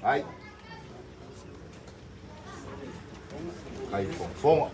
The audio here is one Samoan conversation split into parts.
Ai. Ai fofoga.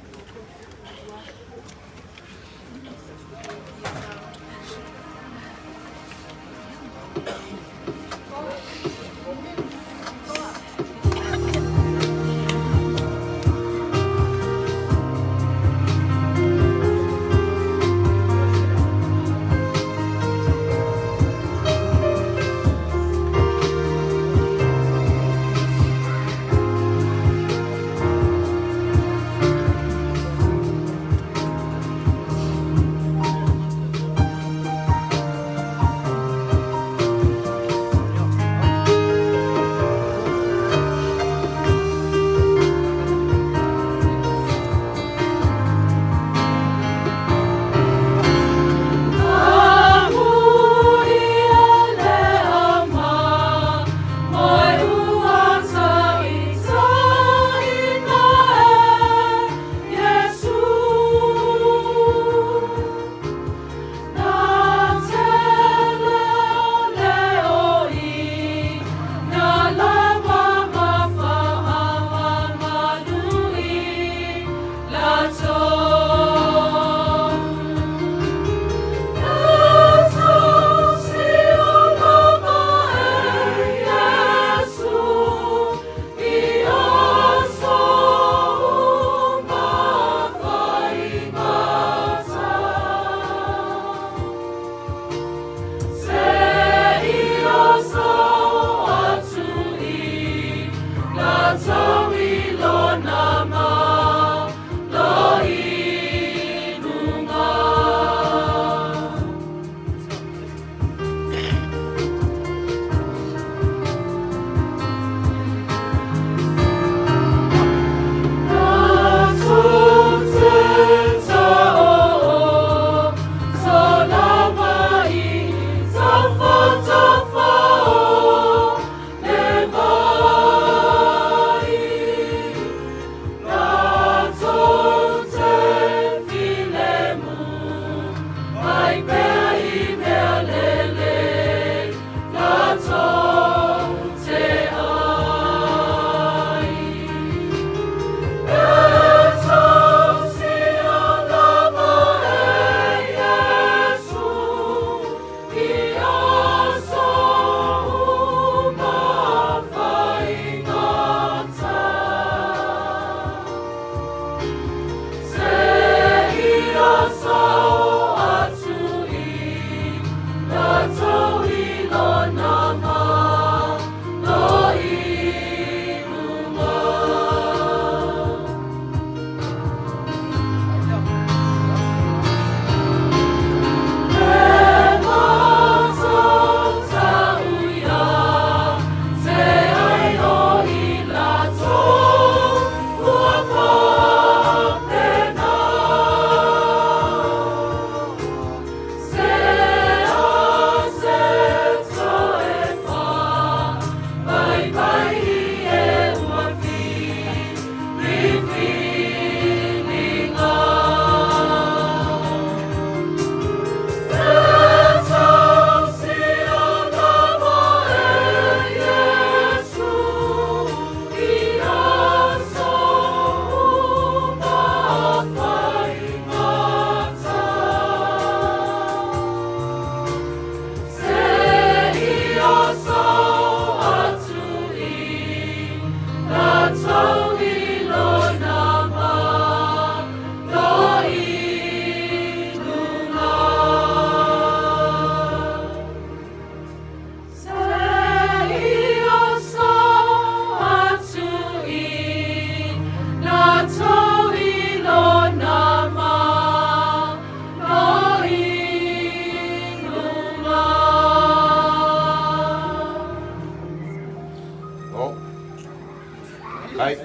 Ai.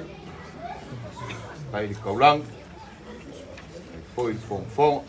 Ai le kaulagi, ai foi le fogafoga.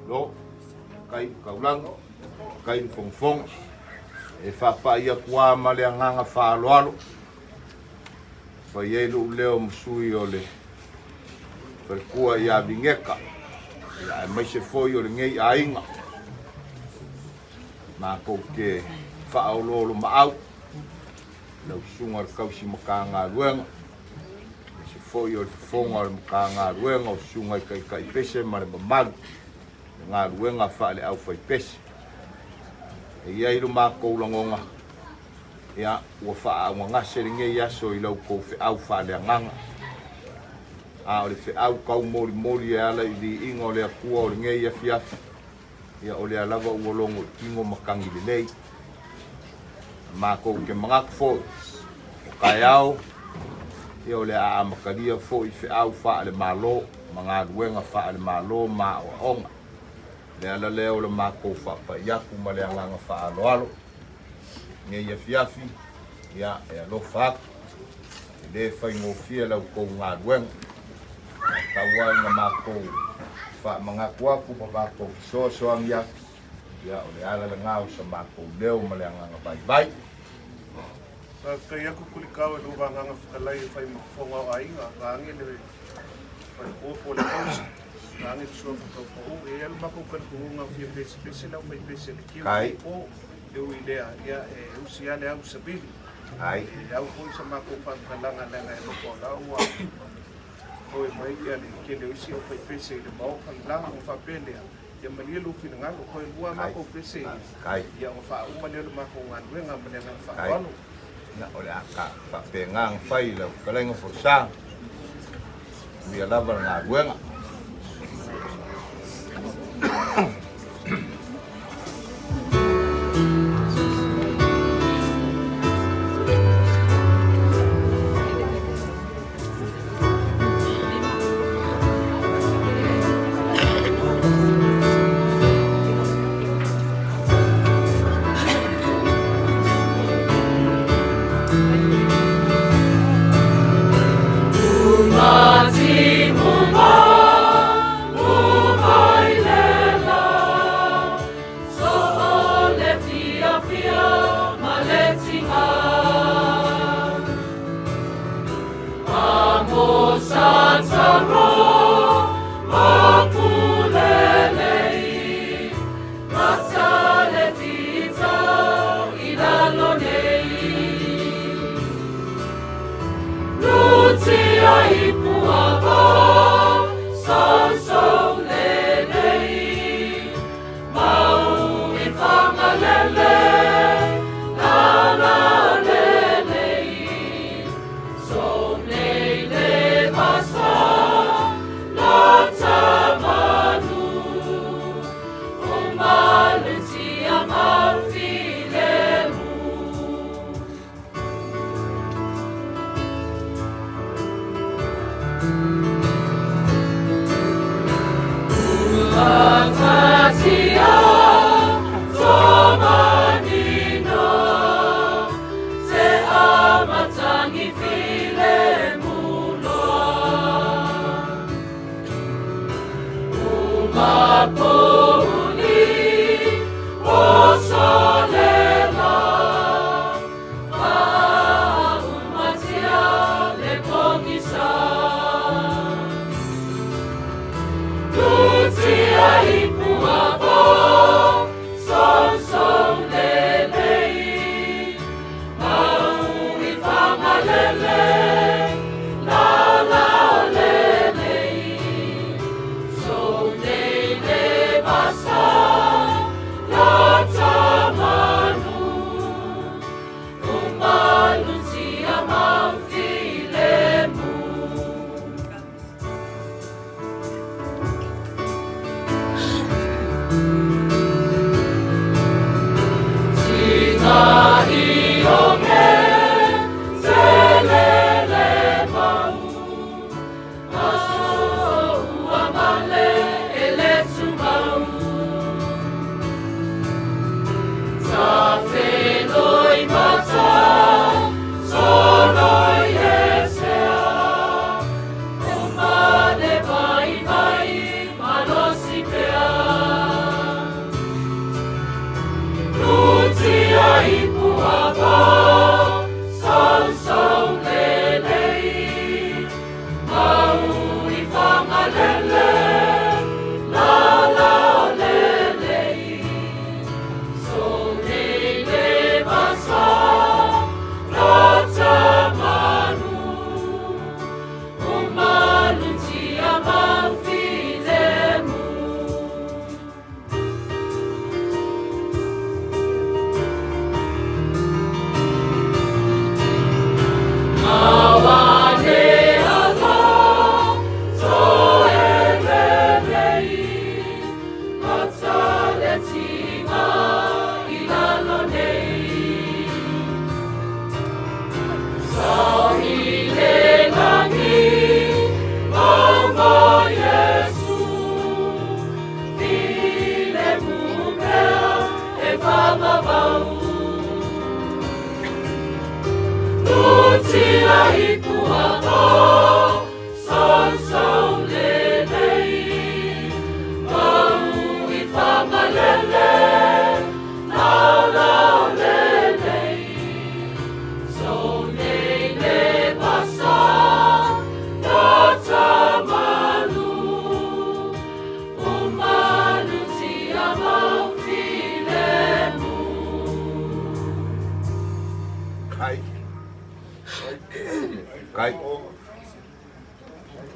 Lo, kai kaulanga, kai fogofogo, e faapa'i atu lava ma le agaga faaaloalo, fai ai lo'u leo ma sui o le faletua ia Vineta, aemaise foi o lenei aiga, matou te faaoloolomaau lau susuga i le tausi Matagaluega, aemaise foi o le fofoga o le Matagaluega o susuga i taitai pese ma le mamalu o galuega faale-aufaipese. E i ai lo matou lagona, ia, ua faaaaogagase lenei aso i la outou feau faaleagaga, a o le feau taumolimoli e ala i viiga o le Atua o lenei afiafi, ia o lea lava ua logo i tino matagi lelei. Matou te manatu foi, o taeao, ia o le a amatalia foi feau faale-Malo ma galuega faale-Malo ma aoaoga. Le ala lea o le matou faapai atu ma le agaga faaaloalo nei afiafi, ia e alofa atu, e le faigofie la outou galuega. Tau lava ina matou faamanatu atu ma matou fesoasoani atu, ia o le ala lena o sa matou leo ma le agaga vaivai. Faafetai atu Kulikao i lou agaga fetalai e fai ma fofoga o aiga, vaeane le faletua po o le tausi, vaeane le suafa taupau. E i ai le matou talitonuga fia pesepese le aufaipese i le kiu i po, e ui i lea, ia e usi lava le au i savili. E au foi sa matou faamatalaga leaga e loko o la ua foe mai ia le tele o isi aufaipese i le maota le la, ona faapea lea, ia malie lou finagalo, toe lua a matou pese ia ona faauma lea o le matou galuega ma le agaga faaaloalo. Ia, o le a faapena ona fai lau fetalaiga Folasa. Manuia lava le galuega.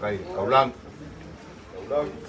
Faafetai i le taulagi. Taulagi.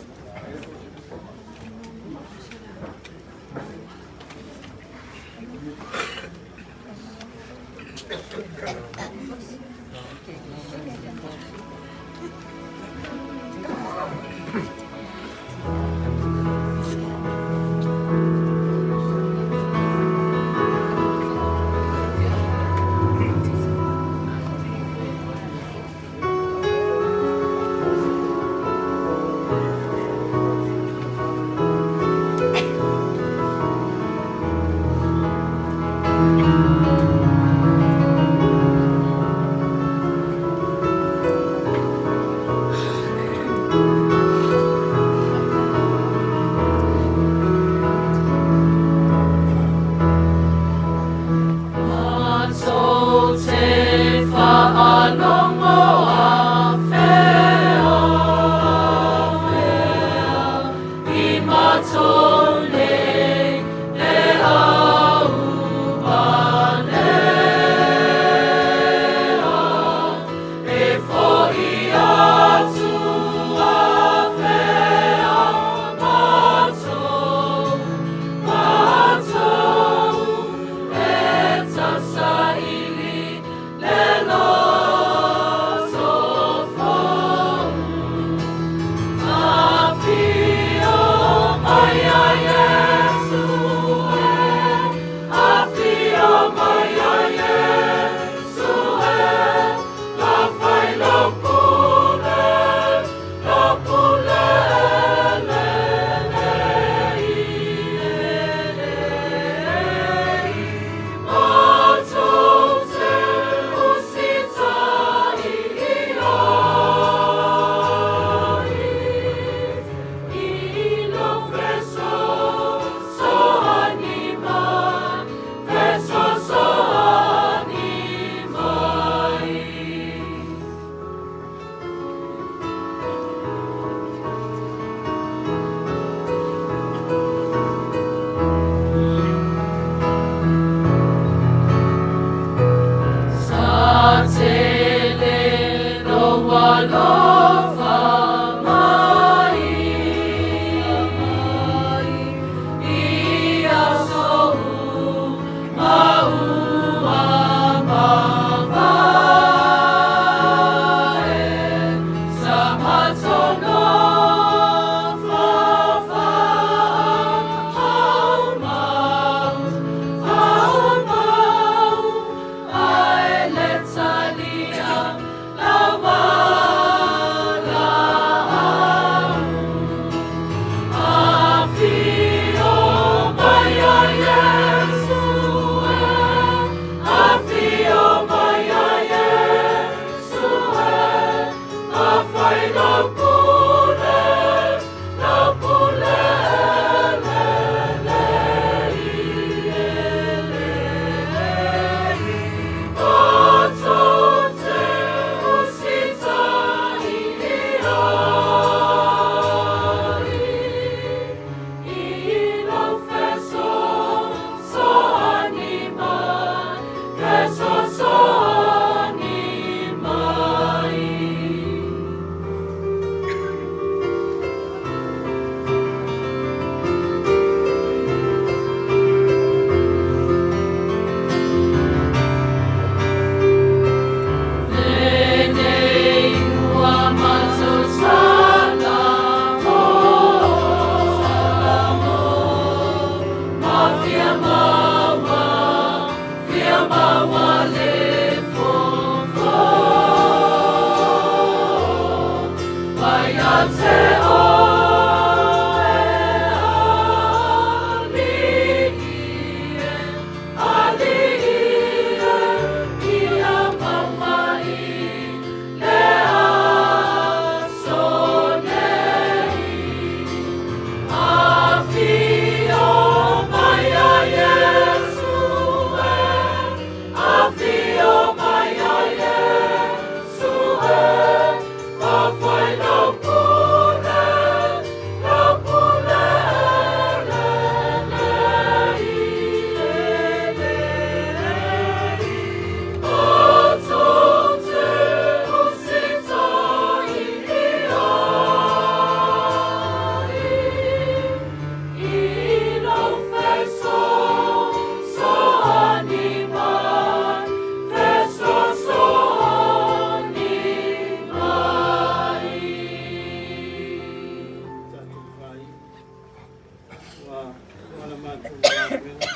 galuega,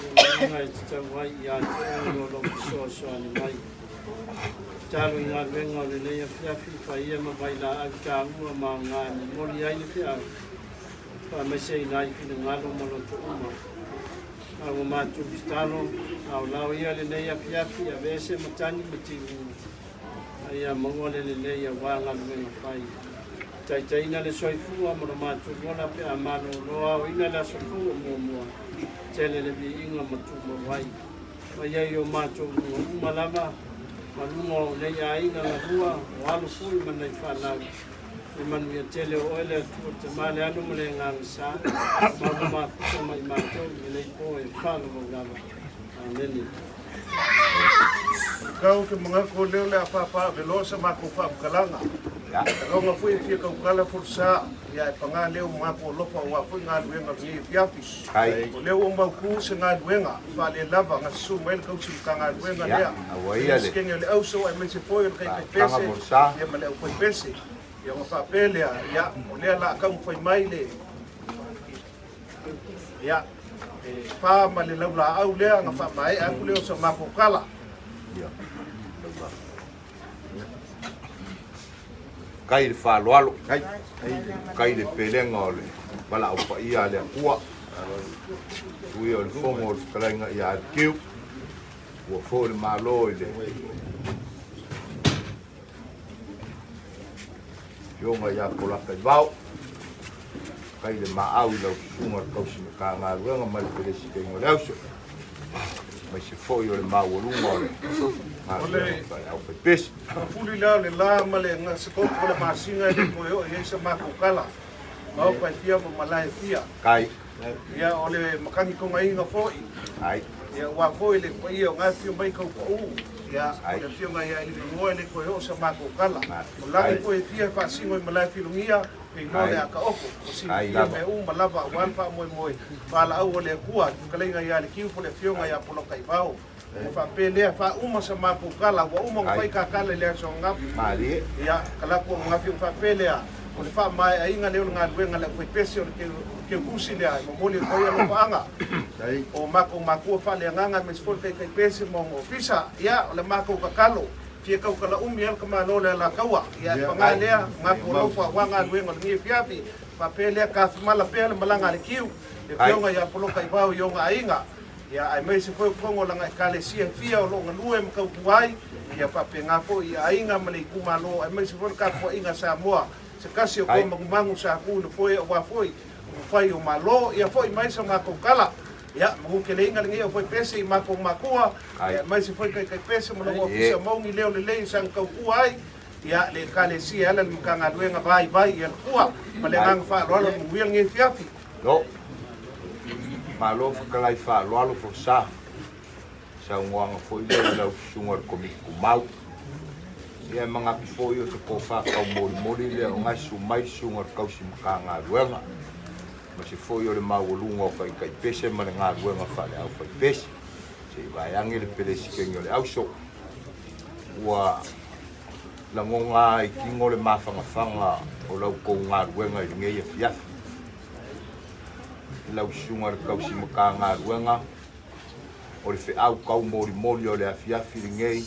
i galuega e tatau ai ia te oe o lou fesoasoani mai. Tatalo i galuega o lenei afiafi, faia ma vailaau taua ma aoga e momoli ai le feau, faamaiseina ai finagalo ma loto uma. A ua matou tatalo, laolao ia lenei afiafi, aveese matagi ma tiuga, a ia maua le lelei aua galuega fai. Taitaiina le soifua ma lo matou ola pe a malolo aoina le aso fou o muamua, tele le viiga ma tumau ai. Mai ai o matou luga uma lava, ma luga o nei aiga galua, o alo foi ma nai fanau. Le manuia tele o oe le Atua Tama le Alo ma le Agaga Sa, ma ua mafuta mai matou i lenei po e faalolau lava. Amene. Kau ke mangako leo le a pāpā veloa sa mākou faamatalaga. Loga foi e fia kaukala folosā, ia e pagā leo mangako alofa aua foi galuega o lenei afiafi. O lea ua mautū se galuega faalelava na susu mai le kausi Matagaluega lea, Peresetene o le Auso aemaise foi o le Taitaipese ia ma le Aufaipese. Ia ona faapea lea, ia o lea la a taumafai mai le ia e pa ma le laulaau lea na faamaea atu lea o sa matou tala. Kai le faaaloalo, kai le pelega o le valaau paia a le Atua. Tuia o le fono o le fetalaiga ia Alitiu, ua foi le Malo i le Afioga ia Polataivao, kai le maau i lau susuga le tausi Matagaluega ma le Peresetene o le Auso, aemaise foi o le maualuga o le galuega faale-aufaipese. Mafuli la o le la ma le gasetoto o le masina e le toe oo i ai sa matou tala, maota e fia ma malae e fia. Kai. Ia, o le makani togaina foi. Ai. Ia, aua foi le paia o Gafio mai Kaupaū. Ia, o le afioga ia Elinuoa e le toe oo sa matou tala. O lagi foi e fia e faasino i malae filogia, e iloa le aka-oko. O silafia mea uma lava aua le faamoemoe valaau a le Atua i le fetalaiga ia Lekiu po o le afioga ia Polataivao. Ua faapea lea, faauma sa matou tala, ua uma ona fai ta tala i le aso ananafi. Ia, talaatu ananafi ona faapea lea, o le faamaeaina lea o le galuega a le aufaipese o le keukusi lea e momoli atu ai alofaaga o matou matua faaleagaga aemaise foi le taitaipese ma ona ofisa. Ia, o le matou tatalo, fia tautala umi lava le tamaloa o le Alataua. Ia, e paga lea, matou alofa aua galuega o lenei afiafi. Faapea lea, tafimala pea le malaga a le kiu, le afioga ia Polokaivao i ona aiga. Ia, aemaise foi o totonu o lana Ekalesia e fia o lo o galue ma tautua ai, ia faapena foi i aiga ma le itumalo, aemaise foi le tapuaiga a Samoa, se tasi o toa manumanu sa tu i le foe aua foi upufai o Malo. Ia foi mai sa matou tala. Ia, manuteleiga lenei aufaipese i matou matua, ia, aemaise foi taitaipese ma lou ofisa mauni leo lelei sa na tautua ai, ia, le Ekalesia e ala i le Matagaluega Vaivai ia le Tua. Ma le agaga faaaloalo, manuia lenei afiafi. No. Malo fetalai faaaloalo Fosa. Saunoaga foi lea i lau susuga i le Komiti Tumau. Ia e manatu foi o se tofa taumolimoli lea o na e susu mai le susuga i le tausi Matagaluega aemaise foi o le maualuga o taitaipese ma le galuega faale-aufaipese se i vaeane le Peresetene o le Auso. Ua lagona ai tino le mafanafana o la outou galuega i lenei afiafi. I lau susuga i le tausi Matagaluega, o le feau taumolimoli o le afiafi lenei,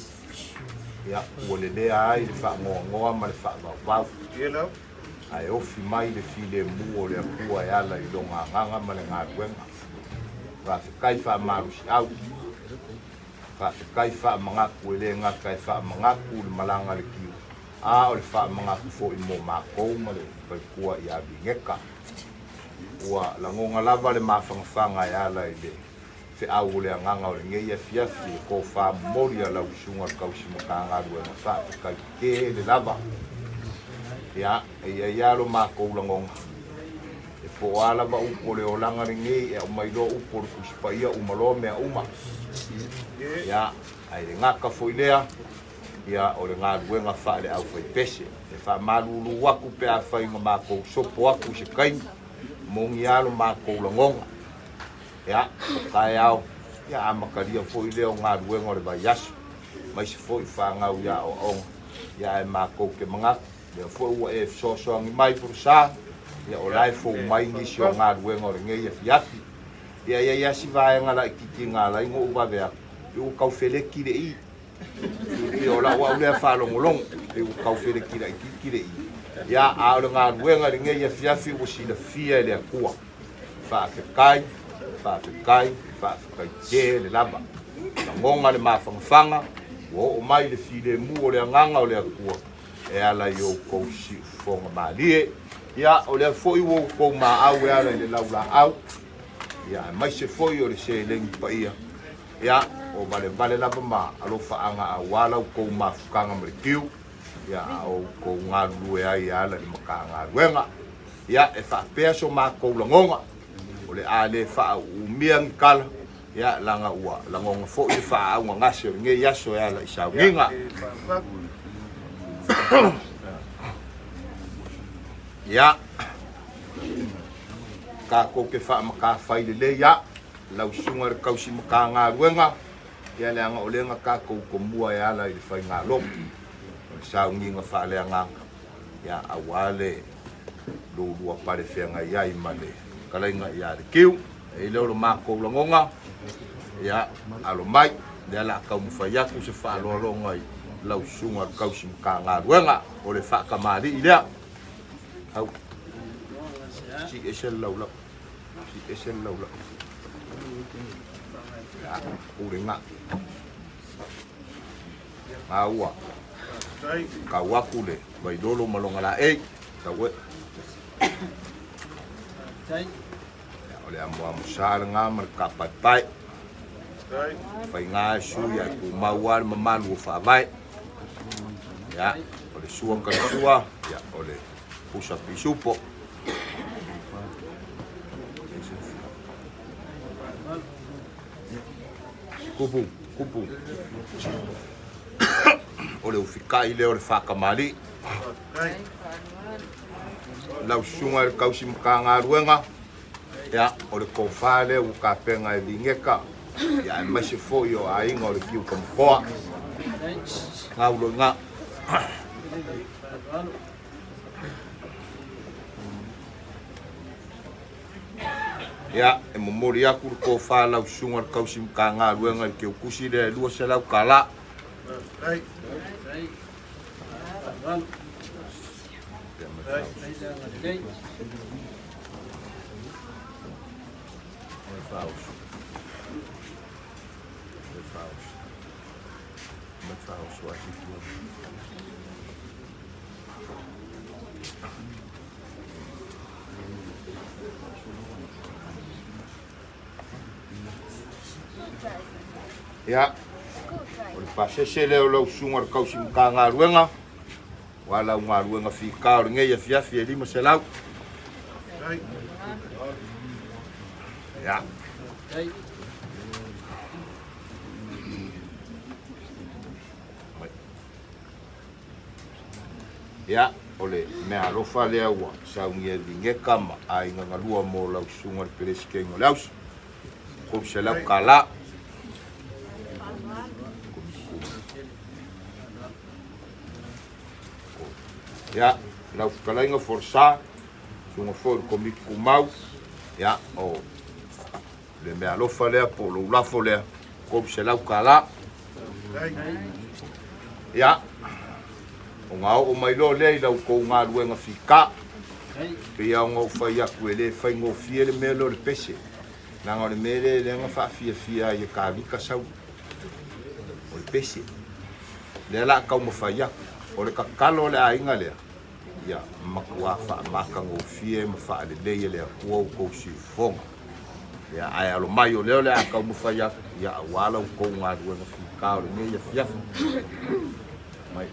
ia, ua lelea ai le faanoanoa ma le faavauvau, ae ofi mai le filemu o le Atua e ala i Lona Agaga ma le galuega. Faafetai faamalosiau. Faafetai faamanatu e le gata e faamanatu le malaga a le kiu, a o le faamanatu foi mo matou ma le faletua ia Vineta. Ua lagona lava le mafanafana e ala i le feau o le agaga o lenei afiafi e tofa momoli a lau Susuga le Tausi Matagaluega faafetai tele lava. Ia, e i ai lava lo matou lagona, e po o a lava upu o le olaga lenei e aumai loa upu o le Tusi Paia uma loa mea uma. Ia, ae le gata foi lea, ia, o le galuega faale-aufaipese. E faamalulu atu pe afai na matou sopo atu i se taimi, moni lava lo matou lagona. Ia, o taeao, ia amatalia foi lea o galuega o le vaiaso, aemaise foi fanau i aoaoga, ia ae matou te manatu, lea foi ua e fesoasoani mai Folosa, ia o la e fou mai nisi o galuega o lenei afiafi. Ia e i ai lava si vaega laitiiti na ala ai ona ou vave atu, pei ua tau feleki le i. Pei o lau au lea faalogologo, pei ua tau feleki laitiiti le i. Ia, a o le galuega i lenei afiafi ua silafia e le Atua. Faafetai, faafetai, faafetai tele lava. Lagona le mafanafana, ua oo mai le filemu o le Agaga o le Atua e ala i outou siufofoga malie. Ia, o lea foi ua outou maau e ala i le laulaau, ia, aemaise foi o le seleni paia, ia, o valevale lava ma alofaaga aua la outou mafutaga ma le tiu, ia, a o outou galulue ai e ala i le Matagaluega. Ia, e faapea so matou lagona, o le a le faauumia ni tala, ia, leaga ua lagona foi le faaaugagase o lenei aso e ala i sauniga. Ia, tatou te faamatafai lelei a lau susuga i le tausi Matagaluega, ia leaga o lea na tatou tomua e ala i le faigalotu o le sauniga faaleagaga, ia, aua le lulua pale feagai ai ma le fetalaiga ia Lekiu. E i ai lea o lo matou lagona, ia, alo mai, lea o le a taumafai atu se faaaloaloga i lau susuga i le tausi Matagaluega, o le faatamalii lea. Au, sii ese le laulau, sii ese le laulau. Ia, pulega. Maua. Kau aku le Vailolo ma lona laei. Tau e. O le amoamo sa lena ma le kapaepae. Faiga e sui ae tumau lava le mamalu o faavae. Ia, o le sua kalasua, ia, o le pusa pisupo. Kupu, kupu. O le ufikai lea o le faatamalii. Lau susuga i le tausi Matagaluega, ia, o le tofa lea ua tapena e Vineta, ia, aemaise foi o aiga o le Fiu Tamakoa. Gaulo i ina. Ia, e momoli atu le tofa a lau susuga i le tausi Matagaluega i le keukusi lea e $200 tala. Ia, o le pasese lea o lau susuga i le tausi Matagaluega, aua lau galuega fika o lenei afiafi e 500. Ia. Ia, o le meaalofa lea ua saunia e Vineka ma aiga galua mo lau susuga i le Peresetene o le Ausi, $300. Ia, lau fetalaiga Folasa, susuga foi i le Komiti Tumau, ia, o le meaalofa lea po o lou lafo lea, $300. Ia, ona oo mai loa lea i la outou galuega fika. Pei lava ona ou fai atu e le faigofie le mea lea o le pese. Leaga o le mea lea lea na faafiafia ai e Kavita Sauli, o le pese. Lea o le a taumafai atu. O le tatalo a le aiga lea, ia matua faamatagofie ma faalelei e le Atua outou siufofoga. Ia, ae alo mai o lea o le a taumafai atu, ia, aua la outou galuega fita o lenei afiafi. Mai.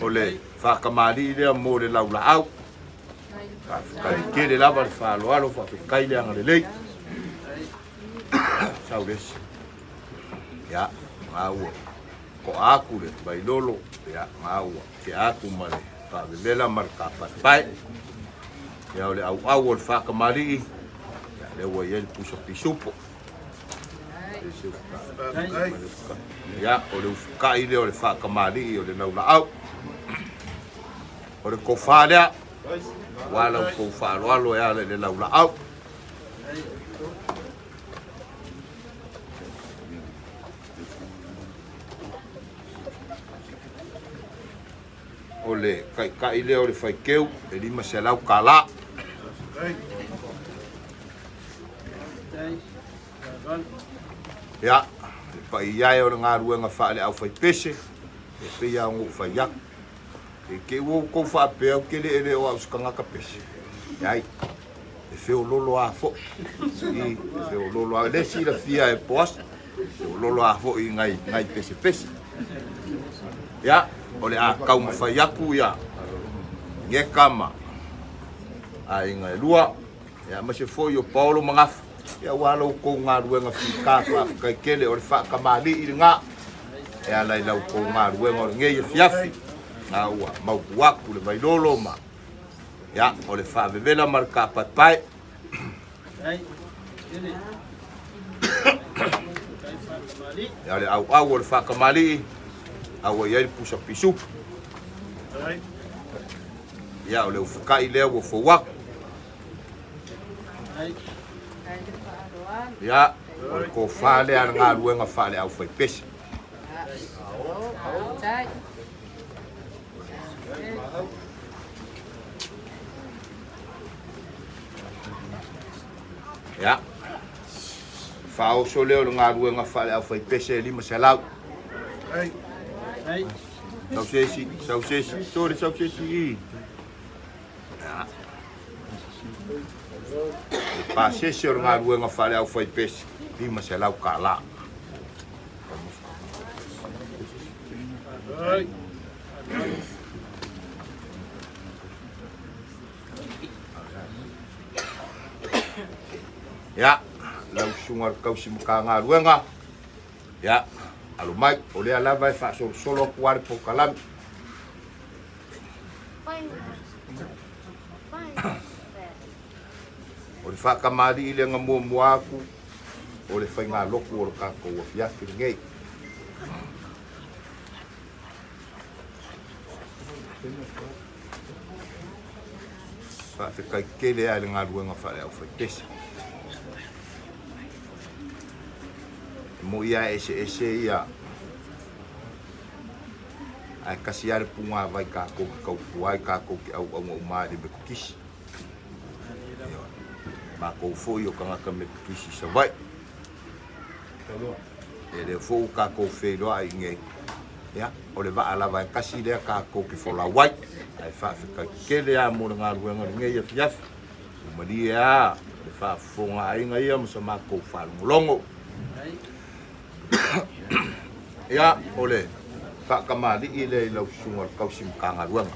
O le faatamalii lea mo le laulaau. Faafetai tele lava le faaaloalo, faafetai le agalelei. Sau le isi. Ia, maua. Toa atu le Vailolo, ia, maua. Tea atu ma le faavevela ma le tapaepae. Ia, o le auau o le faatamalii, ia, lea ua i ai le pusa pisupo. Ia, o le ufukai lea o le faatamalii o le laulaau. O le tofa lea, aua la outou faaaloalo e ala i le laulaau. o le taitai lea o le faiteu e $500. Ia, le paia e o le galuega faale-aufaipese, e pei lava ona ou fai atu. E te i ua outou faapea ou te le ele o au se tagata pese. Leai, e feololo lava foi. I, e feololo lava. Le silafia e Poasa, e feololo lava foi i nai, nai pesepese. Ia, o le a taumafai atu ia Geka ma aiga e lua, ia aemaise foi o Paolo ma Gafa, ia aua la outou galuega fita faafetai tele, o le faatamalii lena e ala i la outou galuega o lenei afiafi, na ua mautu atu le vailolo ma, ia, o le faavevela ma le taapaepae. Ia, o le auau o le faatamalii, a ua i ai le pusa pisupu. Ia, o le ufukai lea ua fou atu. Ia, o le tofa lea a le galuega faale-aufaipese. Ia, faaoso lea o le galuega faale-aufaipese e 500. Sau se isi, sau se isi, sorry, sau se isi i. Ia. Le pasese o le galuega faale-aufaipese, $500 tala. Ia, lau susuga i le tausi Matagaluega, ia, alo mai, o lea lava e faasolosolo atu lava le polokalame. O le faatamalii lea na muamua atu, o le faigalotu o le tatou afiafi lenei. Faafetai tele lava i le galuega faale-aufaipese. E moni lava e eseese ia, ae tasi lava le punavai tatou te tautua ai, tatou te auauna uma ai i le Metotisi. Ioe. Matou foi o tagata Metotisi i Savaii. E lea foi ua tatou feiloai i inei, ia, o le vaa lava e tasi lea tatou te folau ai. Ae faafetai tele lava mo le galuega i lenei afiafi. Ua malie lava le faafofoga a aiga ia ma sa matou faalogologo. Ia, o le faatamalii lea i lau susuga i le tausi Matagaluega.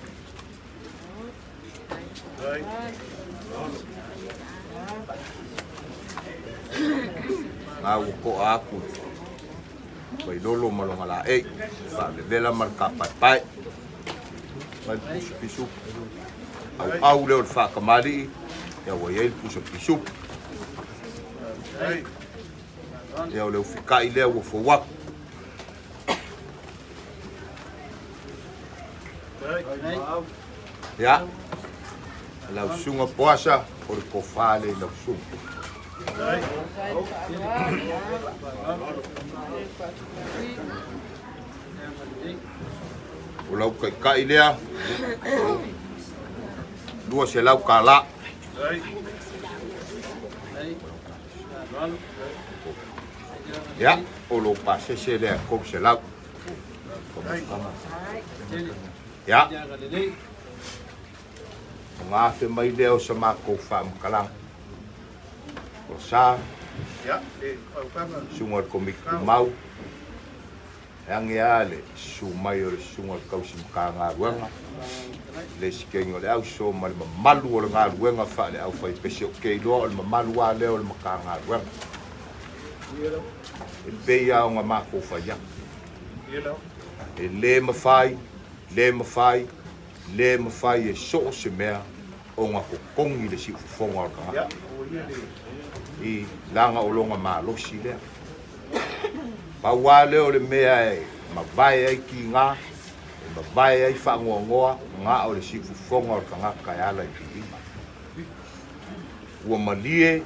Na ua toa atu le Vailolo ma lona laei, faavevela ma le tapaepae, mai le pusa pisupu. Auau lea o le faatamalii, ia ua i ai le pusa pisupu. Ia o le ufikai lea ua fou atu. Ia, lau susuga Poasa, o le tofa lea i lau susuga. O lau taitai lea, $200. Ia, o lou pasese lea 300. Ia, ona afe mai lea o sa matou faamatalaga. O sa, susuga i le Komiti Tumau, e age lava le susu mai o le susuga i le tausi Matagaluega, le Peresetene o le Auso ma le mamalu o le galuega faale-aufaipese. Ou te iloa o le mamalu lava lea o le Matagaluega. E pei lava ona matou fai atu, e le mafai, le mafai, le mafai e so o se mea ona totogi le siufofoga o le tagata i laga o lona malosi lea. Pau lava lea o le mea e mavae ai tiga, e mavae ai faanoanoa, na o le siufofoga o le tagata e ala i piliga. Ua malie,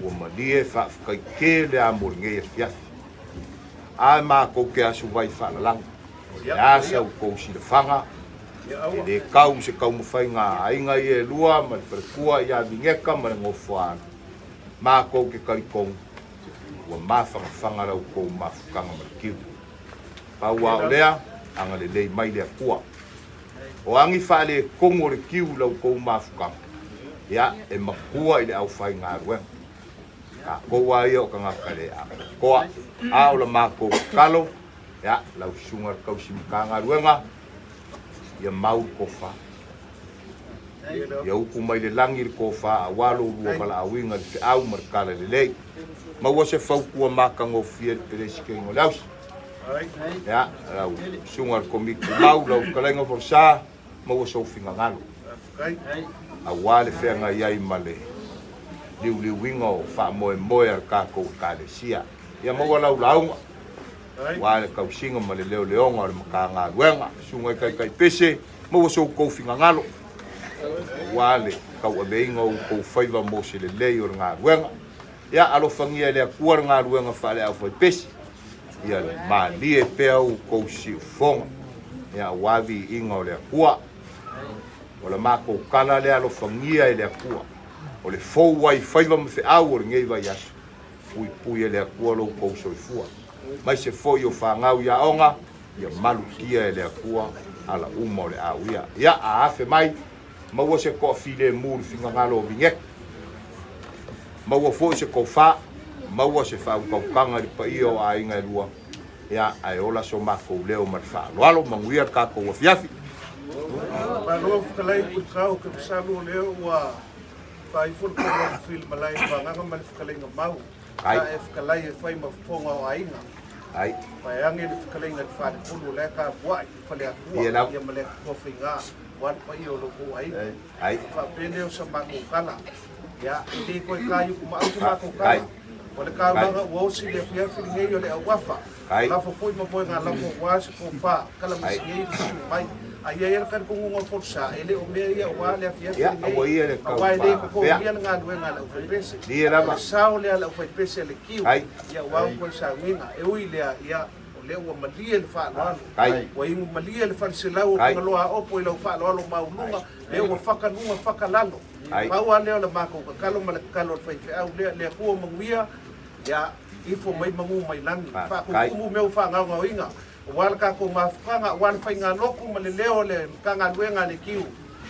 ua malie, faafetai tele lava mo lenei afiafi. A matou te aso vai faalalagi, o le a sa outou silafaga? E le kau ma se taumafaiga a aiga ia e lua ma le falekua ia Vingeka ma le Gofoalu, makou te talitonu ua mafanafana la outou mafutaga ma le kiu. Pau lava o lea, agalelei mai le Atua. O agi faaletonu o le kiu i la outou mafutaga, ia, e matua i le aufaigaluega. Tatou lava ia o tagata le atoatoa, a o la matou tatalo, ia, lau susuga i le tausi Matagaluega, ia mau le tofa. Ia utu mai le lagi le tofa aua lo lua valaauina i le feau ma le tala lelei. Maua se fautua matagofie i le Peresetene o le Ausi. Ia, lau susuga i le Komiti Tumau, lau fetalaiga Folasa, maua sou finagalo aua le feagai ai ma le liuliuina o faamoemoe a le tatou Ekalesia. Ia maua lau lauga aua le tausiga ma le leoleoga o le Matagaluega. Susuga i Taitaipese, maua so outou finagalo aua le tauaveina o outou faiva mo se lelei o le galuega. Ia alofagia e le Atua le galuega faale-aufaipese, ia malie pea outou siufofoga, ia aua viiga o le Atua. O le matou tala lea alofagia e le Atua, o le fou ai faiva ma feau o lenei vaiaso, puipui e le Atua lo outou soifua, maise foi o fanau i aoga, ia malutia e le Atua ala uma o le auia. Ia, a afe mai, maua se toafilemu i le finagalo o Vignette, maua foi se tofa, maua se faautautaga i le paia o aiga e lua, ia, ae ola so matou leo ma le faaaloalo. Manuia le tatou afiafi. Malo fetalai Pulikau ke masalo o lea ua faaifo le kou atu fili malae i Vagaga ma le fetalaiga mau Ai. Sa e fetalai e fai ma fofoga o aiga Ai. Vaeage le fetalaiga i le falepolu o la e tapuai i Faleatua Ia lau. ia ma le Atua Faiga aua le paia o lo outou aiga. Ai. Faapea lea o sa matou tala. Ia, e le toe taiukumaau sa matou tala. Ai. O le taulaga ua osi i le afiafi lenei o le auafa. Ai. Lafo foi ma moega lafo aua se tofa, kala Ai. masigei le siu mai. A i ai le talitonuga o Folsa, e le o mea ia aua le afiafi Ia, lenei, aua ia le tau aua e le faapea. totogia le galuega a le aufaipese. Lie O lava. le sao lea a le aufaipese a le kiu, Ai. ia aua ua toe sauiga. E ui i lea, ia, o lea ua malie le faaaloalo. Ai. Ua inu malie le faleselau o Ai. Fagaloa a Opo i lau faaaloalo maualuga, lea ua fakaluga fakalalo. Ai. Pau lava lea o le matou tatalo ma le tatalo a le faifeau lea, le Atua manuia, ia ifo mai manu mai lagi. Faafetai. Faatutumu mea ua faagaogaoina, aua le tatou mafutaga, aua le faigalotu ma le leo o le Matagaluega a le Kiu.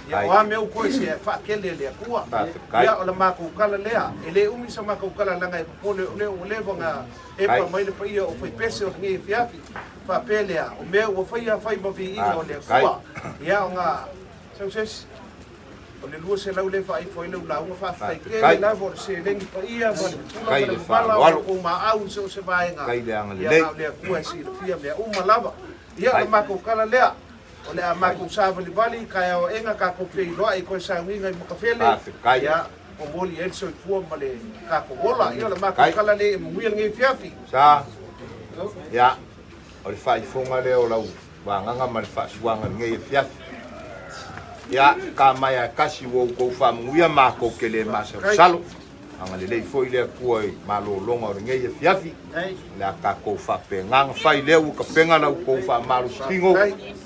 Ia Ai. o a mea ua toe se faatele e le Atua. Faafetai. Ia o le matou tala lea, e le umi sa matou tala leaga e popole o lea ua leva ona epa Ai. mai le paia o faipese o lenei afiafi. Faapea lea, o mea ua faia fai ma viiga o le Faafetai. Atua. Ia ona sau se isi. O le 200 lea e faaifo ai lau lauga, faafetai tele Faafetai. lava o le seleni paia ma le pupula ma Faafetai le le mabala o faaaloalo. outou maau i so o se vaega. Faafetai le Ia agalelei. na o le Atua e silafia mea uma lava. Ia o le Ai. matou tala lea, o le a matou savalivali, taeao aena tatou feiloai i toe sauniga i Matafele, Faafetai. ia momoli ai le soifua ma le tatou ola. Ia o le matou Faafetai. tala lea e manuia lenei afiafi. Sa, ia, o le faaifoga lea o lau vagaga ma le faasuaga i lenei afiafi. Ia, ka mai a kasi ua outou faamanuia matou te le masalosalo. Agalelei foi le Atua i malologa o lenei afiafi. O le a tatou faapegaga fai lea ua tapena la outou faamalositino,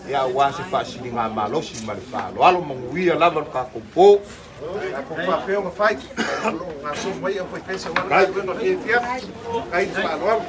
ia aua se faasiligamalosi ma le faaaloalo. Manuia lava le tatou po. Tatou faapea ona fai, o lo o gasolo mai aufaipese aua le galuega o lenei afiafi. Faafetai le faaaloalo.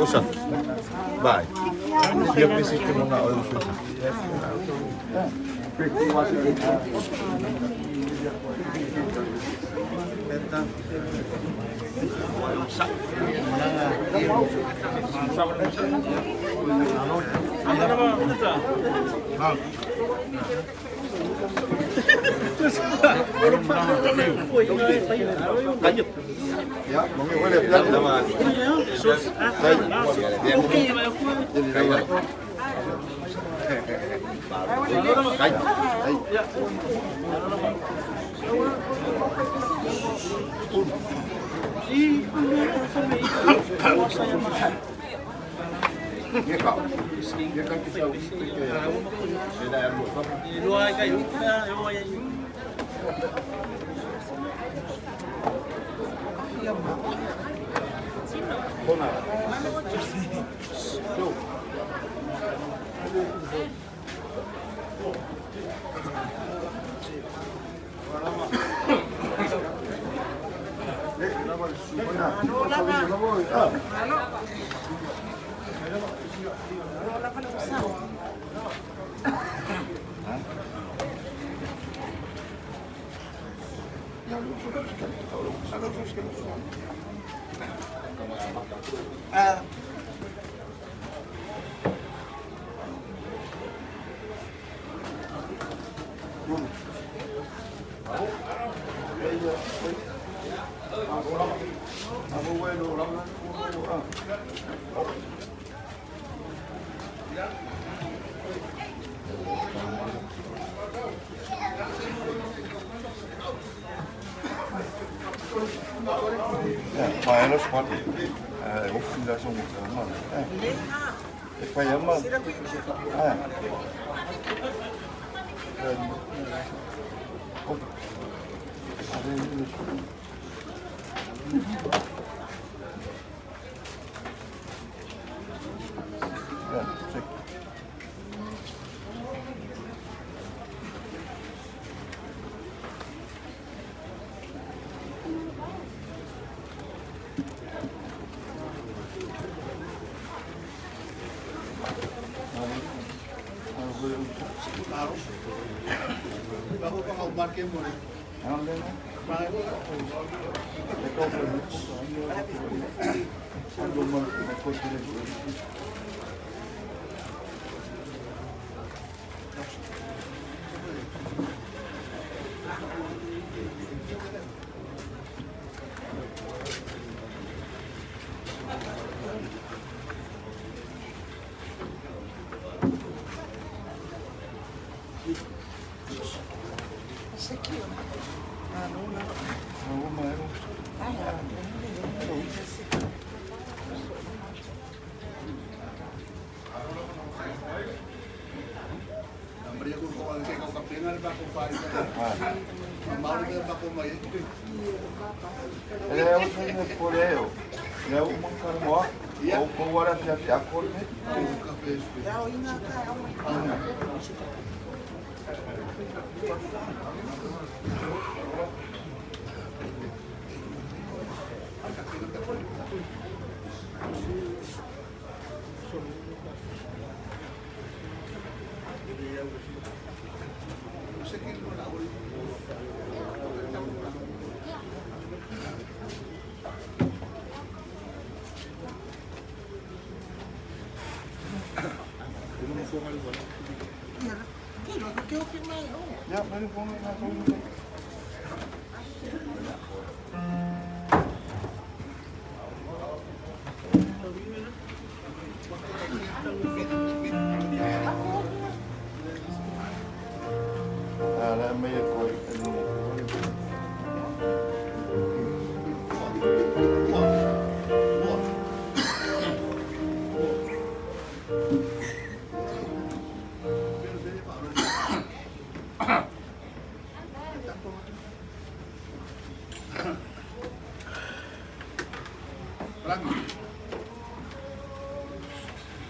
Osaki. Vai. Fia pese te manga o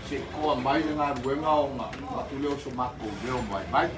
Se koa mai le galuega ona avatu lea o so matou leo mai mai.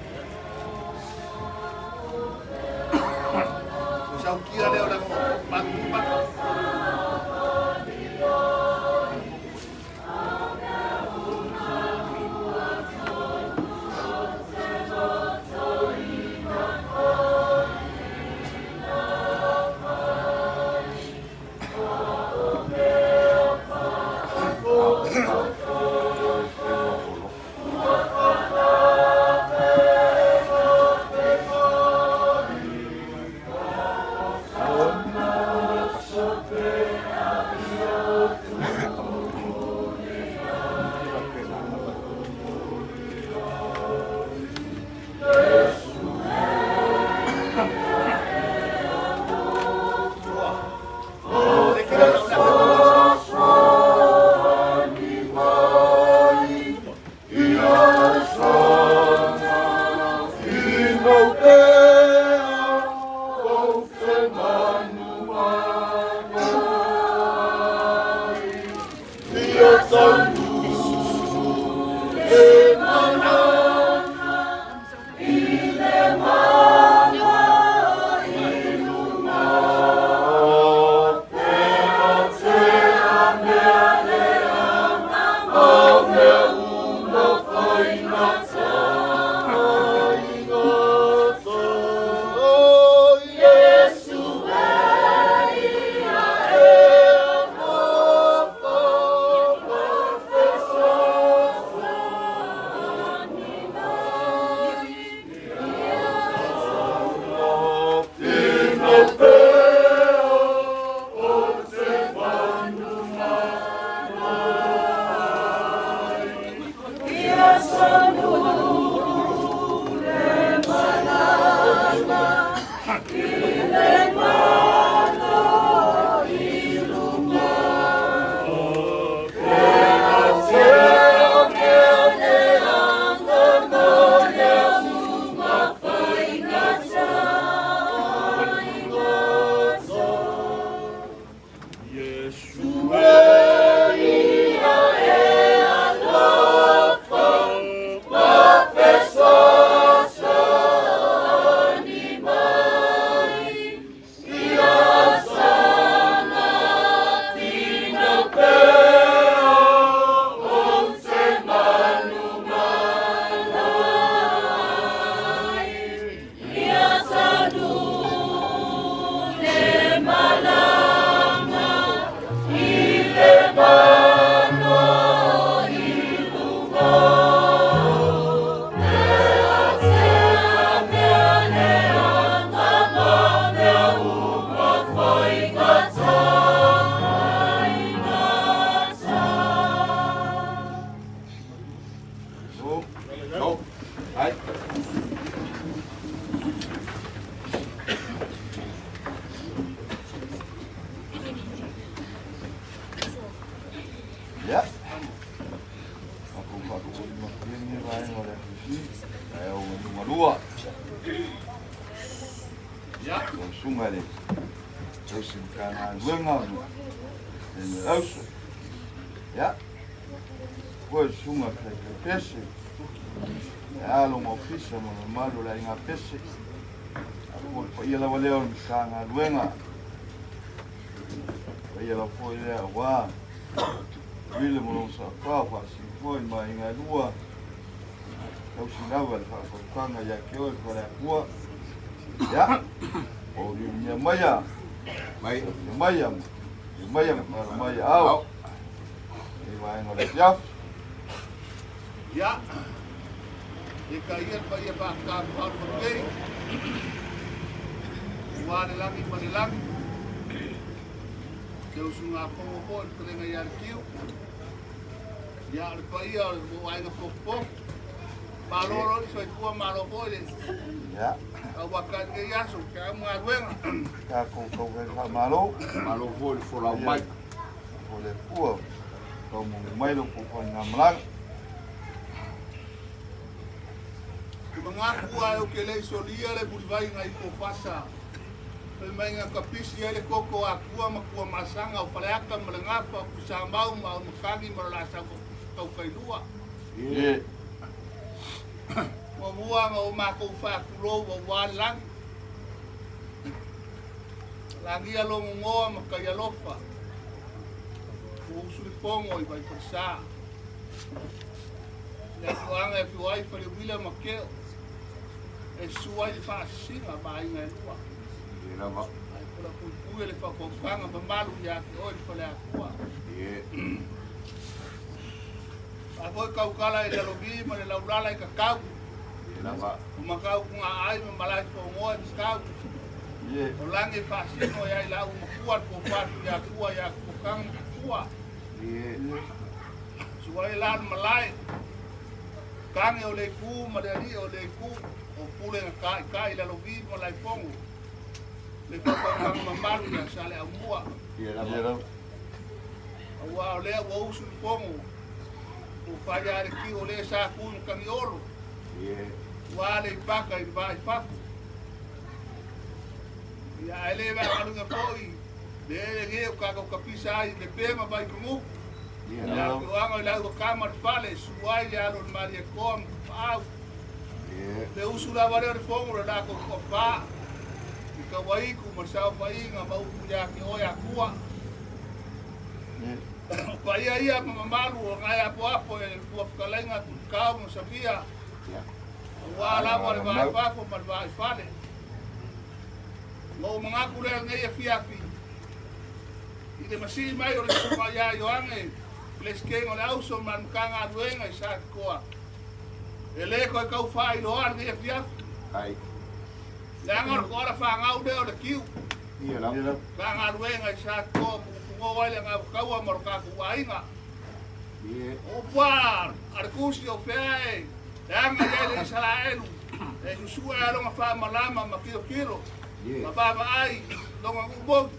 Kausi Matagaluega o le Auso. Ia, foi le susuga i le Pese, le alo ma ofisa ma le mamalu o le aiga Pese. A po le paia lava lea o le Matagaluega. Paia lava foi lea aua Vile mo lona saofao faasini foi ma aiga e lua. Tausi lava le faafaufaga ia te oe le Faleatua. Ia, o liunia maia, Mai. maia, maia, maia, maia, ao. I vaega o le afiafi. Ia, e ka ia le paia faakatafalu nei, ua le lagi ma le lagi, te usugafono foi le fetalaiga ia le Tiu, ia o le paia o le lou aiga potopoto, malo loa le soifua malo foi le Ia, tauatai i lenei aso, ke au ma galuega. tatou tau faamalo. Malo foi le folau mai. O le Atua, tau magu mai lo kou faigamalaga. Te manatu ai o ke le solia le mulivaiga i Fofasa, fai mai na kapisi ai le koko a Akua ma Tuamasaga o Faleata ma le Gafa o Tuisamau ma Aumakagi ma le Lasau Taukailua. Ie. Muamua na o matou faatulou aua le lagi. Lagia logogoa ma taialofa. Ua usu le fono i Vaifalesa. Le afioaga e afio ai Faleuila ma Keo. E susu ai le faasisiga ma aiga e lua. Ie lava. Ai pula puipui le faakautaga mamalu ia te oe le Faleatua. Ie. A foi kaukala i le alovi ma le laulala i kakau. Ie lava. O makau kunga ai ma malai fongoa i kakau. Ie. O langi faasino ia i lau makua le pofatu ia tua ia kukanga makua. Ie. Suai la le malae. Kange o le ku ma le ali o le ku. O pule na kai kai le alovi ma lai fongo. Le faakautaga mamalu ia sa le aumua. Ie Ie lava. lava. Aua o lea ua usu le fono. O whaia le ki o le sa ku no kangiolo. Ie. Ua le paka i vai fafo. Ia ae le vaegaluga foi le ele ge o kakou kapisa ai le pe ma vai kumu. Ie Le lava. afioaga o le au kama le fale suai le alo le malie koa ma paau. Ie. Le usu lava lea o le fono le lakou toafā. I kauaiku ma le saofaiga ma upu ia te oe Atua. Ie. O paia ia ma mamalu o ngai apoapo e le lua fetalaiga Tulikao ma Samia. Ia. Aua lava le vaai fafo ma le vaai fale. Ma ou manatu lea lenei afiafi i le masii mai o le susuga ia Ioane, Peresetene o le Auso ma le Matagaluega i Satikoa. E le toe tau faailoa lenei afiafi. Ai. Leaga o le koala fanau lea o le Tiu. Ie Ie lava. lava. Matagaluega i Satikoa pugupugoa ai le agaga ma lo tatou aiga. Ie. O upu a le tusi o fea e leaga i ai le Isaraelu e susue ai lona faamalama ma kilokilo Ie. ma vaavaai lona nuu moni.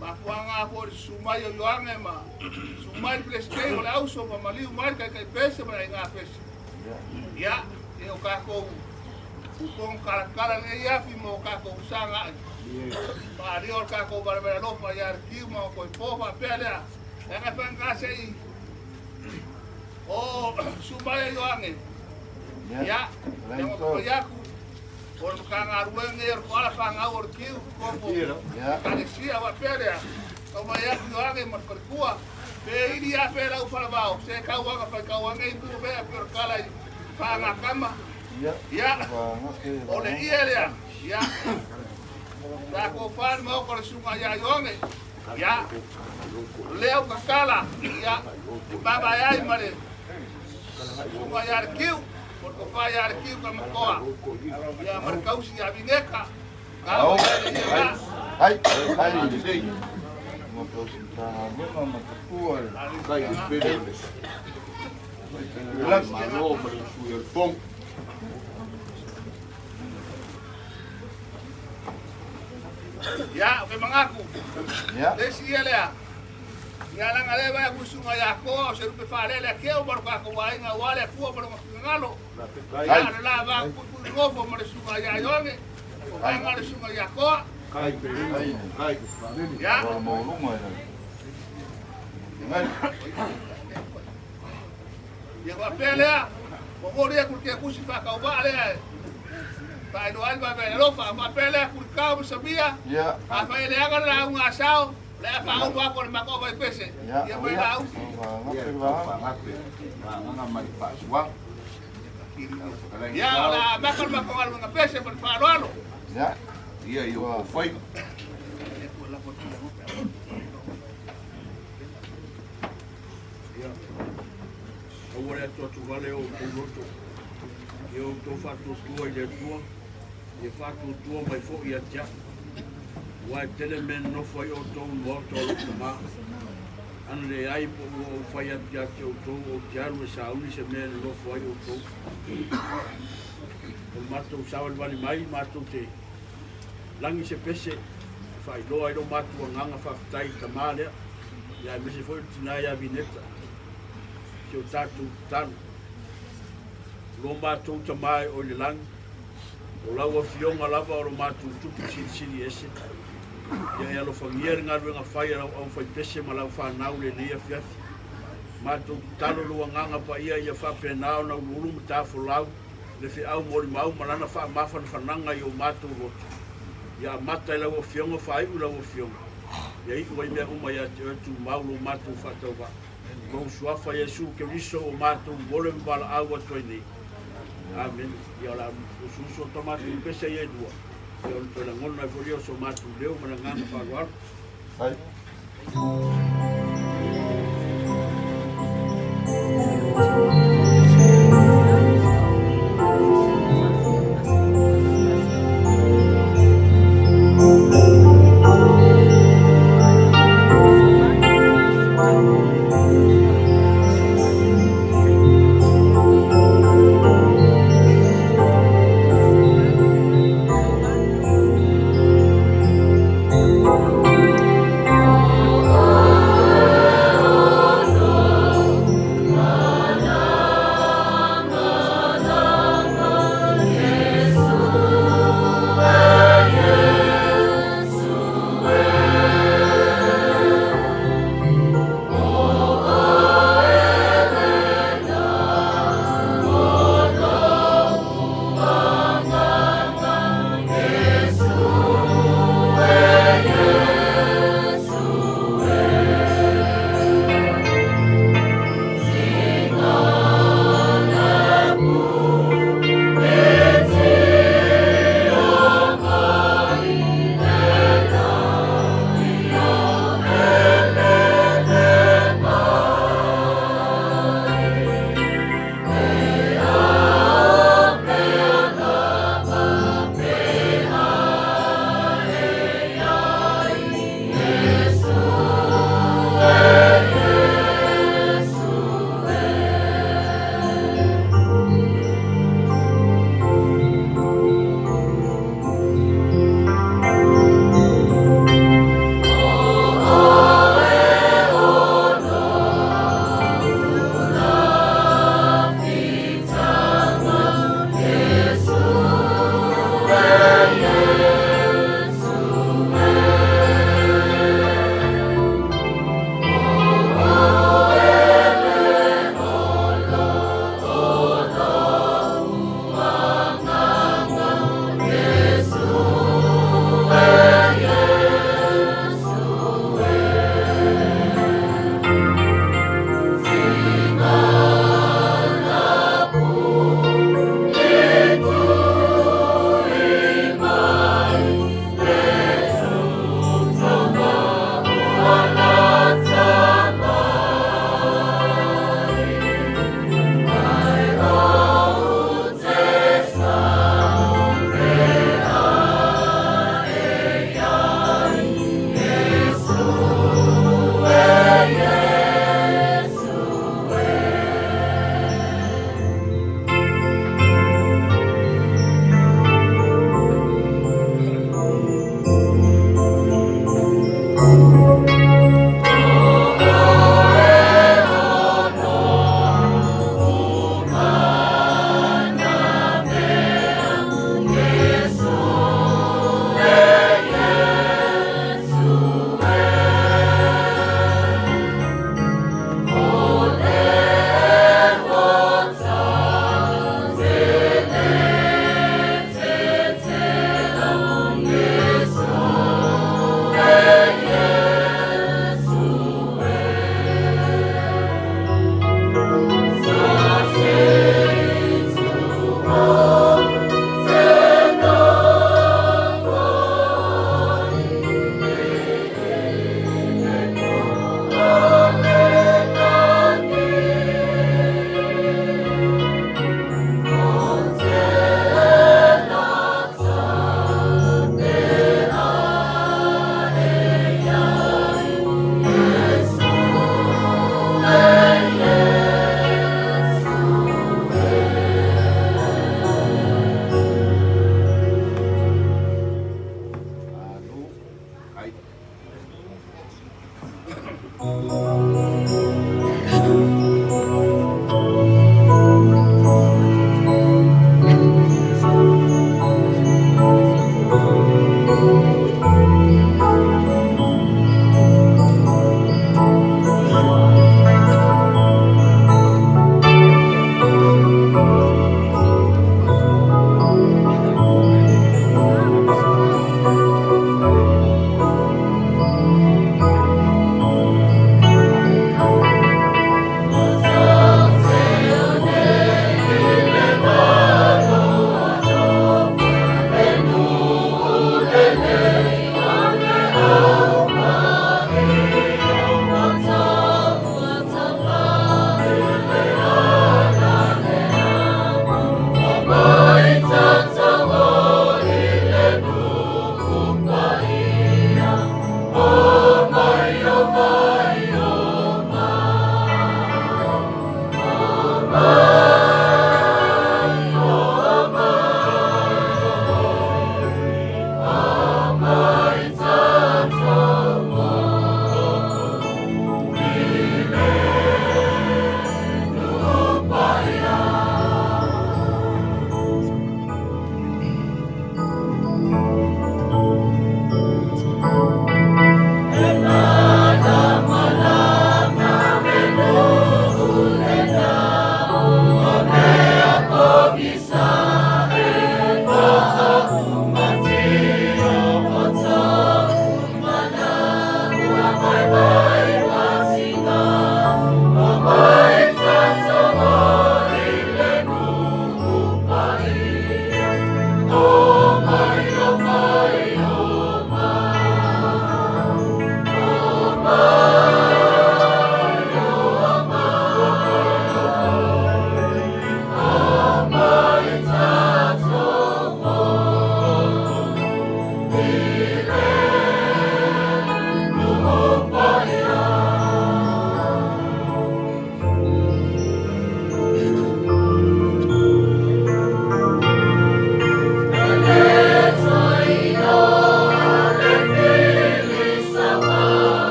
Mafuaaga foi le susu mai o Ioane ma susu mai le Peresetene o le Auso ma maliu mai le Taitaipese ma le aiga pese. Ia, e o tatou ufono kalakala lenei afi ma o tatou fesagai. Ie. Maalia o le tatou valavalalofa ia le Tiu ma o toe po faapea lea. Leaga e faigata se i o susu mai e Ioane. Ia. Ia, Lei leaga to. pai atu o le Matagaluega nei o le koala fanau o le Tiu, topo Ie lava. Ia. Ekalesia faapea lea. Tau mai atu Ioane ma le faletua. Pe ili a pe lau falavao, se kauaga fai kauaga i pua mea pe o le kala i faagakama. Ia. Ia, Vaga ke o le vaga. ia lea. Ia, tatou fale maoko le susuga ia Ioane. Ia, o lea ua tatala. Ia, e vaavaai ai ma le susuga ia le Kiu, o le tofa ia le Kiu Kamakoa. Ia, ma le tausi ia Vineka. Ao. Kau ia le ia la. Ai. Ai. Lelei. Ma tausi Matagaluega ma tatua le. Kai le pele o le Lagi. malo ma le sui o le fono. Ia, o ke mangaku. Ia. Le isi ia lea. Ia laga le vai aku susuga ia Koa o se lupe faalele a Keo ma lo kakou aiga aua le Atua ma lona finagalo. Ai. Ia, le la va puipui nofo ma le susuga ia Ioane. O vaega le susuga ia Koa. Ia. Wala maualuga i le Ngai. Ia faapea lea, momoli atu le tiakusi faatauvaa lea e faailoa ai le vaavaai alofa. Faapea lea, Kulikao ma Samia, afai e leaga le lauga a Sao, o le a faaulu atu e le matou vaipese ia mai lauga. Ia, o le a amata le matou galuega pese ma le faaaloalo. Ia i o faiga. Ia, aua le atuatuvale o outou loto, ia outou faatuatua i le Atua, ia faatuatua mai foi ia te au. Aua e tele mea e nonofo ai outou i le maota o lou Tama. Ana leai po ua ou fai atu ia te outou ou te alu e sauni se mea e nonofo ai outou. O le matou savalivali mai matou te lagi se pese e faailoa ai lo matou agaga faafetai i le tama lea, ia aemaise foi o le tina ia Vineta, si o tatou tatalo. O lo matou Tama e oi le lagi, o lau Afioga lava o lo matou Tupu Silisili Ese, ia e alofagia le galuega fai a lau aufaipese ma lau fanau i lenei afiafi. Matou tatalo lou Agaga Paia ia faapena ona uluulu ma tafolau le feau molimau ma lana faamafanafanaga i o matou loto. Ia amata i lau Afioga faaiu i lau Afioga. Ia iu ai mea uma ia te oe tumau lo matou faatauvaa. Lou Suafa Iesu Keriso o matou momoli ma valaau atu ai nei. Amene. Ia o le a usuusu atu a matou pese ia e lua. Ia ona toe lagona ai foi lea o so matou leo ma le agaga faaaloalo. Hai.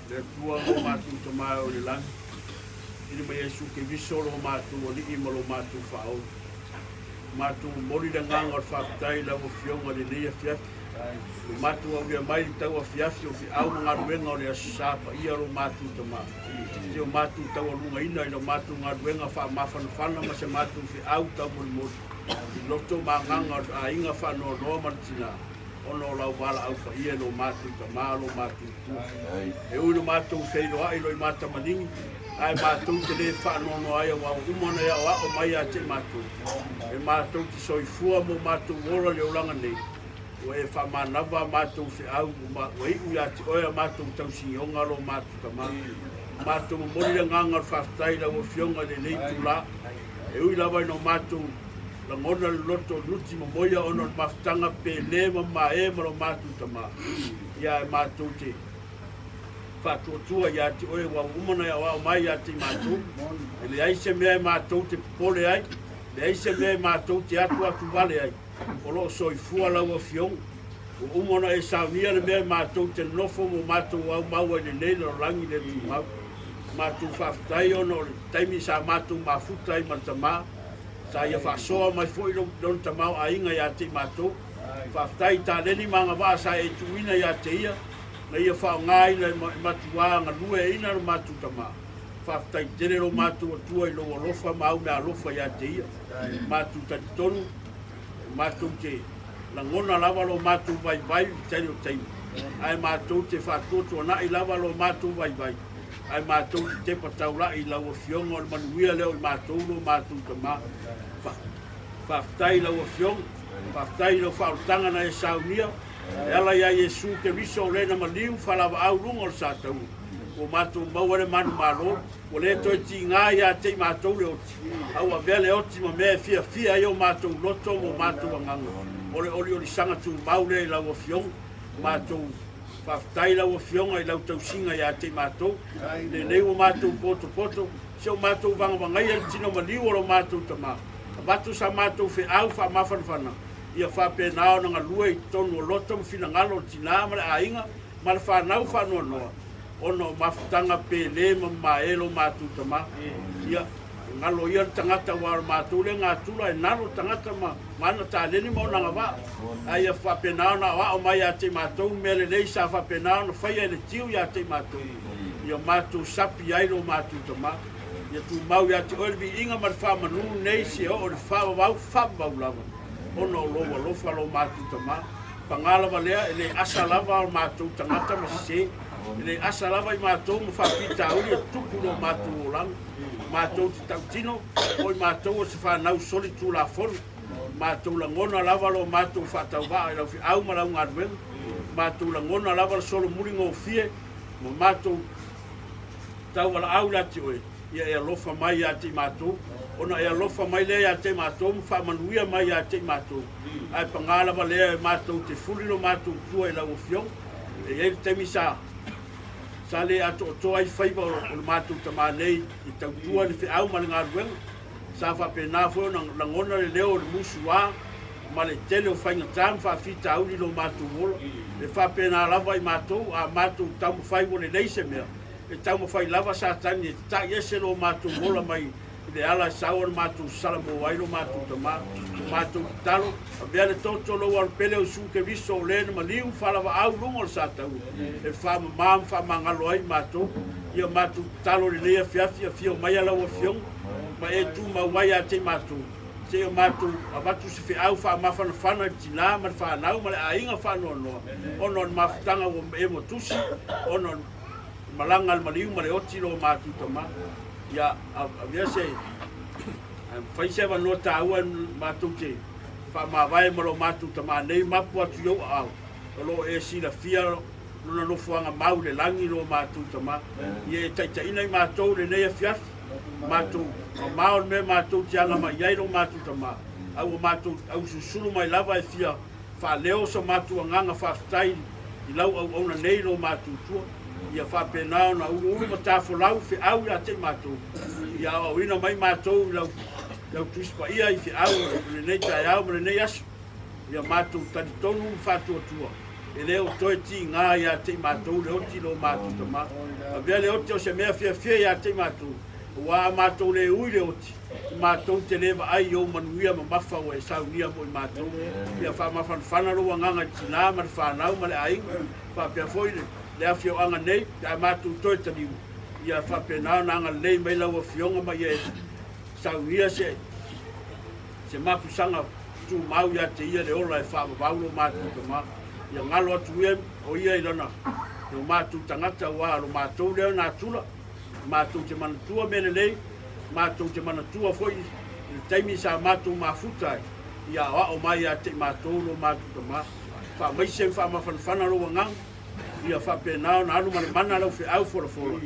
Le Atua lo matou Tama o le lagi, i le ma Iesu Keriso lo matou Alii ma lo matou Faaola. Matou momoli le agaga o le faafetai i lau Afioga i lenei afiafi. Ua matou aulia mai le tau afiafi o feau ma galuega o le Aso Sa paia lo matou Tama. Se o matou taualugaina i la matou galuega faamafanafana ma se matou feau taumolimoli i loto ma agaga o le aiga faanoanoa ma le tina ona o lau valaau paia i lo matou Tama lo matou Atua. E ui lo matou feiloai lo i matamaligi, ae matou te le faanoanoa ai aua ua uma ona e aoao mai ia te matou, e matou te soifua mo matou ola le olaga nei. Ua e faamanava a matou feau ua iu ia te oe a matou tausigioga lo matou tama. Matou momoli le agaga o le faafetai i lau Afioga i lenei itula. E ui lava ina o matou lagona le loto nuti momoia ona o le mafutaga pele ma mae ma lo matou tama. Ia ae matou te faatuatua ia te oe ua uma ona e aoao mai ia te i matou. E leai se mea e matou te popole ai, leai se mea e matou te atu atu vale ai. O lo o soifua lau Afioga. Ua uma ona e saunia le mea e matou te nofo ma matou aumau ai lenei lalolagi le tumau. Matou faafetai ona o le taimi sa matou mafuta ai ma le tama, sa ia faasoa mai foi lona tamaoaiga ia te i matou. Faafetai i taleni ma agavaa sa e tuuina ia te ia, na ia faaaogaina e matuā galueaiina lo matou tama. Faafetai tele lo matou Atua i lou alofa ma au meaalofa ia te ia. Matou talitonu, matou te lagona lava lo matou vaivai i le tele o taimi, ae matou te faatuatuanai lava lo matou vaivai, ae matou te tepa taulai i lau Afioga o le manuia lea o i matou lo matou tama. Faafetai i lau Afioga, faafetai i lau faaolataga na e saunia, e ala iā Iesu Keriso o le na maliu faalavaau luga o le sataua, ua matou maua le manumalo. Ua le toe tiga ia te i matou le oti, a ua avea le oti ma mea e fiafia ai o matou loto ma o matou agaga. O le oliolisaga tumau lea i lau Afioga. Matou faafetai i lau Afioga i lau tausiga ia te i matou. Lenei ua matou potopoto, si o matou vagavagaia le tino maliu o lo matou tama. Avatu sa matou feau faamafanafana, ia faapena ona galue i totonu o loto ma finagalo o le tina ma le aiga ma le fanau faanoanoa. Ona o mafutaga pele ma mamae lo matou tama. Ia, galo ia le tagata aua o le matou lea natura e nalo le tagata ma ana taleni ma ona agavaa. Ae ia faapena ona aoao mai ia te i matou mea lelei sa faapena ona faia e le tiu ia te i matou. Ia matou sapi ai lo matou tama. Ia tumau ia te oe le viiga ma le faamanu nei se oo i le faavavau, faavavau lava, ona o lou alofa lo matou tama. Paga lava lea, e le asa lava o matou tagata ma sese, e le asa lava i matou ma faafitauli e tutupu lo matou olaga. Matou te tautino, o i matou o se fanau soli tulafono. Matou lagona lava lo matou faatauvaa i lau feau ma lau galuega. Matou lagona lava le solomuli gofie ma matou taualaau ia te oe, ia e alofa mai ia te i matou, ona e alofa mai lea ia te matou ma faamanuia mai ia te i matou. Ae paga lava lea e matou te fuli lo matou tua i lau Afioga. E i ai le taimi sa sa le atoatoa ai faiva o le matou tama nei i tautua i le feau ma le galuega. Sa faapena foi ona lagona le leo o le musuā ma le tele o faigata ma faafitauli i lo matou ola. E faapena lava i matou, a matou taumafai ua lelei se mea, e taumafai lava Satani e tata'i ese lo matou ola mai i le ala e sau ona matou salamo ai lo matou tama. O matou tatalo, avea le toto o lou alopele o Iesu Keriso o le na maliu faalavaau luga o le sataua e faamama ma faamagalo ai matou. Ia matou tatalo i lenei afiafi, afio maia lau Afioga ma e tumau ai ia te i matou, seia matou avatu se feau faamafanafana i le tinā ma le fanau ma le aiga faanoanoa ona o le mafutaga ua e motusi ona o le malaga a le maliu ma le oti lo matou tama. Ia avea se fai se avanoa taua matou te faamavae ma lo matou tama nei mapu atu i ou aao o lo o e silafia lona nofoaga mau i le lagi lo matou tama. Ia e taitaiina i matou i lenei afiafi, matou mamao le mea matou te aga mai ai lo matou tama, a ua matou ausulusulu mai lava e fia faaleo so matou agaga faafetai i lau auauna nei lo matou tua. Ia faapena ona uluulu ma tafolau feau ia te i matou, ia aoaoina mai matou i lau, lau Tusi Paia i feau o lenei taeao ma lenei aso. Ia matou talitonu ma faatuatua, e le o toe tiga ia te i matou le oti lo matou tama. Avea le oti o se mea fiafia ia te i matou, aua a matou le ui le oti, matou te le vaai i ou manuia mamafa ua e saunia mo i matou. Ia faamafanafana lou agaga i tinā ma le fanau ma le aiga, faapea foi le afioaga nei, pe a matou toe taliu, ia faapena ona agalelei mai lau Afioga ma ia e saunia se se mapusaga tumau ia te ia le ola e faavavau lo matou tama. Ia galo atu ia o ia i lana lo matou tagata aua lo matou lea natura, matou te manatua mea lelei, matou te manatua foi i le taimi sa matou mafuta ai, ia aoao mai ia te i matou lo matou tama. Faamaise ma faamafanafana lou agaga, ia faapena ona alu ma le mana lau feau folafola,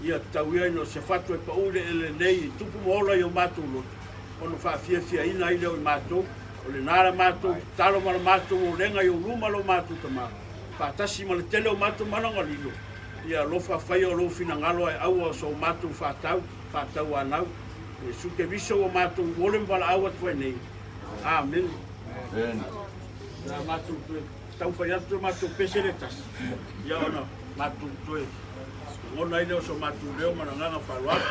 ia tatau ia ina o se fatu e pau i le eleele nei i tupu ma ola i o matou loto, ona faafiafiaina ai lea o i matou, o lena la matou tatalo ma la matou olega i ou luma lo matou Tama, faatasi ma le tele o matou malaga lilo, ia alofa faia o lou finagalo ae aua o so matou faatau, faatauanau. Iesu Keriso ua matou ole ma valaau atu ai nei. Amene. Na matou toe taumafai atu le matou pese le tasi, ia ona matou toe lagona ai lea o so matou leo ma le agaga faaaloalo.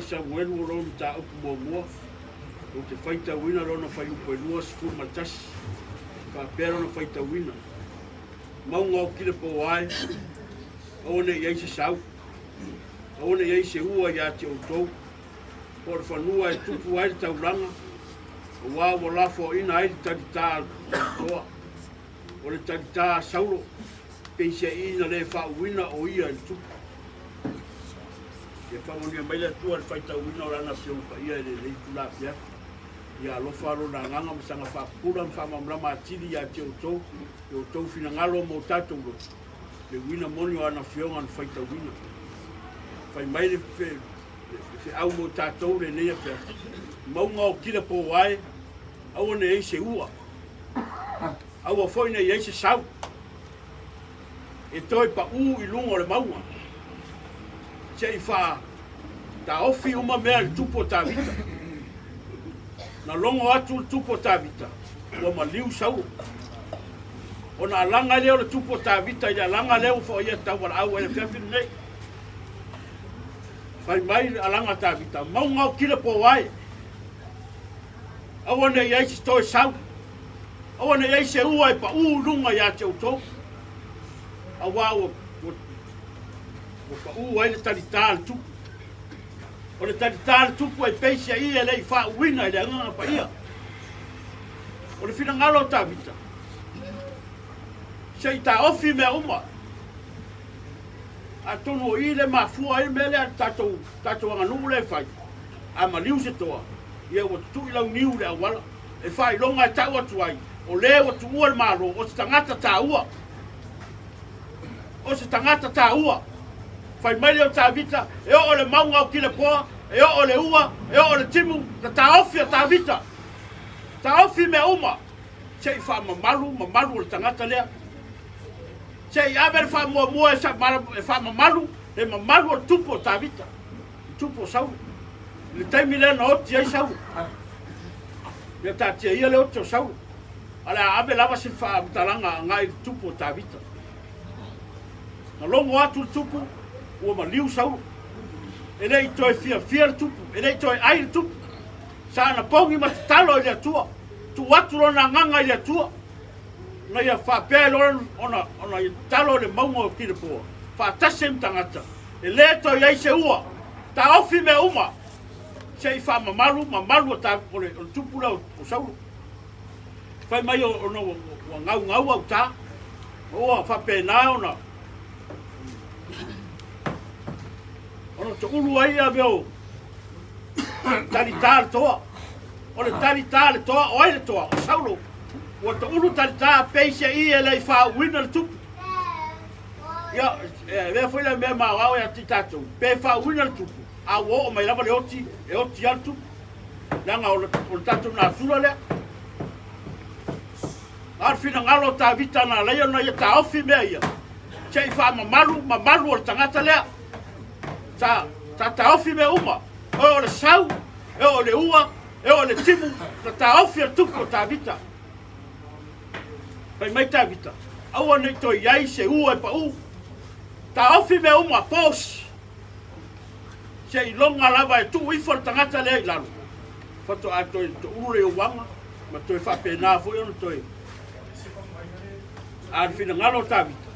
Samuelu o lona mataupu muamua, ou te faitauina lona fuaiupu e 21, faapea lona faitauina, Mauga o Kilepoa e, aua ne i i ai se sau, aua ne i i ai se ua ia te outou, po o le fanua e tupu ai le taulaga, aua ua lafoaina ai le talitā a le toa. O le talitā a Saulo, peiseai na le faauuina o ia i le tupu. Ia faamanuia mai le Atua i le faitauina o Lana Afioga Paia i lenei itula afiafi. Ia alofa Lona Agaga ma saga faapupula ma faamalamalama atili ia te outou i outou finagalo ma o tatou loto, le uiga moni o Ana Afioga na faitauina. Fai mai le feau mo tatou lenei afiafi, mauga o kila pōae, aua ne i ai se ua, aua foi ne i ai se sau, e toe paʻū i luga o le mauga, se i faataofi uma mea i le tupu o Tavita. Na logo atu le tupu o Tavita, ua maliu Saulo. Ona alaga lea o le tupu o Tavita i le alaga lea ua foaia tauvalaau ai le afiafi lenei. Fai mai le alaga a Tavita, mauga o kila pōae, aua ne i ai se toe sau, aua ne i ai se ua e paʻū i luga ia te outou, aua ua, ua, ua paʻū ai le talitā a le tupu. O le talitā a le tupu e peisiaʻi e le i faauuina i le Agaga Paia. O le finagalo o Tavita, se i taofi mea uma. Atonu o i le mafua ai le mea lea le tatou, tatou aganuu lea e fai, a maliu se toa, ia ua tutui lau niu i le auala, e faailoga e tau atu ai, o le ua tuua le Malo, o se tagata taua. O se tagata taua. Fai mai lea o Tavita, e oo le mauga o Kilepoa, e oo le ua, e oo le timu, na taofi a Tavita. Taofi mea uma, se i faamamalu mamalu o le tagata lea. Se i ave le faamuamua e faamamalu le mamalu o le tupu o Tavita, le tupu o Saulo. I le taimi lea na oti ai Saulo. Ia taatia ia le oti o Saulo. A o le a ave lava se faamatalaga agai i le tupu o Tavita. Na logo atu le tupu, ua maliu Saulo. E le i toe fiafia le tupu, e le i toe ai le tupu. Sa na pogi ma tatalo i le Atua, tuu atu lona agaga i le Atua, na ia faapea ai loa ona, ona ia tatalo i le mauga o Kilepoa, faatasi ai ma tagata, e le toe i ai se ua, taofi mea uma, se i faamamalu mamalu o le, o le tupu lea o Saulo. Fai mai ona ua, ua gaugau autā, ua faapena ona, ona toulu ai ia mea o talitā le toa. O le talitā le toa, o ai le toa? O Saulo. Ua toulu talitā peiseai e le i faauuina le tupu. Ia, e avea foi lea mea maoao ia te tatou, pe faauuina le tupu, a ua oo mai lava le oti, e oti lava le tupu. Leaga o le, o le tatou natura lea. A o le finagalo o Tavita na ala ai ona ia taofi mea ia, se i faamamalu mamalu o le tagata lea. Sa, sa taofi mea uma, e oo le sau, e oo le ua, e oo le timu, na taofi e le tupu o Tavita. Fai mai Tavita, aua ne i toe i ai se ua e paʻū. Taofi mea uma, pause. Seiloga lava e tuu ifo le tagata lea i lalo, faatoa toe toulu le ouaga ma toe faapena foi ona toe. A o le finagalo o Tavita,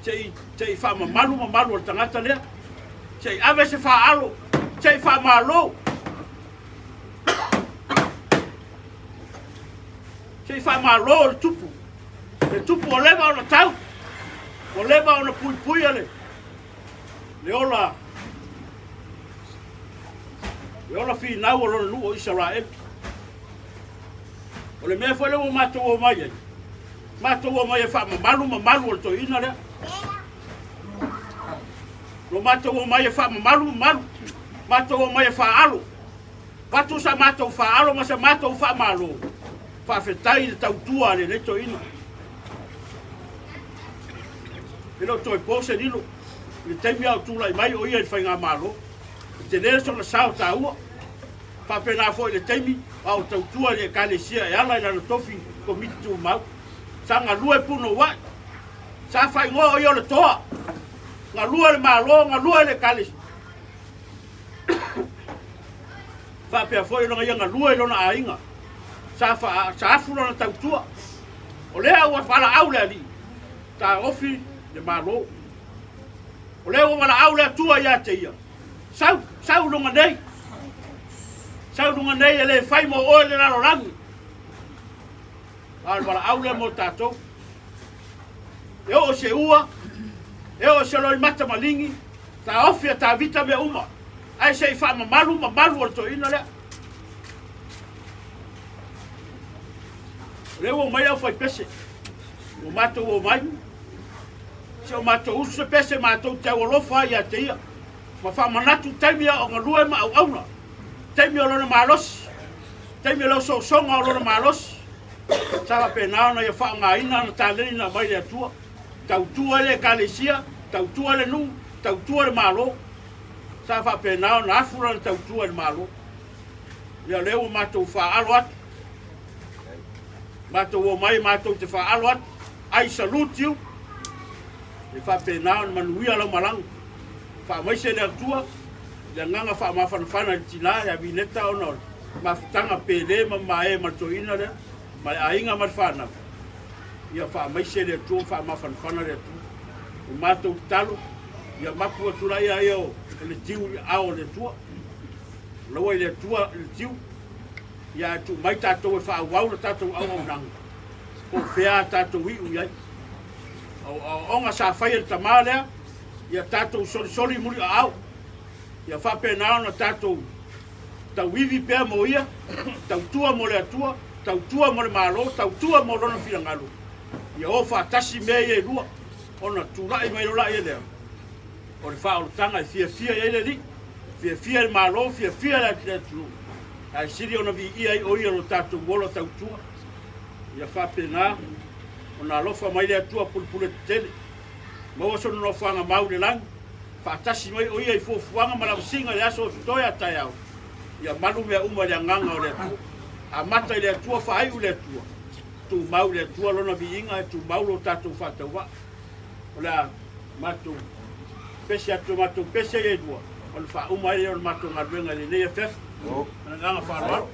se i, se i faamamalu mamalu o le tagata lea, se i ave se faaalo, se i faamalo, se i faamalo le tupu, le tupu ua leva ona tau, ua leva ona puipuia le, le ola, le ola finau o lona nuu o Isaraelu. O le mea foi lea ua matou omai ai, matou omai e faamamalu mamalu o le toeaina lea. Ua matou omai e faamamalu mamalu, matou omai e faaalo. Avatu sa matou faaalo ma sa matou faamalo, faafetai i le tautua a lenei toeaina. E le o toe po se lilo i le taimi a o tulai mai o ia i le faigamalo. E tele sona sao taua. Faapena foi i le taimi a o tautua i le Ekalesia e ala i lana tofi Komiti Tumau. Sa galue punouai. Sa faaigoa o ia o le toa. Galue le Malo, galue le Ekalesia. Faapea foi ona ia galue i lona aiga. Sa, fa, sa afu lona tautua. O lea ua valaau le Alii, taofi le Malo. O lea ua valaau le Atua ia te ia, sau, sau luga nei. Sau luga nei e le fai mo oe le lalolagi. A o le valaau lea mo tatou. E oo se ua, e oo se loimata maligi, taofi a Tavita mea uma, ae se i faamamalu mamalu o le toeaina lea. O lea ua omai le aufaipese, ua matou omai, si o matou usu se pese matou te aualofa ai ia te ia, ma faamanatu taimi a o galue ma auauna, taimi o lona malosi, taimi o le osoosoga o lona malosi, sa faapena ona ia faaaogaina ana taleni na aumai le Atua, tautua ai le Ekalesia, tautua le nuu, tautua le Malo. Sa faapena ona afu lana tautua i le Malo. Ia o lea ua matou faaalo atu, matou omai matou te faaalo atu, I salute you, e faapena ona manuia lau malaga. Faamaise le Atua i le agaga faamafanafana i le tina ia Vineta ona o le mafutaga pele ma mamae ma le toeaina lea, ma le aiga ma le fanau. Ia faamaise le Atua ma faamafanafana le Atua. O matou tatalo, ia mapu atu laia ia o le tiu i aao o le Atua. Laua i le Atua i le tiu, ia ae tuu mai tatou e faaauau le tatou auaunaga, po o fea a tatou iu i ai. O aoaoga sa fai e le tama lea, ia tatou solisoli muliaao, ia faapena ona tatou tauivi pea mo ia, tautua mo le Atua, tautua mo le Malo, tautua mo lona finagalo, ia o faatasi mea ia e lua, ona tulai mai loa lea o le faaolataga e fiafia i ai le Alii, fiafia le Malo, fiafia le atunuu, ae sili ona viia ai o ia lo tatou ola tautua. Ia faapena ona alofa mai le Atua pulupule tetele, maua sona nofoaga mau i le lagi, faatasi mai o ia i fuafuaga ma lavasiga i le aso o totoe a taeao, ia malu mea uma i le agaga o le Atua. Amata i le Atua, faaiu i le Atua, tumau i le Atua lona viiga, e tumau lo tatou faatauvaa. O le a matou pese atu e matou pese ia e lua, ona faauma ai lea o le matou galuega i lenei afiafi. Ma le agaga faaaloalo.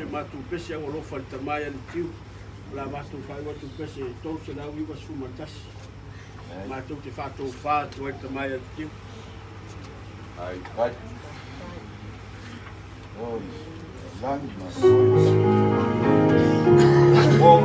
si a matou pese au alofa i le tama ia Letiu. O le a matou faaiu atu pese e 391. Matou te faatofa atu ai le tama ia Letiu. Ai. Vai. Oi, lagi ma oi. Oh.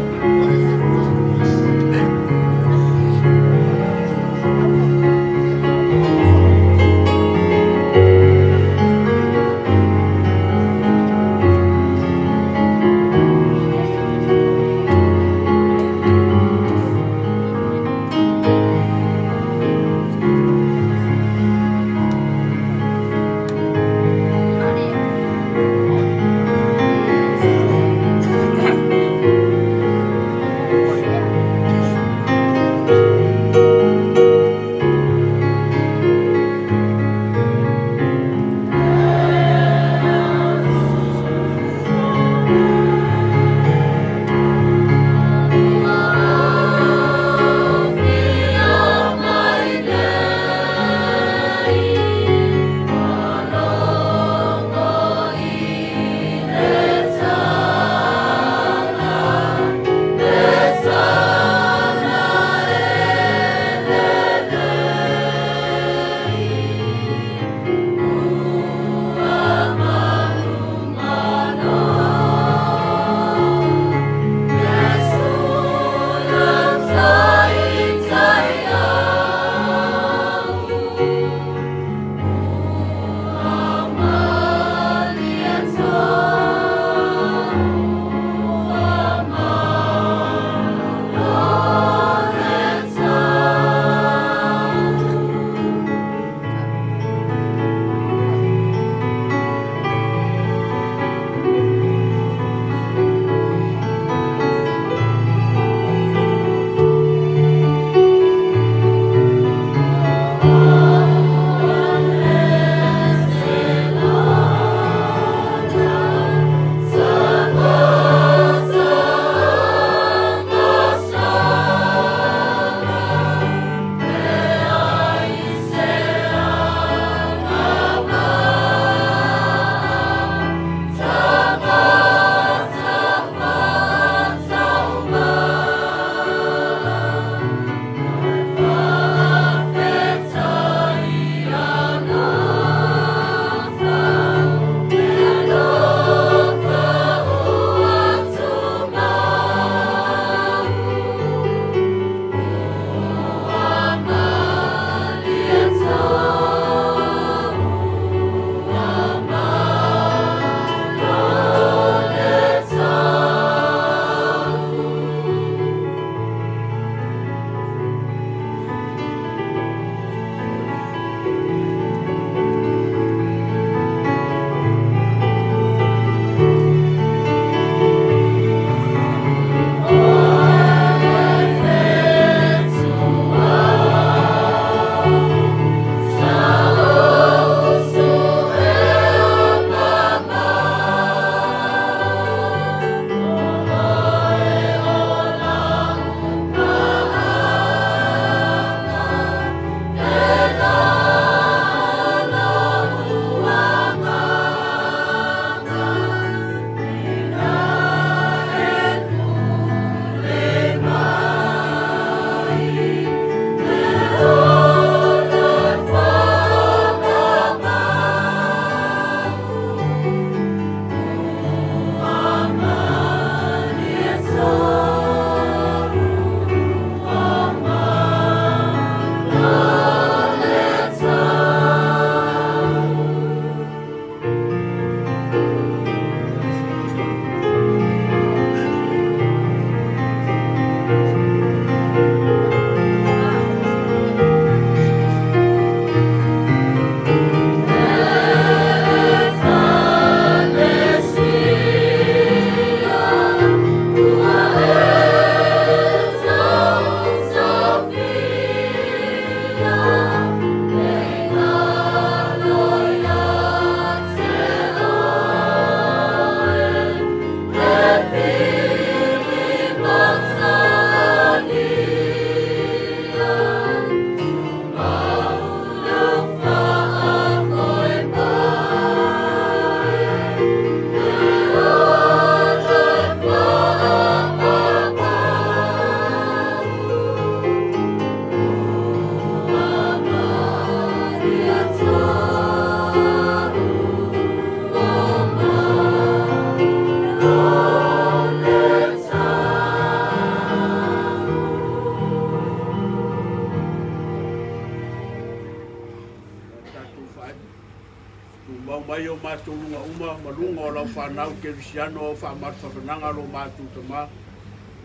o matou luga uma ma luga o lau fanau kerisiano ao faamalufaafanaga lo matou Tama,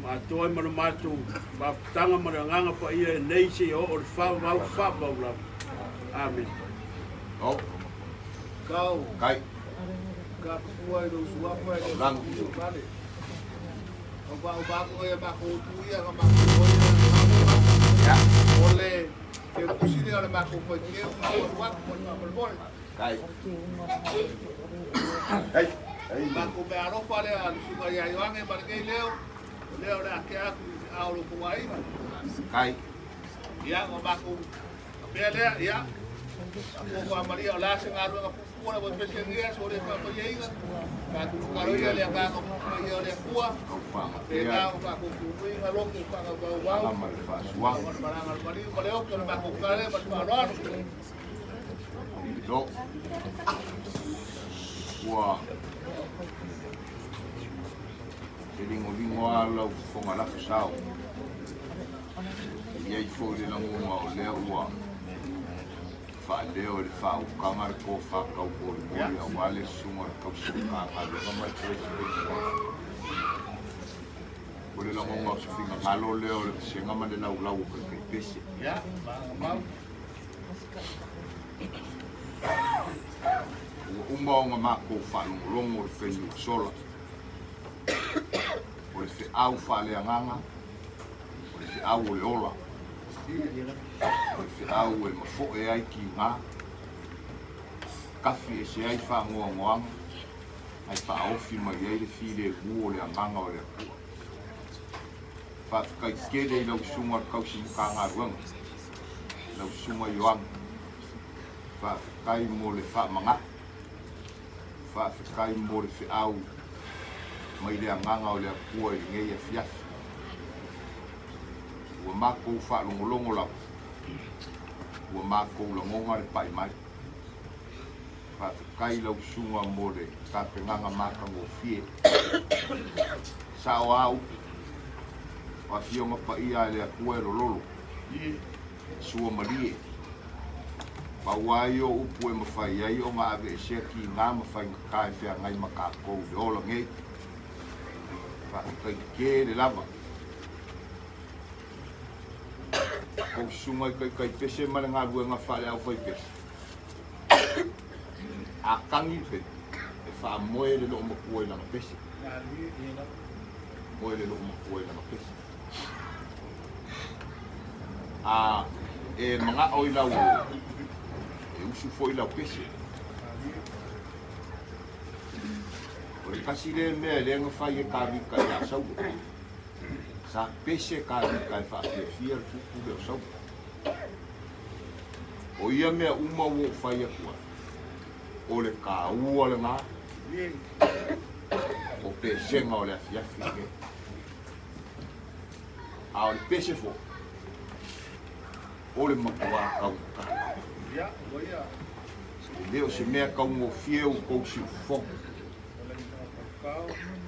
ma atoa ai ma le matou faafetaga ma le Agaga Paia e nei seia oo i le faavavau faavavau lava. Amene. Oh. Kau. Kai. Ka pua i lou suafa e le Lagi. vale. O ba o ba ko ia ma ko tu ia ka ma ko ia ma ko ma. Ia. O le te kusi le o le ma ko fai ke o ma o wa ko ma ko mo. Kai. Kai. Ai. Ma ko me alofa le a le suka ia Ioane ma le kei leo. O lea o le a ke aku i a o lo ko aiga. Kai. Ia o ma ko pea lea ia. Ko ko Maria o la se galuega pupua le pese ngia so le fa ia iga. Ka tu karo ia le ka ko ia le kua. Kau whanga Te pea. nā o ka ko kui ngā loko o whanga wau wau. Ama le whaasuanga. Ma le maranga le mariu, ma le oki o le mako kare, ma le wharoaro. No. Ua te lingolingo a lau fofoga lafo sao. E i ai foi le lagona o lea ua faaleo i le faaukaga le tofa taumolimoli aua le susuga o le tausi Matagaluega ma le Peresetene. O le lagona o se finagalo lea o le vasega ma le laulau o Kaitaipese. Ia, maanga mau. Ua uma ona matou faalogologo i le taimi ua sola, o le feau faaleagaga, o le feau o le ola, o le feau e mafoe ai tiga, tafi ese ai faanoanoaga, ae faaofi mai ai le filemu o le Agaga o le Atua. Faafetai tele i lau Susuga le Tausi Matagaluega, lau Susuga Ioane. Faafetai mo le faamanatu, faafetai mo le feau mai le Agaga o le Atua i lenei afiafi. Ua matou faalogologo lava, ua matou lagona le pai mai. Faafetai i lau susuga mo le tapenaga matagofie. Sao a upu, o Afioga Paia a le Atua e lololo, sua malie. Pau a ia o upu e mafai ai ona aveesea tiga ma faigata e feagai ma tatou i le ola nei. Faafetai tele lava. Kou susuga i Taitaipese ma le galuega faale-aufaipese. A tagi le pele, e faamoe le loomatua i lana pese. Moe le loomatua i lana pese. A e manao i lau e usu foi lau pese. O le tasi lea mea e le mafai e Tavita ia Saulo. Sa pese Tavita e faafiafia le tupu lea o Saulo. O ia mea uma ua ou fai atu ai, o le taua lena o pesega o le afiafi lenei. A o le pese foi, o le matuā taugata. E le o se mea taugofie outou siufofoga.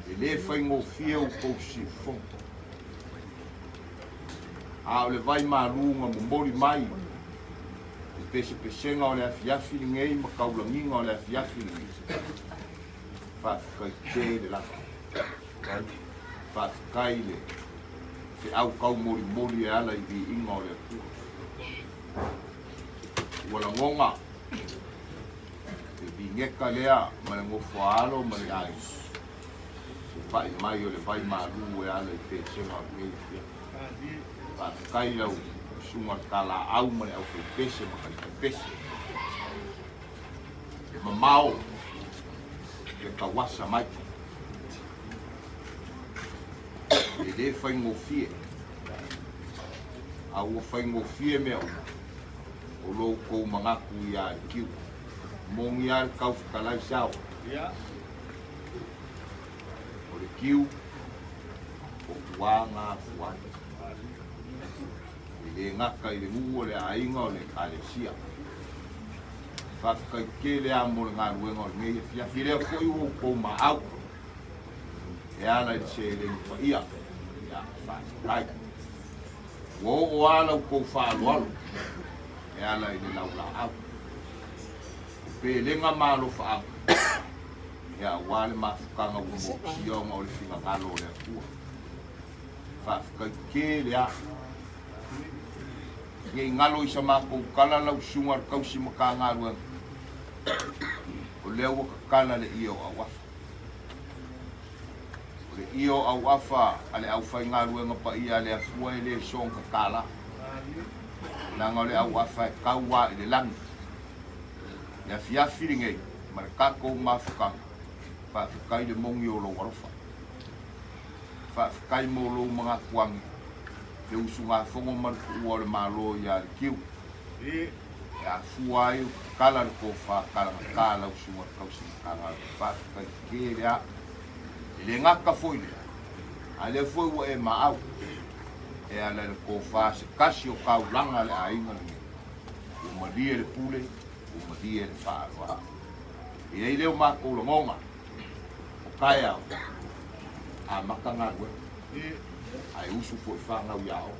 E le faigofie outou siufofoga. A o le vai malū na momoli mai i pesepesega o le afiafi lenei ma taulagiga o le afiafi lenei, faafetai tele lava. Faafetai i le feau taumolimoli e ala i viiga o le Atua. Ua lagona le vineta lea ma le nofoaalo ma le aiga. Ua pai mai o le vai malū e ala i pesega o lenei afiafi. Faafetai i lau susuga le talaau ma le aufaipese ma taitaipese. E mamao le tauasa mai. E le faigofie. A ua faigofie mea uma o lo outou manatu ia le kiu. Moni lava le tau fetalai sao. O le kiu, o tua ngā fuai. E le gata i le nuu o le aiga o le Ekalesia. Faafetai tele lava mo le galuega o lenei afiafi lea foi ua outou maau e ala i le seleni paia. Ia, faafetai. Ua oo lava la outou faaaloalo e ala i le laulaau. O pelega ma alofaaga. Ia aua le mafutaga ua motusia ona o le finagalo o le Atua. Faafetai tele a. Nei galo i sa matou tala lau susuga le tausi Matagaluega, o lea ua tatala le ie o Auafa. O le ie o Auafa a le aufaigaluega paia a le Atua e le soona tatala, leaga o le Auafa e tau a i le lagi. Le afiafi lenei ma le tatou mafutaga, faafetai le moni o lou alofa. Faafetai mo lou manatu ane, le usugafono ma le tuua o le Malo ia Lekiu, e afua ai o tatala le tofa talagata lau Susuga Tausi Matagaluega. Faafetai tele a. E le gata foi lea, a lea foi ua e maau e ala i le tofa se tasi o taulaga a le aiga lenei. Ua malie le pule, ua malie le faaaloalo. E i ai lea o matou lagona, o taeao, amata galuega, ae usu foi fanau ia oe.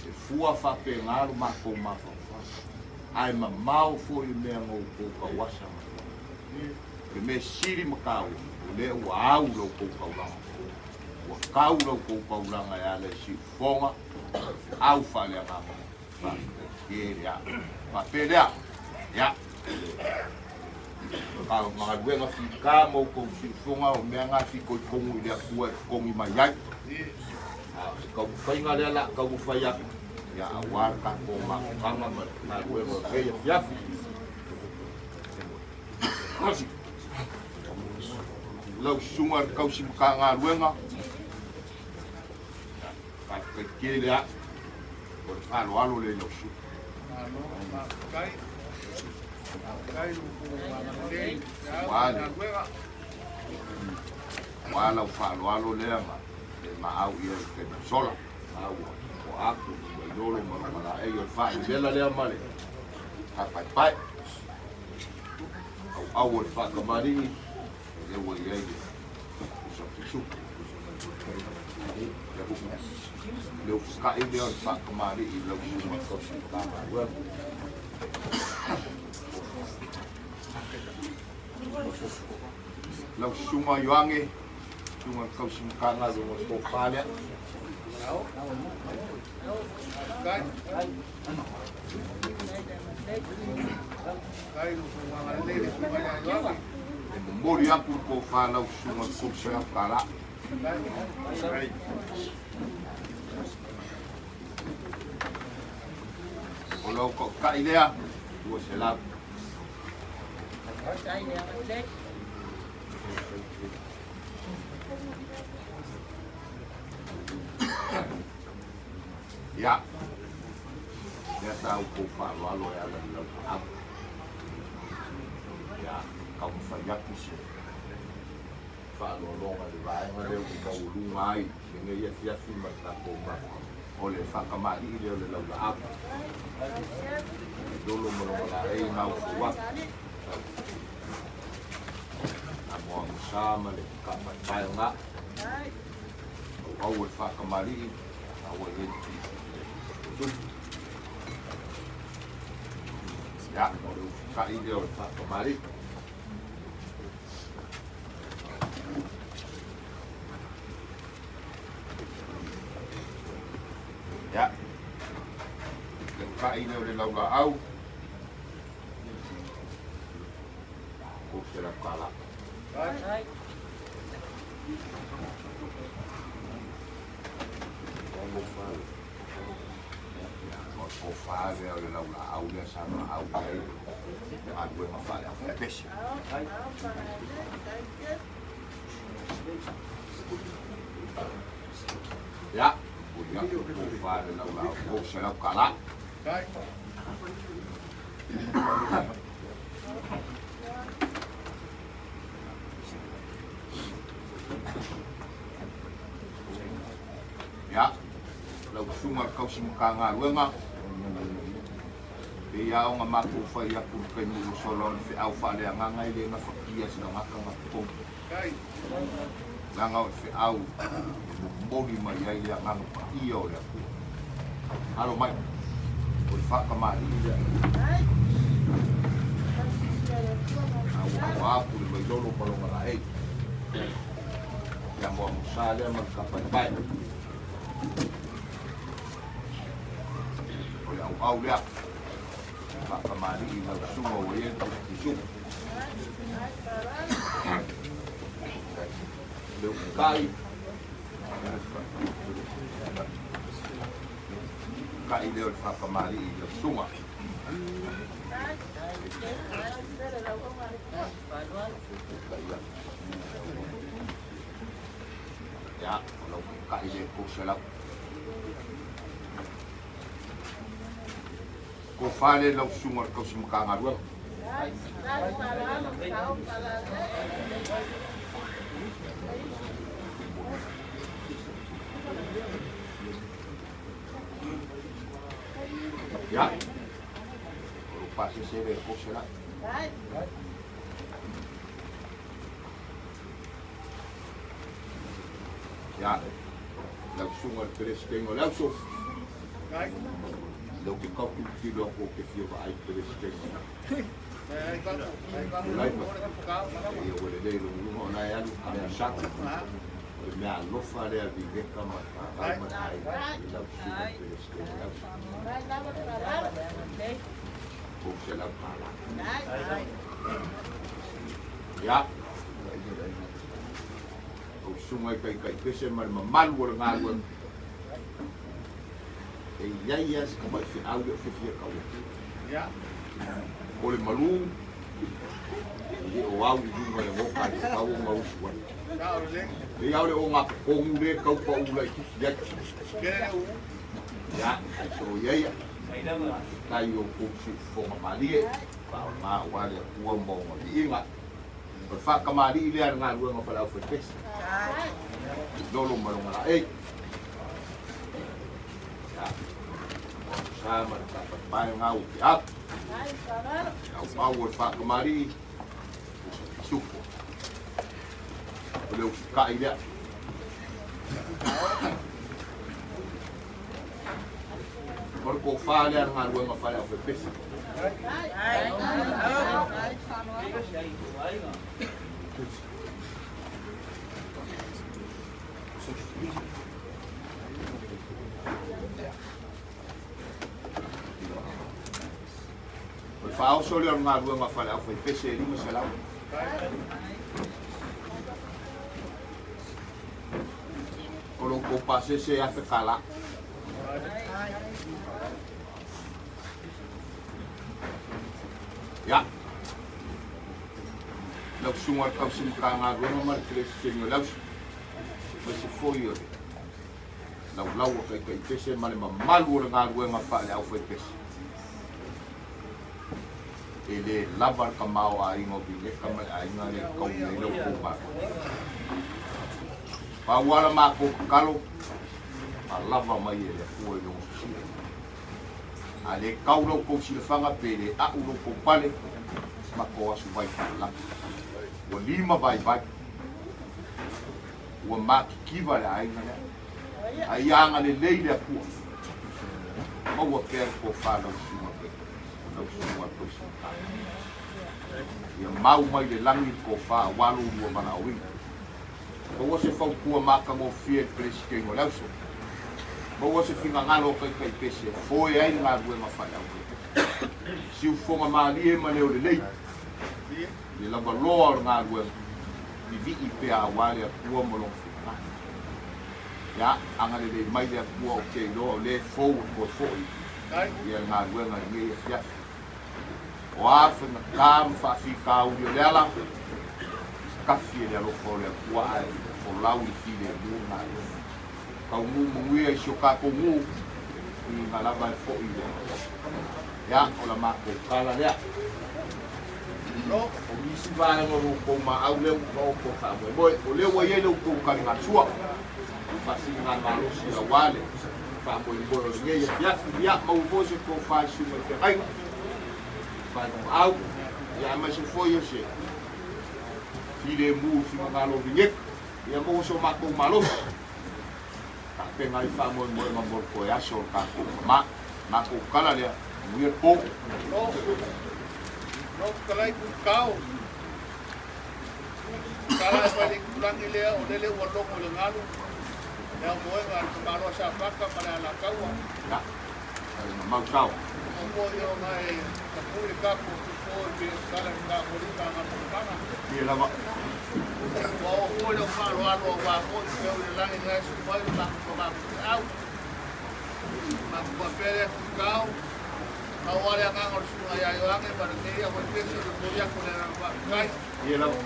E fua faapena lo matou mafaufau, ae mamao foi le mea na outou tauasa mai ai. O le mea sili ma taua, o lea ua au la outou taulaga, ua tau la outou taulaga e ala i siufofoga, au faaleagaga. Faafetai tele a. Faapea lea, ia, galuega fita ma outou siufofoga o mea na fitoitonu i le Atua e totogi mai ai. A o se taumafaiga lea la a taumafai atu, ia aua le tatou mafutaga ma le galuega o lenei afiafi. Lau Susuga i le Tausi Matagaluega, faafetai tele lava o le faaaloalo lea i lau susuga. Malo, faafetai. Faafetai lo outou agalelei i le galuega. Aua lau faaaloalo lea ma le maau i ai i le taimi ua sola. Maua ua atu Vailolo ma lou malaei o le faaivela lea ma le faapaepae. Auau o le faatamalii, lea ua i ai le uso Le ufukai lea o le faatamalii i lau susuga tausi Matagaluega. Lau susuga Ioane, susuga tausi Matagaluega o le tofa lea. E momoli atu le tofa lau susuga $300. O lau tautai lea, 200. Ia, lea sa outou faaaloalo e ala i lau paau. Ia, taumafai atu se faaaloaloga i le vaega lea ua maualuga ai lenei afiafi ma le tatou mafuaaga. O le faatamalii lea o le laulaau. Lolo ma lona laei maufou atu. Na moamusa ma le taapaepae o na. Auau o le faatamalii, a ua i ai le tupu. Ia, o le ufukai lea o le faatamalii. Ia, le ufukai lea o le laulaau. Ko se lau kālā. O fa lea o le laulaau lea sa maau i ai le galuega faale-alfapesi. Ia, ua ia ko fa le laulaau, $300. Ia, lau susuga le tausi Matagaluega, pei lava ona matou fai atu i le taimi ua sola o le feau faaleagaga e le gafatia e se tagata ona totogi. Leaga o le feau e momoli mai ai le agaga paia o le Atua. Alo mai, o le faatamalii lea. A ua aua atu le Vailolo ma lona laei. Ia amoamosa lea ma le tapaepae. O le auau lea. Faakamali'i i lau susuga ua i ai le tusitusuga. Le ukai. Kai lea o le faakamali'i i lau susuga. Ia, o lau kai lea 300. Tofa lea i lau susuga o le tausi Matagaluega. Ia, o lou pasese lea e 300. Ia, lau susuga i le Peresetene o le Auso, lea ou te tau tilotilo atu ou te fia vaai i le Peresetene. Tulai mai. Ia ua lelei lou luga o la e alu amusata. O le mea alofa lea a Viveka ma le fanau ma le aiga i lau susuga i le Peresetene o le Auso. $300. Ia. Lau susuga i Taitaipese ma le mamalu o le galuega, e i ai lava si tamai feau lea ou te fia tau atu. O le malu, e le o au i luga i le goka i le tatau ona usu ai. E pei lava o le ogatotonu lea e tau pau laitiiti ai. Ia, ae so i ai, faafetai i outou siufofoga malie, faaaoga aua le Atua ma ona viiga. O le faatamalii lea a le galuega fale-aufaipese. Lolo ma lona laei. Ia, sa ma le tapaepae ngau o ke atu. Au pau o le faatamalii, o se pisupo. O le usikai lea. O le tofa lea a le galuega fale-aufaipese. O le faaoso lea o le galuega fale-aufaipese e 500. O lo outou pasese e $1,000. Ia. Lau susuga i le tausi Matagaluega ma le Peresetene o le Auso, aemaise foi o le laulau a Taitaipese ma le mamalu o le galuega faale-aufaipese. E le lava le tamaoaiga o Vileka ma le aiga lea e taui ai la outou galuega. Pau lava la matou tatalo, faalava mai e le Atua i lona sisila. A le tau la outou silafaga pe le a'u lo outou pale, matou asu vai faalelagi. Ua lima vaivai, ua matitiva le aiga lea. A ia agalelei le Atua, maua pea le tofa lau susuga pe lau susuga le tausi matata. Ia mau mai le lagi le tofa aua lo ulua valaauina. Maua se fautua matagofie i le Peresetene o le Auso. Maua se finagalo o Taitaipese e foe ai le galuega faale-aufaipese. Siufofoga malie ma leo lelei i le lavaloa o le galuega, vivii pea aua le Atua ma Lona finagalo. Ia, agalelei mai le Atua ou te iloa o lea e fou e toe foi ia le galuega i lenei afiafi. O a faigata ma faafitauli o le ala, tafi e le alofa o le Atua ae folau i le filemu le galuega. Taunuu manuia i si o tatou nuu, uiga lava e foi i le Atua. Ia, o la matou tala lea. O nisi vaega o lo outou maau lea ua taoto e faamoemoe, o lea ua i ai la outou taligasua, faasiligamalosi aua le faamoemoe o lenei afiafi. Ia, maua foi se tofa i susuga i feagaiga, faailomaau, ia aemaise foi o se filemu i finagalo o Vineta. Ia maua so matou malosi, tapena ai faamoemoega mo le toe aso o le tatou mama. Matou tala lea, manuia le po. Lou fetalai Kuikao, tala e mai le itulagi lea o lele ua logo i le galu le aumoega a le tamaloa Safata ma le Alataua. Ia, e mau sao. O foi ona e tapui le tapu o Tupo i pe tala i le tapoliga a Galumalemana. Ia lava. Ua oo foi lau faaaloalo aua foi peu i le lagi na e susu ai le matou tama feau. Matou faapea lea Kuikao, pau lava le agaga o le susuga ia Ioane ma lenei auaipese o le momoli atu o le agaga faafetai. Ia lava.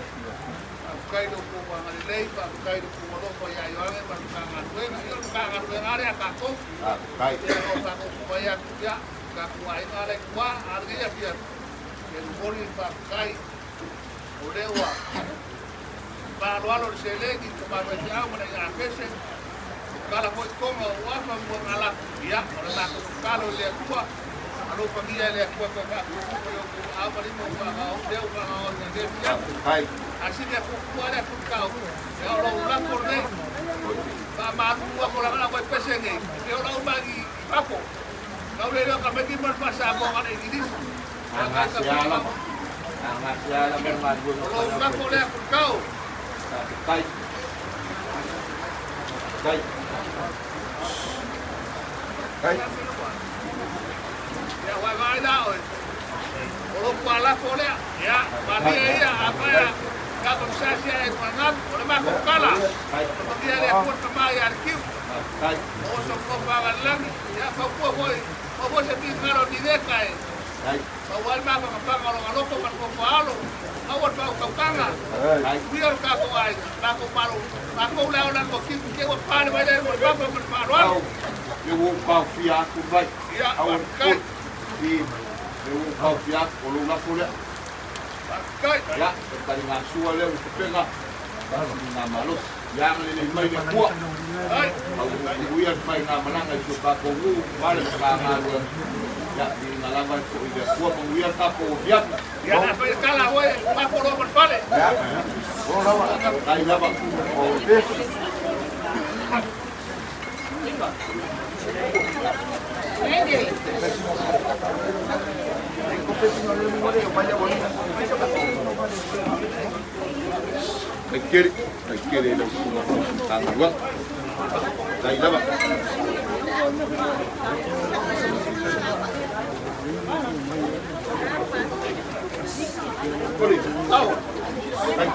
Faafetai i lo outou agalelei, faafetai i lo outou alofa ia Ioane ma le Matagaluega. Ia o le Matagaluega lava lea a tatou. Faafetai. Ia o tatou tumai atu, ia, tatou aiga la i tua, a o lenei afiafi, e momoli le faafetai o lea ua faaaloalo le seleni i le tama faifeau ma le aiga pese. Tala foi toga o uafa ma moegalafo. Ia, o le matou tatalo i le Atua, alofagia e le Atua toe faatupu i outou aao ma lima ua faagaooi lea ua faagaooi nei lenei afiafi. Faafetai. A sili atu tua lea Tulitao, ia o lou lafo lenei. Faamalulu atu leaga au pese nei, e ola uma i fafo. Kau le iloa tamaiti ma le faa-Samoa na o le Igilisi. A gasea lava. A gasea lava le galuega O lou lafo lea Tulitao. Faafetai. Faafetai. Kai. Ia, vaevae la oe. O lou tualafo lea. Ia, malie ia, afai a tatou sasia e nuangalu, o le matou tala. Alofagia le Atua le tama ia le Kiu. Faafetai. O oso kofa agalelagi. Ia, fautua foi, maua foi se finagalo o Niveka e Ai. maua ai le mafangafaga o lona loto ma le fofoaalo. Aua le faautautaga. Ai. Uia o le tatou aiga, matou malo, matou le ao lalo o Kiu, te ua pale mai le mo le papa ma le faaaloalo. Au. Le ua ou taofia atu mai. Ia, Aua le faafetai. I le ua ou taofia atu o lou lafo lea. Faafetai. Ia, e taligasua lea ua tapena. Faasiliga malosi. Ia agalelei mai le Atua. Ai. Au uia le faigamalaga i si o tatou nuu ma le Matagaluega. Ia, viiga lava e foi i le Atua, manuia le tatou afiafi. Ia, na fai le tala foi, mafo loa ma le fale. Ia. O lava. Tai lava. O pese. Tai tele, tai tele i lau susuga Matagaluega. Tai lava. Koli. Au. Tai.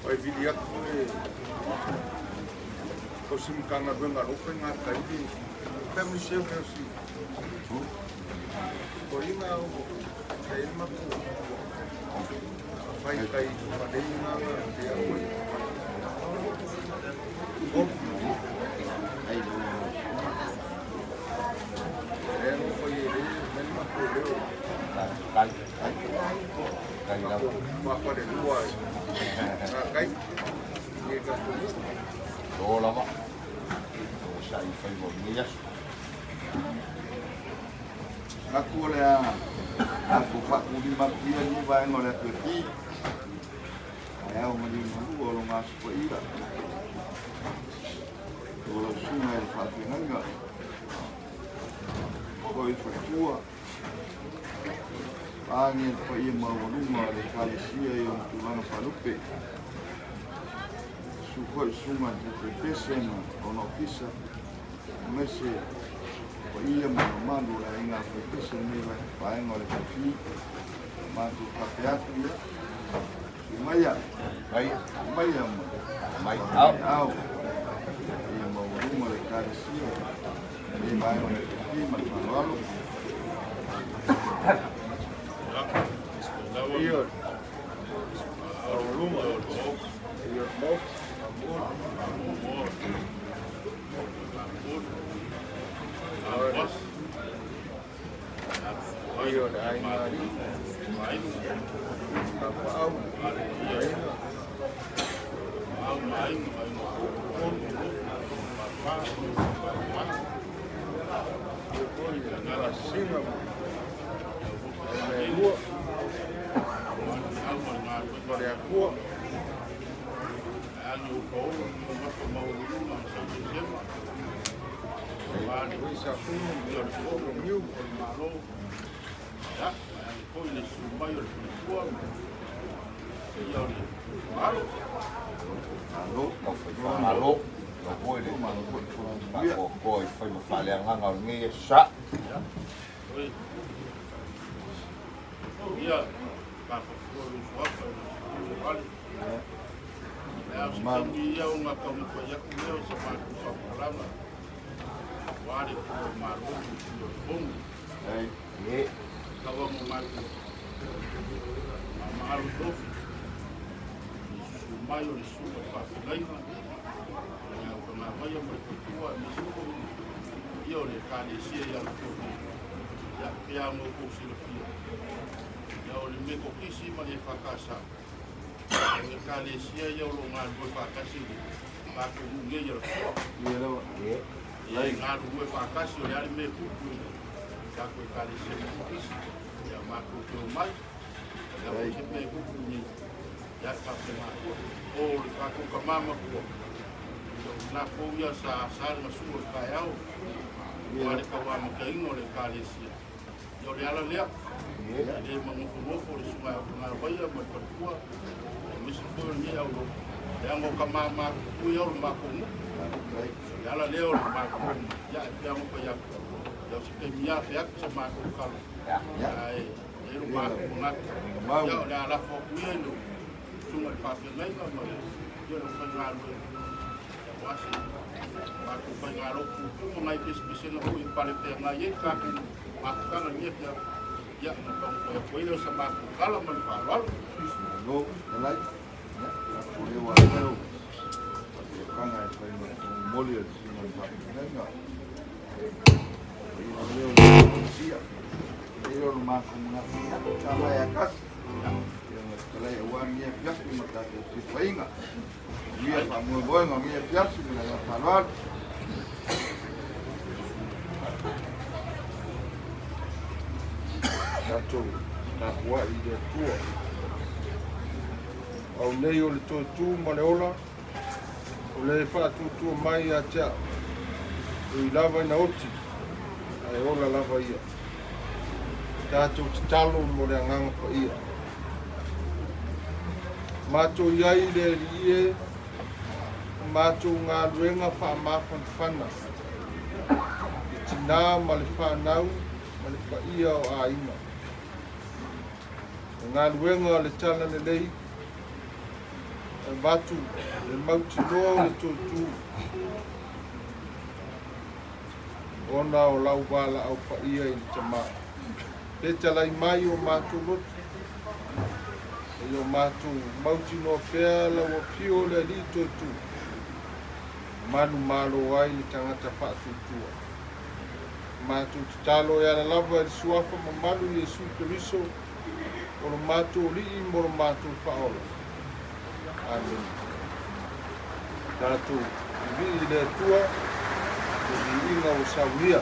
Pai vili atu e ko si Matagaluega a lou faiga tai le family seu lea o si toeaina o sa i ai le matou fai tai malei lena na tea atu ai. Lea na fai e le mai le matou leo matou faafalelua i gakai i e tatou nuu. O lava, o sa i faiva o lenei aso. Manatu o le a tatou faatulima atu ia lenei vaega o le Aso e Pi, taeao ma liugalua o lona Aso Paia, o lau Susuga i le Faafeagaiga, foi faletua, vaeane le paia maualuga o le Ekalesia i ona tulaga faalupe, susu foi le Susuga i le Taitaipese ma lona Ofisa, aemaise paia ma mamalu o le aiga faipese i lenei vaega o le FFI. Matou faapea atu ia, sui maia, maia ma mai ao, paia maualuga o le Ekalesia i lenei vaega o le FFI ma le faaaloalo. Paia o le maualuga, paia o le Maota, Paia o le aiga alii, Tapaau, Aiga, Ia foi le asiasiga ma le lua, ma le Akua. Foi sa fumu ma le niu. Malo, malo, lau foi le faafoafoa i faiva faaleagaga o lenei aso sa. Ie. Ie. Malo, talai. Ia, tatou leo a leo. Faatulakana e fai ma momoli o le susuga i le faafeagaiga. Ia leo le sia. Ia leo le matou manatu. Ia, sa mai a kasi. Ia, ma talai aua ni afiafi ma tatou tilifaiga. Ia faamoemoega o ni afiafi ma le agaga faaaloalo. Tatou tapuai i le Atua. Au nei o le toe tu ma le ola, o le faatuatua mai ia te au, e ui lava ina oti, ae ola lava ia. Tatou tatalo mo le Agaga Paia. Matou i ai i le Alii e, o matou galuega faamafanafana i tinā ma le fanau ma le paia o aiga. O galuega o le Talalelei e avatu le mautinoa o le toe tu ona o lau valaau paia i le Tama. Petalai mai o matou loto, e o matou mautinoa pea lau afio o le Alii toe tu, manumalo ai le tagata faatuatua. Matou tatalo e ala lava i le Suafa mamalu Iesu Keriso o lo matou Alii mo lo matou Faaola. Amene. Tatou vivii i le Atua le viiga ua saunia.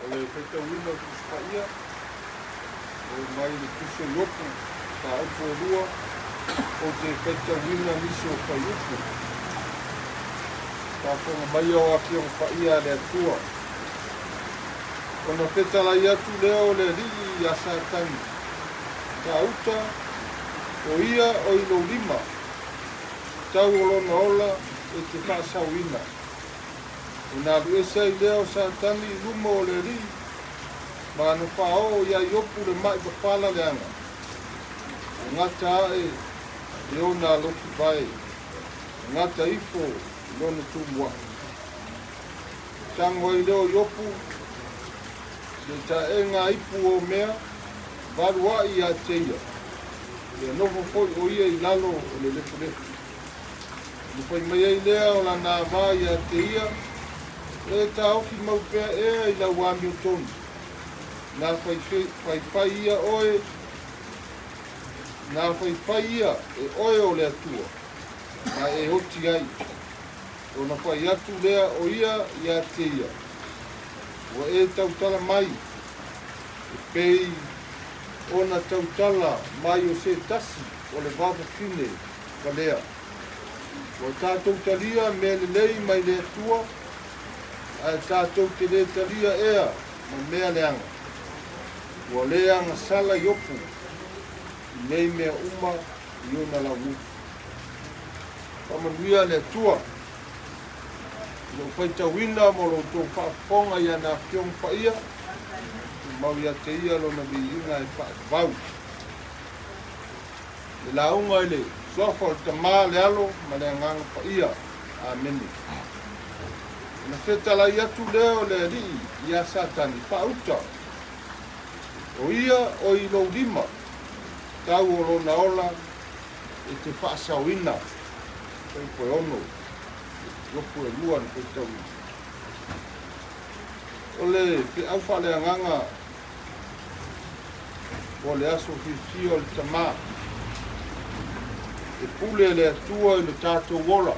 O le faitauina o Tusi Paia, oo mai i le Tusi o Iopu, mataupu e lua, ou te faitauina nisi o fuaiupu. Faafofoga maia o Afioga Paia a le Atua. Ona fetalai atu lea o le Alii ia Satani, Gauta, o ia o i lou lima, tau o lona ola e te faasaoina. Ona alu ese ai lea o Satani i luma o le Alii, ma na faaoo iā Iopu le maʻi papala leaga, e gata aʻe i ona alofi vae, e gata ifo i lona tumuaʻi. Tago ai lea o Iopu i le taeʻega ipu o mea, valu aʻi iā te ia, ia nofo foi ʻo ia i lalo o le lefulefu. Ona fai mai ai lea o lana ava iā te ia, E taofi mau pea ea i lau amiotonu, na faifai ia oe, na faifai ia e oe o le Atua, ma e oti ai. Ona fai atu lea o ia iā te ia, Ua e tautala mai, e pei ona tautala mai o se tasi o le vafafine valea. Ua tatou talia mea lelei mai le Atua, ae tatou te lē talia ea ma mea leaga. Ua lē agasala Iopu i nei mea uma i ona lauutu. Faamanuia le Atua i lou faitauina ma lo outou faafofoga i ana Afioga Paia, tumau ia te ia lona viiga e faavavau. Le lauga i le Suafa o le Tama, le Alo ma le Agaga Paia. Amene. Ona fetalai atu lea o le Alii iā Satani, Faauta, o ia o i lou lima, tau o lona ola e te faasaoina. Fuaiupu e 6, Iopu e 2 na faitauina. O le feau faaleagaga o le aso fiafia o le Tama, e pule le Atua i lo tatou ola.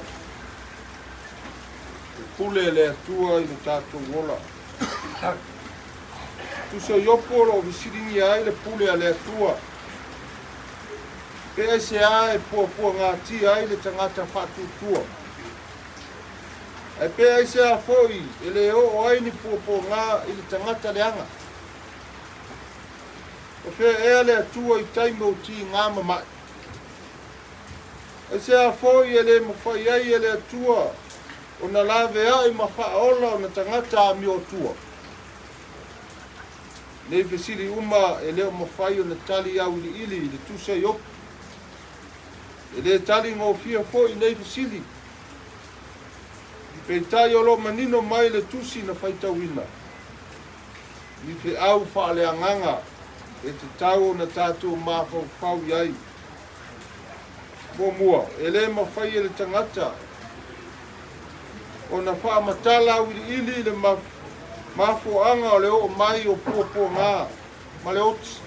E pule le Atua i lo tatou ola. Tusa o Iopu o lo o fesiligia ai le pule a le Atua. Pe aisea e puapuagatia ai le tagata faatuatua? Ae pe aisea foi e le oo ai ni puapuaga i le tagata leaga? O fea ea le Atua i taimi o tiga ma maʻi? Aisea foi e le mafai ai e le Atua ona laveai ma faaola ona tagata amiotua? Nei fesili uma e le o mafai ona tali auiliili i le tusa Iopu. E le tali gofie foi nei fesili. Peitai o lo o manino mai le tusi na faitauina, ni feau faaleagaga e tatau ona tatou mafaufau i ai. Muamua, e le mafai e le tagata ona faamatala auiliili le mafuaaga o le oo mai o puapuaga ma le oti.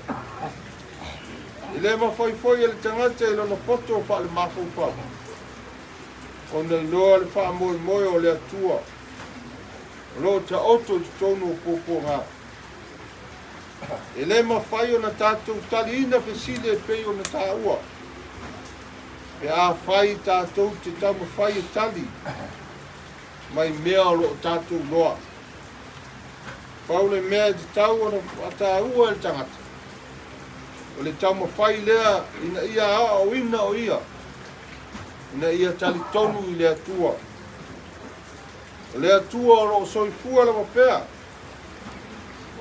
E le mafai foi e le tagata i lona poto faalemafaufau ona iloa le faamoemoe o le Atua o lo o taoto i totonu o puapuaga. E le mafai ona tatou taliina fesili e pei ona taua pe afai tatou te taumafai e tali mai mea o lo o tatou iloa. Pau le mea e tatau ona faataua e le tagata, o le taumafai lea ina ia aoaoina o ia, ina ia talitonu i le Atua. O le Atua o lo o soifua lava pea,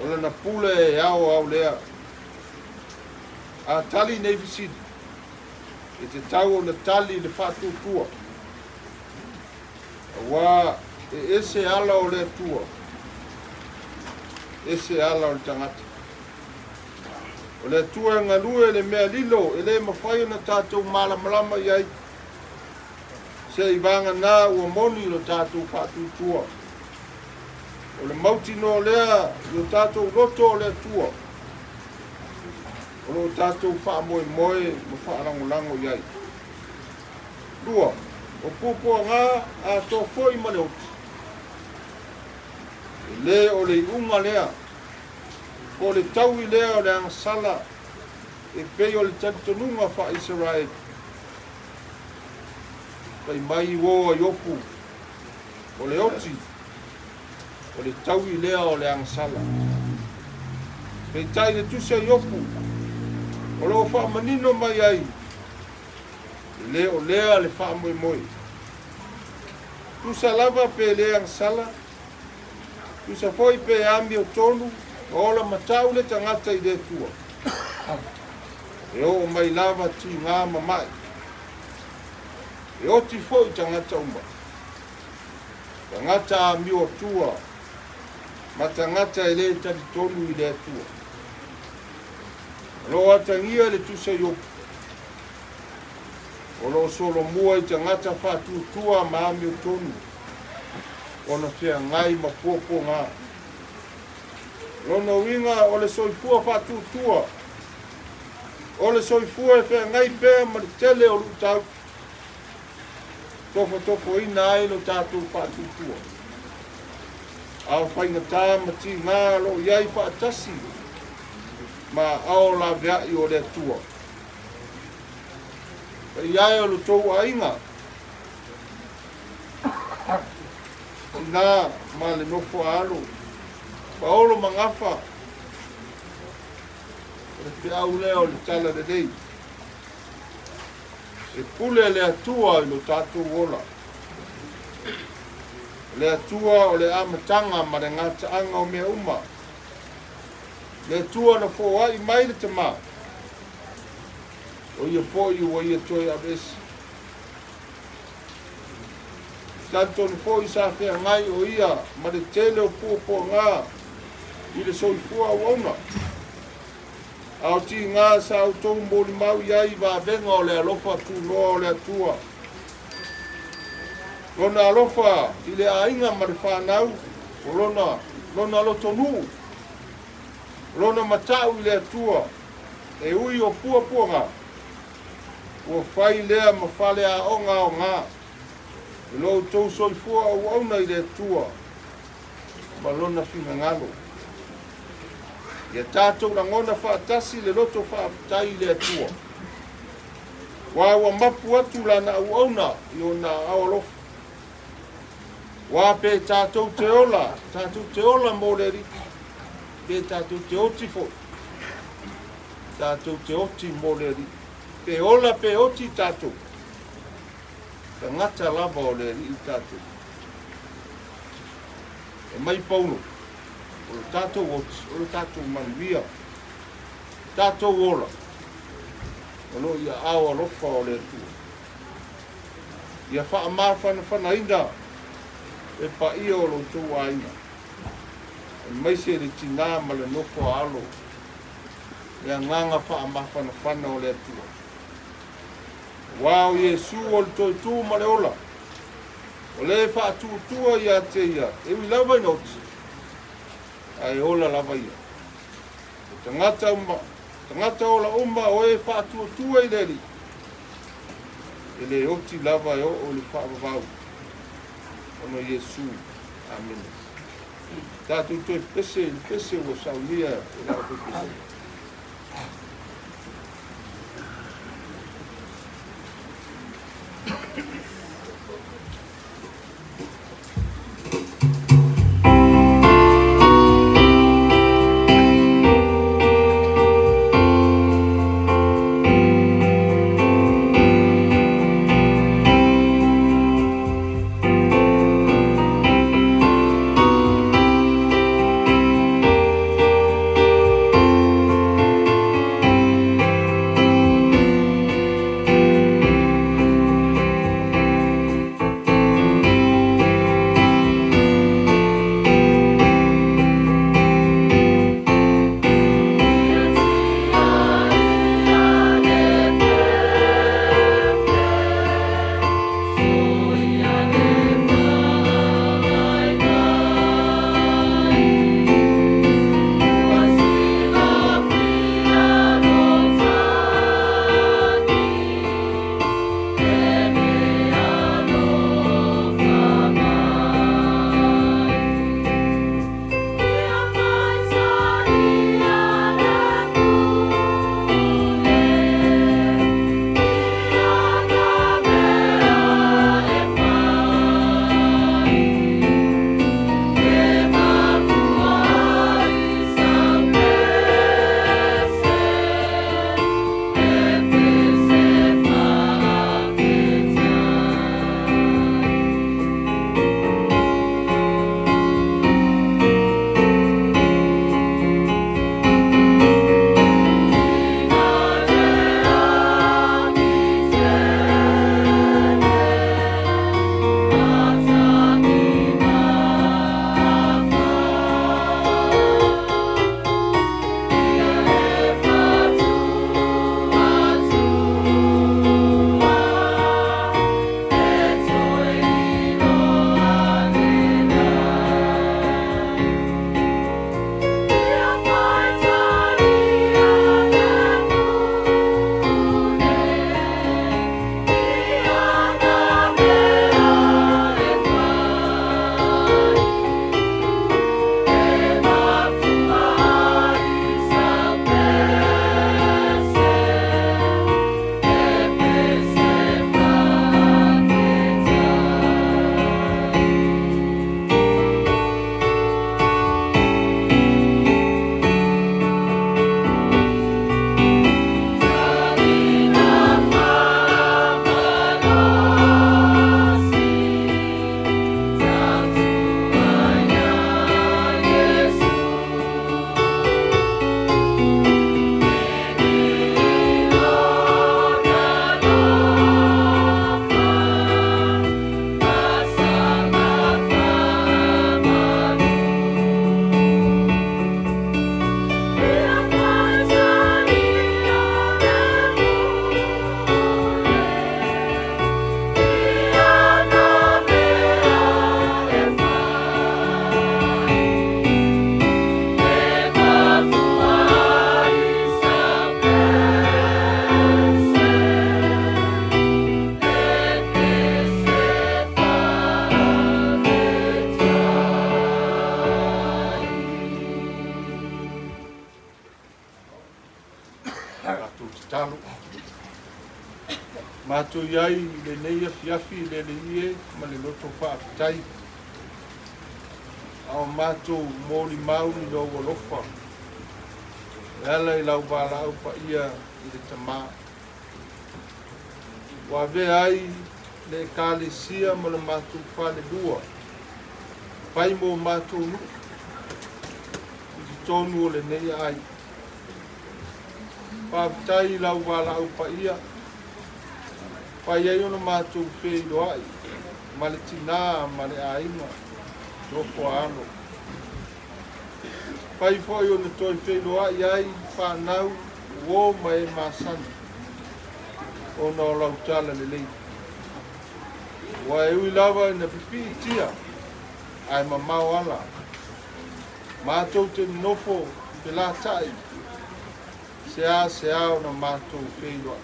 o lana pule e aoao lea. A tali nei fesili, e tatau ona tali le faatuatua, auā e ese ala o le Atua, ese ala o le tagata. O le Atua e galue le mea lilo e le mafai ona tatou malamalama i ai, se i vagana ua moni lo tatou faatuatua. O le mautinoa lea i o tatou loto o le Atua, o lo o tatou faamoemoe ma faalagolago i ai. 2, o puapuaga atoa foi ma le oti. E le o le iuga lea Po o le taui lea o le agasala e pei o le talitonuga faa-Isaraelu. Fai mai uo a Iopu, O le oti, o le taui lea o le agasala. Peitai le tusi a Iopu, o lo o faamanino mai ai, e le o lea le faamoemoe. Tusa lava pe le agasala, tusa foi pe amiotonu ma ola matau le tagata i le Atua. E oo mai lava tiga ma mai. E oti foi tagata uma. Tagata amio atua ma tagata e le talitonu i le Atua. O lo o atagia le tusa Iopu. O lo o solomua i tagata faatuatua ma amiotonu ona feagai ma puapuaga. Lona uiga o le soifua faatuatua, o le soifua e feagai pea ma le tele o luitau, tofotofoina ai lo tatou faatuatua. A o faigata ma tiga o lo o i ai faatasi ma aao laveai o le Atua. Paia e o lo tou aiga, tina ma le nofo a alo, Paolo ma Gafa, o le feau lea o le Tala Lelei. E pule le Atua i lo tatou ola. O le Atua o le amataga ma le gataaga o mea uma. Le Atua na foai mai le Tama, o ia foi ua ia toe aveese. Talitonu foi sa feagai o ia ma le tele o puapuaga i le soifua auauna. A o tiga sa outou molimau i ai i vavega o le alofa tunoa o le Atua. Lona alofa i le aiga ma le fanau, o lona, lona lotonuu, lona matau i le Atua, e ui o puapuaga, ua fai lea ma faleaoga aoga i lo outou soifua auauna i le Atua ma Lona finagalo. Ia tatou lagona faatasi le loto faafetai i le Atua, aua ua mapu atu Lana auauna i Ona aao alofa. Aua pe tatou te ola, tatou te ola mo le Alii, pe tatou te oti foi, tatou te oti mo le Alii. Pe ola pe oti tatou, tagata lava o le Alii tatou. E mai Paulo, o lo tatou oti, o lo tatou manuia, tatou ola, o lo o i aao alofa o le Atua. Ia faamafanafanaina le paia o lo outou aiga, aemaise le tinā ma le nofo a alo, le agaga faamafanafana o le Atua. Aua o Iesu o le toetū ma le ola, o le faatuatua ia te ia, e ui lava ina oti, ae ola lava ia. O tagata uma, tagata ola uma o e faatuatua i le Alii, e le oti lava e oo i le faavavau, ona o Iesu. Amene. Tatou toe pese i le pese ua saunia e le aufaipeseina. matou tatalo. Matou i ai i lenei afiafi i le Alii e ma le loto faafetai, a o matou molimau i Lou alofa e ala i Lau valaau paia i le Tama. Ua avea ai le Ekalesia ma le matou falelua fai mo matou nuu i totonu o lenei aai. Faafetai i lau valaau paia, fai ai ona matou feiloai ma le tinā ma le aiga nofo a alo. Fai foi ona toe feiloai ai fanau, uo ma e masani ona o lau tala lelei. Ua e ui lava ina pipiitia ae mamao ala. Matou te nonofo felataʻi seasea ona matou feiloai.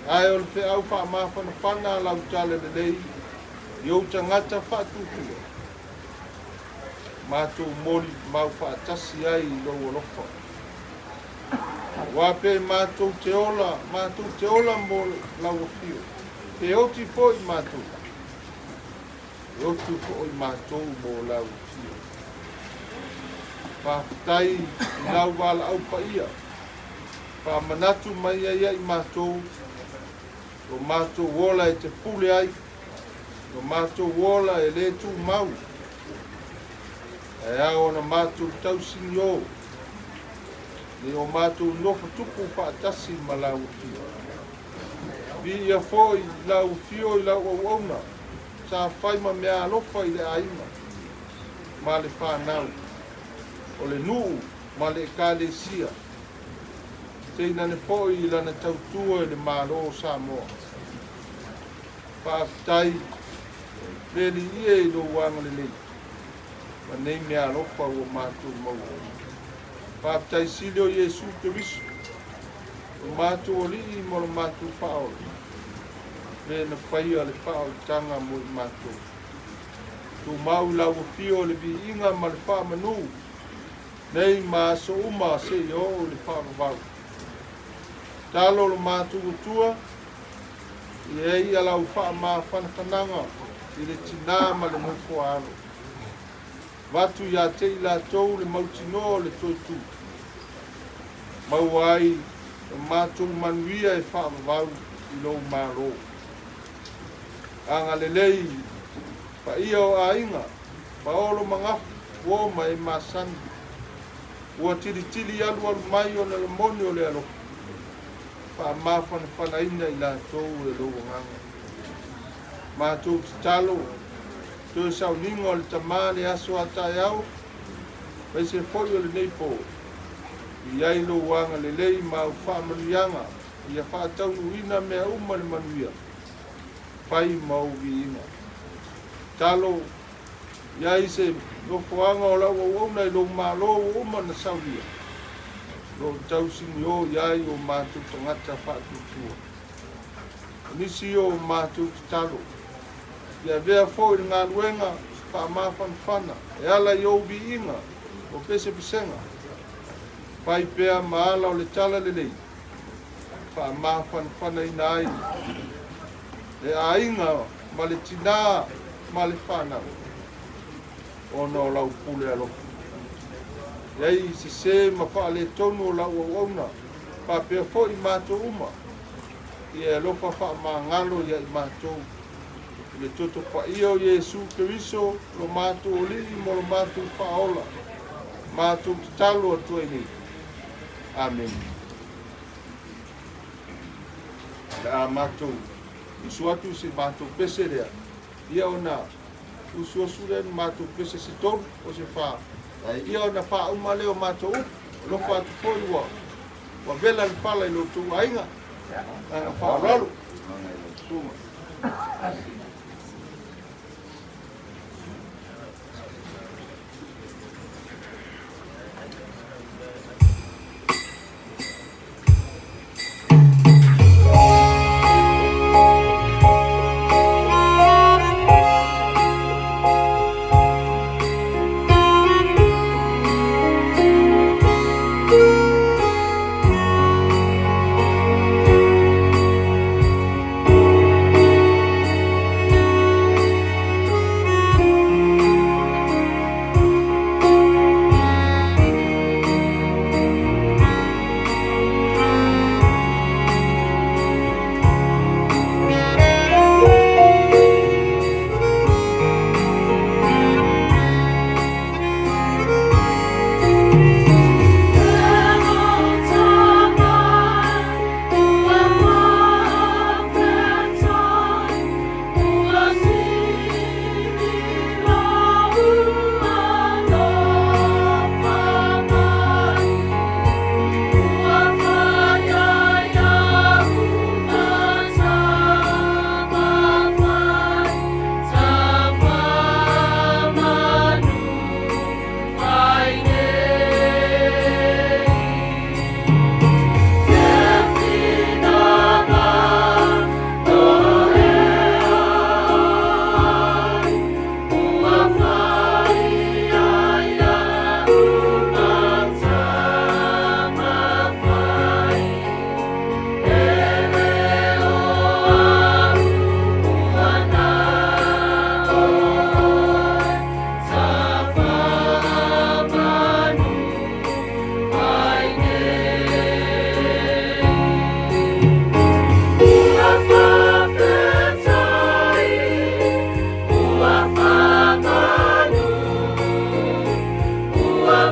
Ae o le feau faamafanafana a lau tala lelei i ou tagata faatuatua, matou moli mau faatasi ai i lou alofa. Aua pe matou te ola, matou te ola mo lau afio, pe oti foi matou. E otu foi matou mo lau afio. Faafetai i lau valaau paia. Faamanatu mai ai ia i matou, lo matou ola e te pule ai, lo matou ola e le tumau. Ae ao ona matou tausinio, nei o matou nofo tupu faatasi ma lau afio. Viia foi i lau afio i lau auauna. Sa fai ma meaalofa i le aiga ma le fanau, o le nuu ma le Ekalesia, teinane foi i lana tautua i le Malo o Samoa. Faafetai le Alii e i lou agalelei ma nei meaalofa ua matou maua. Faafetai sili o Iesu Keriso, lo matou Alii ma lo matou Faaola. Le na faia le faaolataga mo i matou. Tumau i lau afio le viiga ma le faamanu, nei ma aso uma seia oo i le faavavau. Talo lo matou Atua, ia ia lau faamafanafanaga i le tinā ma le nofo a alo. Avatu ia te i latou le mautinoa o le toe tu. Maua ai lo matou manuia e faavavau i lou Malo. Agalelei paia o aiga, paolo ma gafu, uo ma e masani. Ua tilitili alualu mai ona le moni o le alofa, faamafanafanaina i latou e lou agaga. Matou tatalo Toe sauniga o le Tama le aso a taeao, aemaise foi o lenei po. I ai lou agalelei ma au faamanuiaga ia faataunuuina mea uma le manuia, fai ma ou viiga. Talo, i ai se nofoaga o lau auauna i lou Malo ua uma ona saunia, o lo o tausinio i ai o matou tagata faatuatua. O nisi o matou tatalo, Ia avea foi le galuega faamafanafana e ala i ou viiga o pesepesega, fai pea ma ala o le talalelei, faamafanafanaina ai le aiga ma le tinā ma le fanau, ona o lau pule alofa. I ai sese ma faaletonu o lau auauna, faapea foi matou uma, ia e alofa faamagalo ia i matou. I le toto paia o Iesu Keriso, lo matou Alii ma lo matou Faaola, matou tatalo atu ai nei. Amene. O le a matou usu atu i se matou pese lea, ia ona usuasu lea na matou pese se tolu o se fa, ia ona faauma lea o matou upu. Alofa atu foi ua Ua vela le fala i lo outou aiga. Agaga faaaloalo.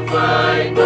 Thank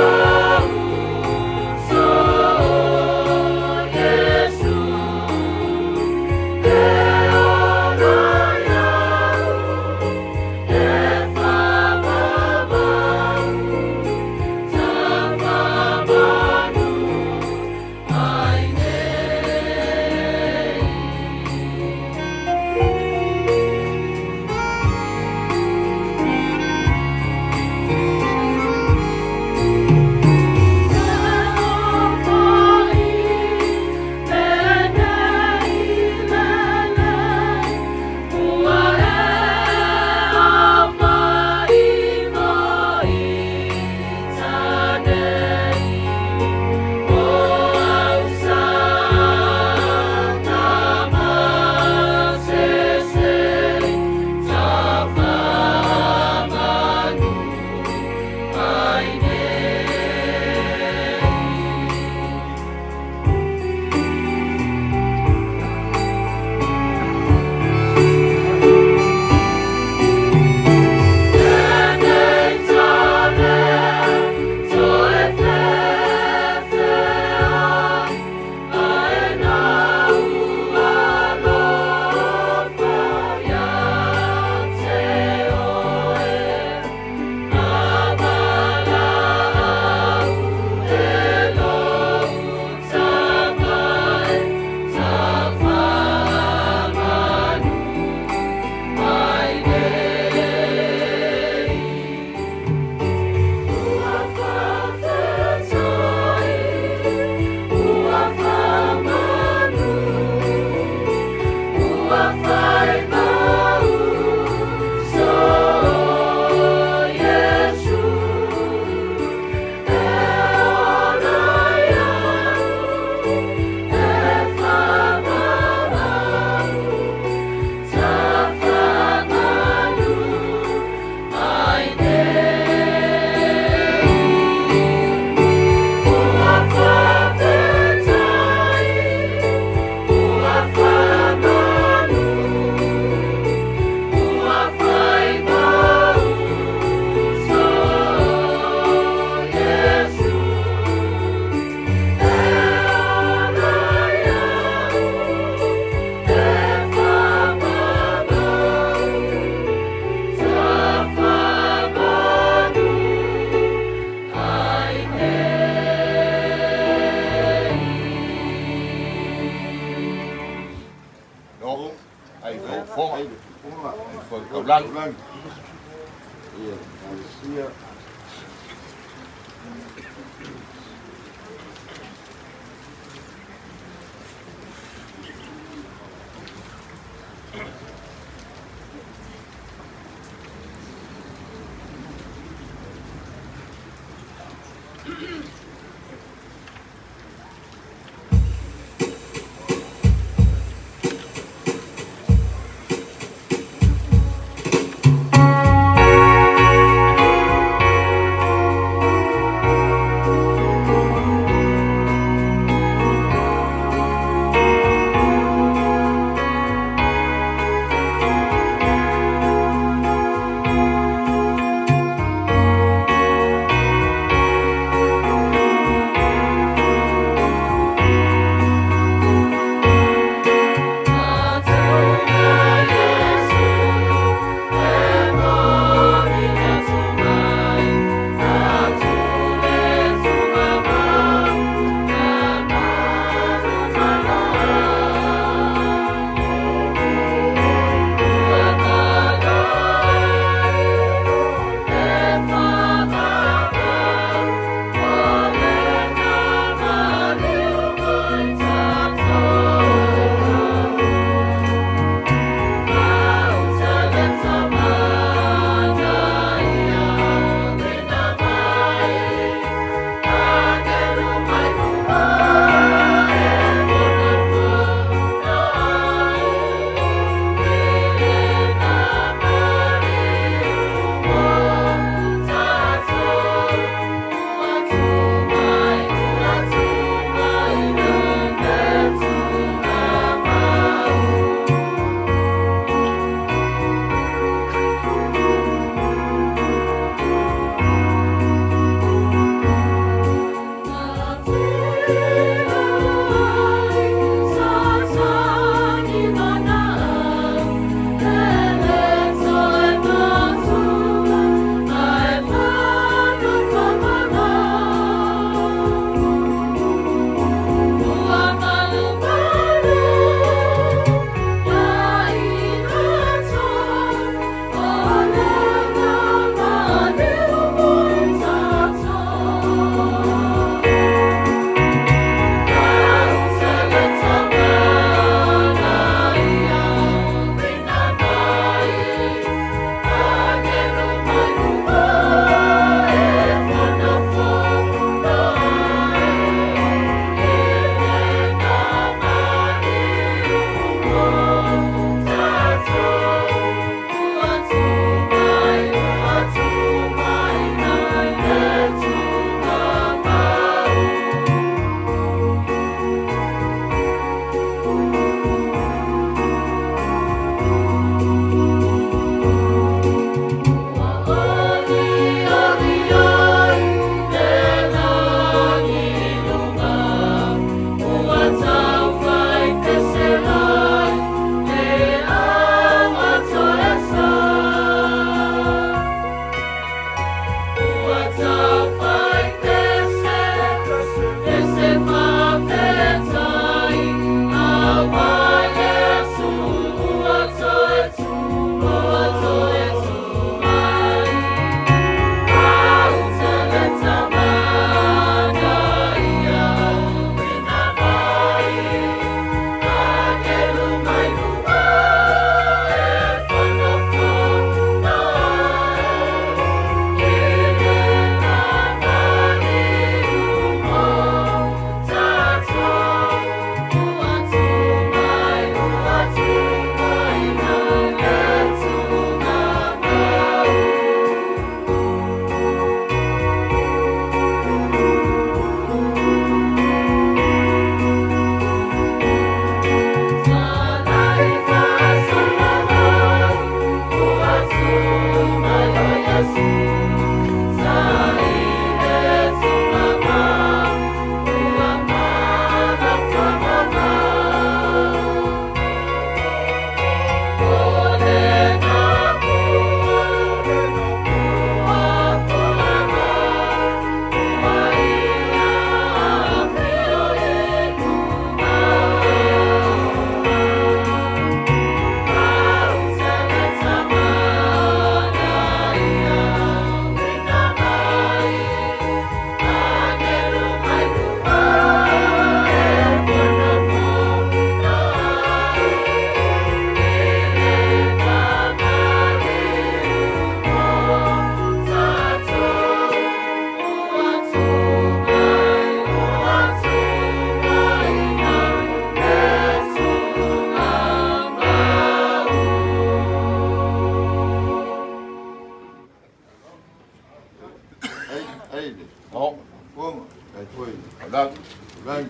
No. Fofoga. Ai foi. Alagi. Lagi.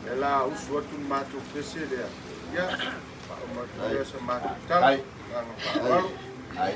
E la usu atu le matou pese lea. Ia, faauma atu lea sa matou tala. Ai. Agaga faaaloalo. Ai.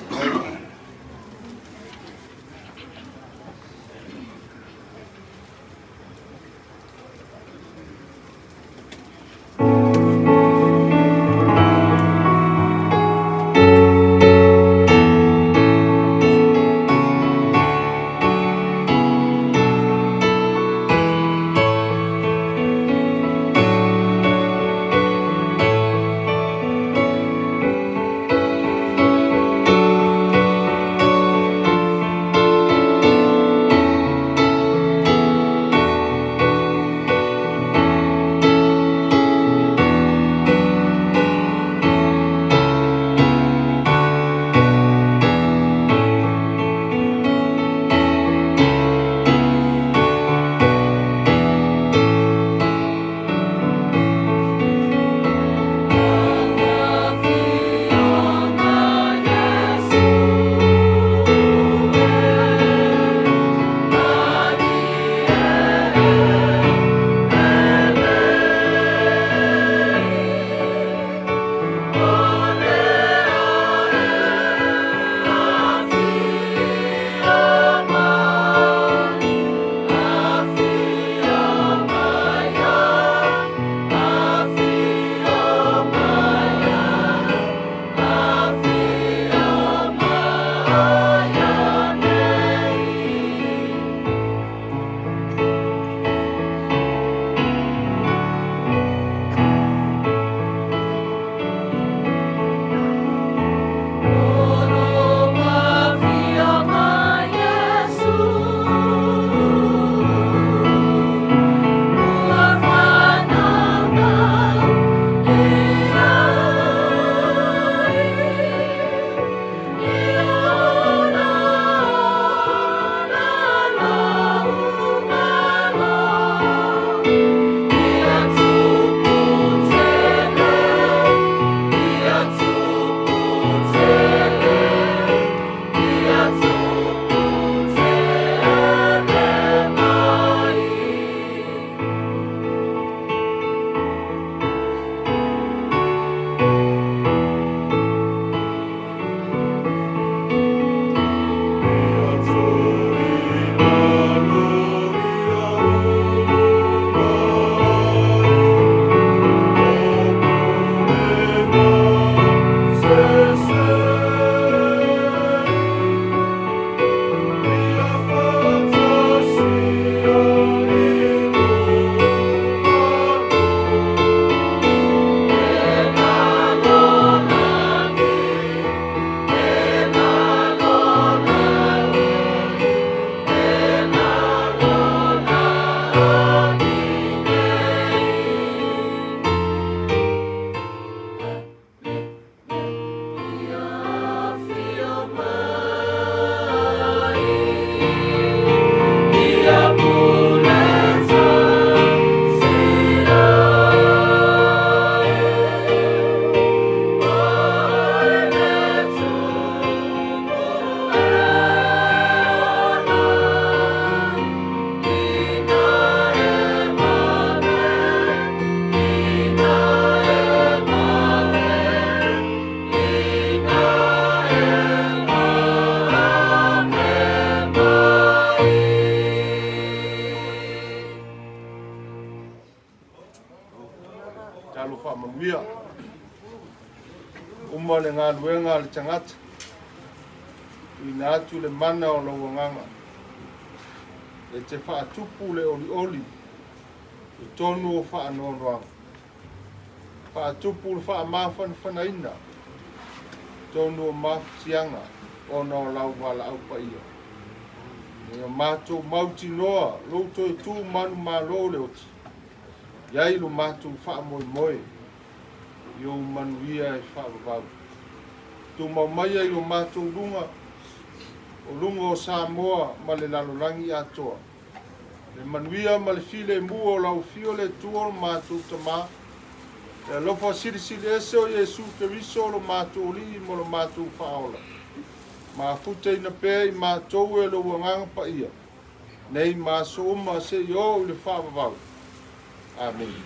Talofa faamanuia. Uma le galuega a le tagata, tuuina atu le mana o lou agaga e te faatupu le olioli i totonu o faanoanoaga. Faatupu le faamafanafanaina i totonu o mafatiaga ona o lau valaau paia. Ina ia matou mautinoa lou toe tu manumalo le oti, i ai lo matou faamoemoe i ou manuia e faavavau. Tumau maia i lo matou luga, o luga o Samoa ma le lalolagi atoa, le manuia ma le filemu o lau Afio le Atua o lo matou Tama, le alofa silisili ese o Iesu Keriso o lo matou Alii ma lo matou Faaola, mafutaina pea i matou e lou Agaga Paia. nei ma aso uma seia oo i le faavavau. Amene.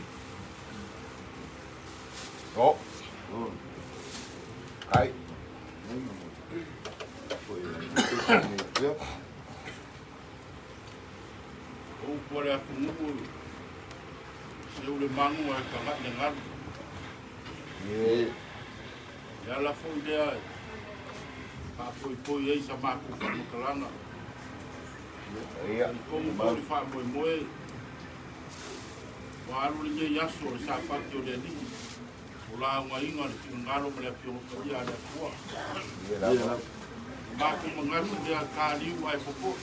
O. Ai. O upu a le atunuu, seu le manu ae taga'i le galu. Le ala foi lea e faapoipoi ai sa matou faamatalaga. Talitonu foi le faamoemoe ua alu lenei aso o le Sapati o le Alii, o laugaina le finagalo ma le Afioga Paia a le Atua. O matou manatu lea taliu ae popoe.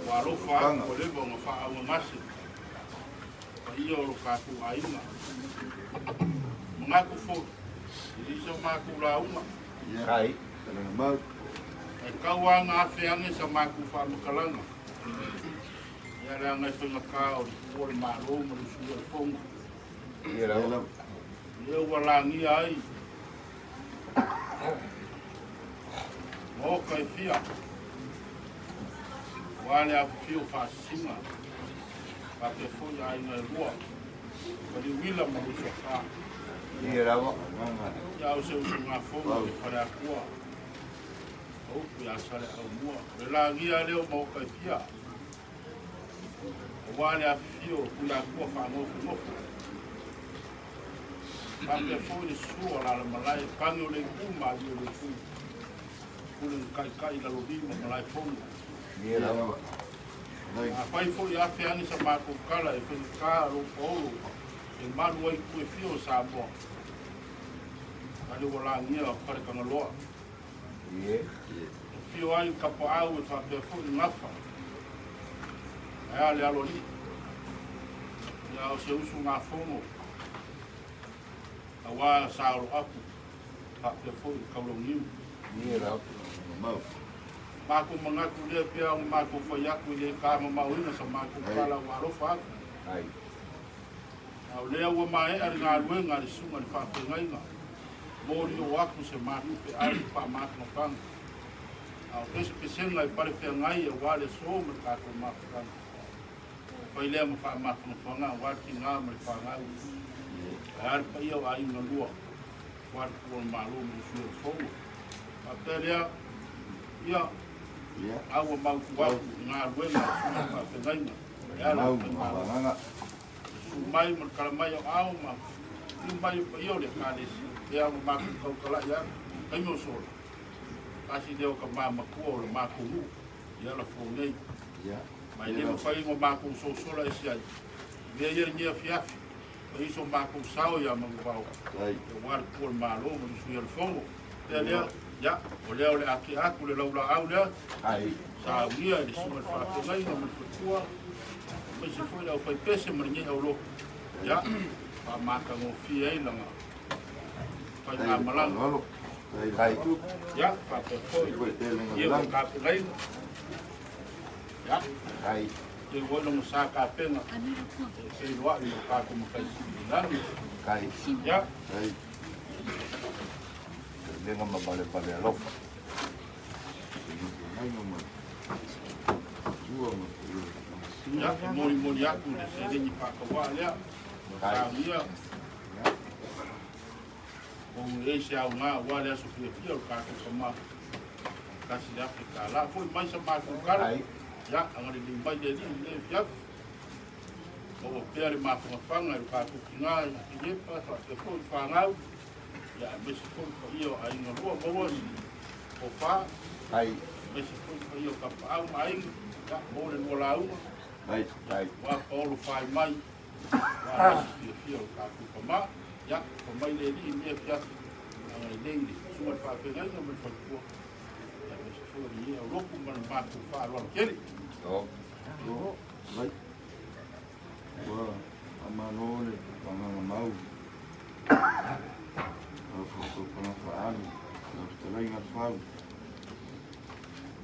Ua alofa atu ua leva ona faaauagase paia o lo tatou aiga. Manatu foi, e leai sa matou lauga. Ae tau lava ina afe ane sa matou faamatalaga. Ia leaga e faigata o le tuua o le Malo ma le usuia o le Fono. Lea ua lagia ai maota e fia, aua le afifio o faasisiga, faapea foi aiga e lua, Paliuila ma Luisuafa. Ia o se usugafono i le Faleatua, o upu ia Saleaaumua. O le lagia lea o maota e fia, aua le afifio o Tuiatua faanofonofo. Faapea foi le susu o Alalamalae, pane o le itu ma alii o le itu, pule na taitai i Lalolima ma Malaefono. Afai foi afe ane sa matou tala e faigata lou paolo e malu ai itu e fia o Samoa, ale ua lagia Faletagaloa. E afio ai le tapaau e faapea foi le gafa, ae a le aloalii. Ia o se usugafono aua Saoloapu faapea foi le Taulauniu. Matou manatu lea pea ona matou fai atu e le tamamaoina sa matou tala ua alofa atu. A o lea ua maea le galuega a le Susuga i le Faafeagaiga, molio atu se matou feau faamafanafana. A o pesepesega e palefeagai aua le aso ma le tatou mafutaga. Fai lea ma faamafanafana aua le tiga ma le fanau. Ae a le paia o aiga lua, aua le Tuua o le Malo ma le Sui o le Fono. Faapea lea, ia, a ua mautu atu i galuega a le Susuga i le Faafeagaiga, e ala i le Faimalo. Susu mai ma le tala mai o ao ma fiu mai o paia o le Ekalesia, lea ua matou tautalai atu, taimi o sola, tasi lea o tama matua o le matou nuu i Alafua nei. Ma e le mafai ona matou sosola ese ai, mea ia lenei afiafi, fai so matou sao ia Manuvao, aua le Tupu o le Malo ma le Sui o le Fono. Pea lea, ia, o lea o le a tea atu le laulaau lea, saunia i le susuga i le faafeagaiga ma le faletua, aemaise foi le aufaipese ma lenei aulotu, ia, faamatagofie ai lana faigamalaga. Ia, faapea foi ia ua tapenaina. Ia, teu ai lona sa tapena e feiloai ma lo tatou Matai Sili i lagi. Ia. Lenga ma valevale alofa. Ia, e molimoli atu le seleni faatauaa lea, saunia, ou e se aoga aua le aso fiafia o le tatou tama, $1,000. Foi mai sa matou tala, ia, agalelei mai le Alii i lenei afiafi. Maua pea le mafanafana i lo tatou tina i Kilepa, faapea foi le fanau, ia, aemaise foi le paia o aiga lua, maua si tofa, aemaise foi le paia o Tapaau ma aiga, ia, maua le lua lauga, ua paolo fai mai, ua le aso fiafia o lo tatou tama, ia, fa mai le Alii i lenei afiafi, agalelei i le susuga i le faafeagaiga ma le faletua, ia, aemaise foi o lenei aulotu ma le matou faaaloalo tele. Vai. Ua faamalo le agaga mau. Lau faapaupana faaalu, lau fetalaiga Fau.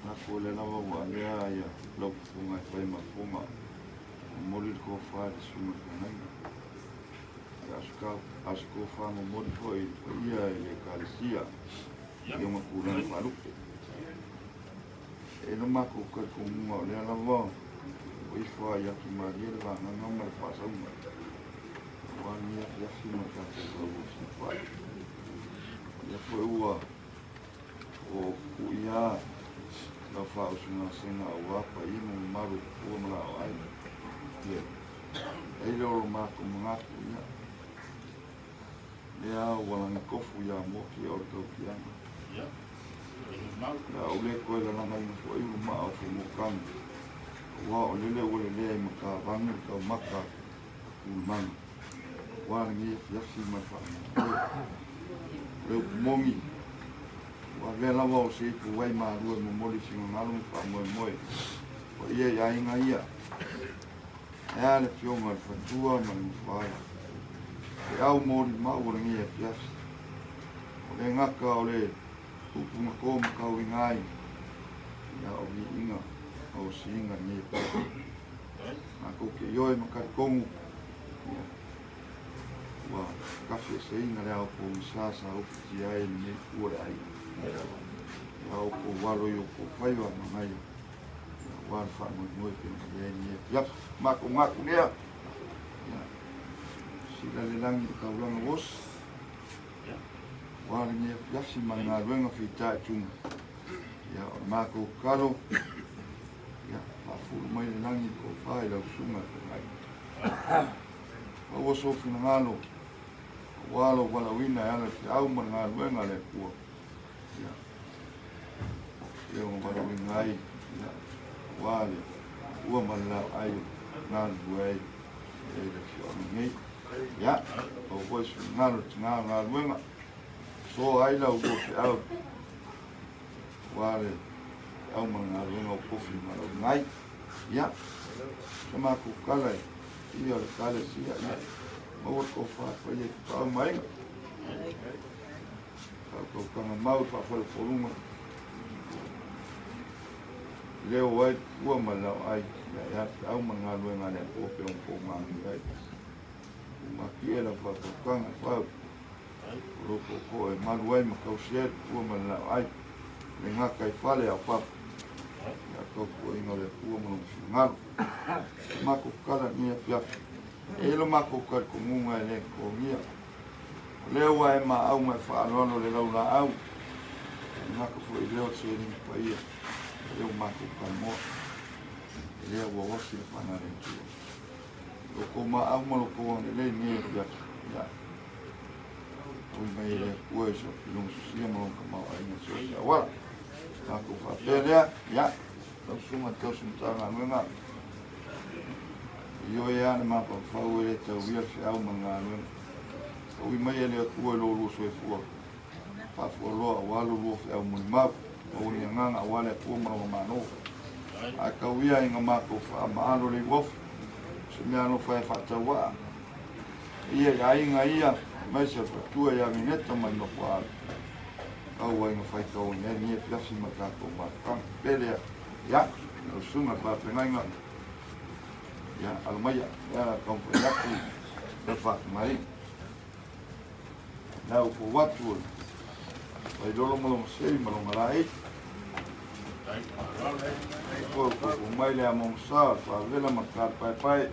Manatu o lea lava ua alea ia lau fofoga e fai ma fofoga. Momoli le tofa i le susuga i le feagaiga. Ia a o se tofa momoli foi i le paia i le Ekalesia i ona tulaga faalupe. E i ai lo matou talitonuga o lea lava. O ifo lava i atimalie le vagaga ma le faasauga aua lenei afiafi ma le tatou lauosi fai. O lea foi ua oo pupuia lau faausugasega aua paia ma mamalu o tupua ma laa o aiga. Ia, e i ai lea o lo matou manatu, ia, lea ua lagitofu ia Moti o le tautiaga. O le a ou le toe lalagaina foi ulumaa o Fuamokaga, aua o lele ua lelea i matavanu le taumata a Tulumaga, aua lenei afiafi ma le faamoemoe. O le upu moni, ua avea lava o se ipu vai malua e momoli finagalo ma faamoemoe paia i aiga ia. E a le afioga i le faletua ma le nofoaala. Feau molimau o lenei afiafi. O le gata o le upu na to ma tauiga ai, ia o viiga ma osiiga lenei afiafi. Matou te ioe ma talitonu, ia, ua tafiaseina le ao pogisa sa ufitia ai lenei itu o le aiga. Ia outou alo i outou faiva manaia, ia, aua le faamoemoe pe ona i ai lenei afiafi. Matou gatu lea, ia, sila le lagi i le taulaga osi, aua lenei afiafi ma le galuega fitaituga. Ia, o le matou tatalo, ia, faafulu mai le lagi i le tofa i lau susuga i le feagaiga. Maua sou finagalo, aua lou valaauina e ala i le feau ma le galuega a le Atua. Ia, e ona valaauina ai, ia, aua le ua ma le laoai o galulue ai e le afioaga nei. Ia, maua foi se finagalo i le tina o galuega, soa ai lau lua feau, aua le feau ma le galuega o tofi ma valaauina ai. Ia, se matou tala e ia o le Ekalesia, ia, maua le tofa paia i Tapaau ma Aiga. Faautautaga mau i le faafolepoluga, leo ai le pua ma le laoai, ia e a le feau ma le galuega a le Atua pe ona tou manuia ai. Ua matie lau faautautaga e fau, o lou tootoo e malu ai ma tausi ai le pua ma le laoai, le gata i fale a o fafo, ia tautuaina o le Atua ma lona finagalo. O matou tala i lenei afiafi, e i ai lo matou talitonuga e le totogia. O lea ua e maau ma e faaaloalo i le laulaau, e gata foi i lea o le seleni paia, o lea ua matou talanoa, o lea ua osi le fana a le Atua. Lo tou maau ma lo tou agalelei i lenei afiafi, ia, ui mai e le Atua i i lona sosia ma lona tamaoaiga i so o se auala. Matou faapea lea, ia, lau susuga i le tausi Matagaluega, ioe lava le mafaufau e le tauia le feau ma le galuega. Ui mai e le Atua i lo lua soifua, faafualoa aua lo lua feau molimau, maua ni agaga aua le Atua ma lona Malo. Ae tau ia ina matou faamaalo le uafu, o se mea alofa e faatauaa ia i aiga ia, aemaise o le faletua ia Vineta ma le nofoaalo. Tau ai ina faitauina ai lenei afiafi ma le tatou mafutaga. Pele ia, lau susuga i le faafeagaiga, ia, alo maia, ia la taumafai atu le faafeagaiga. Lau fou atu o le Vailolo ma lona sei ma lona laei. Ua fou mai le amogasa o le faavela ma le talepaepae.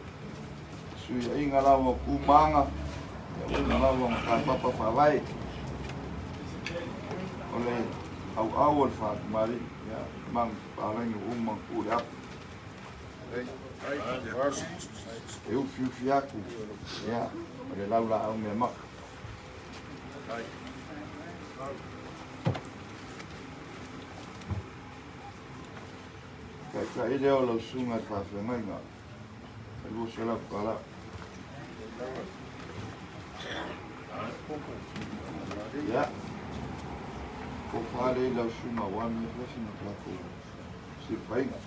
Suiaiga lava o tu ma aga, ia uiga lava ma tapapa faavae. O le auau o le faatamalii, ia, magu palagi ua uma ona tuu le apu. E ufiufi atu, ia, o le laulaau mea maka. Taitai lea o lau susuga i le faafeagaiga, e $200. Ia, tofa lea i lau susuga aua lenei afiafi ma tatou silafaiga.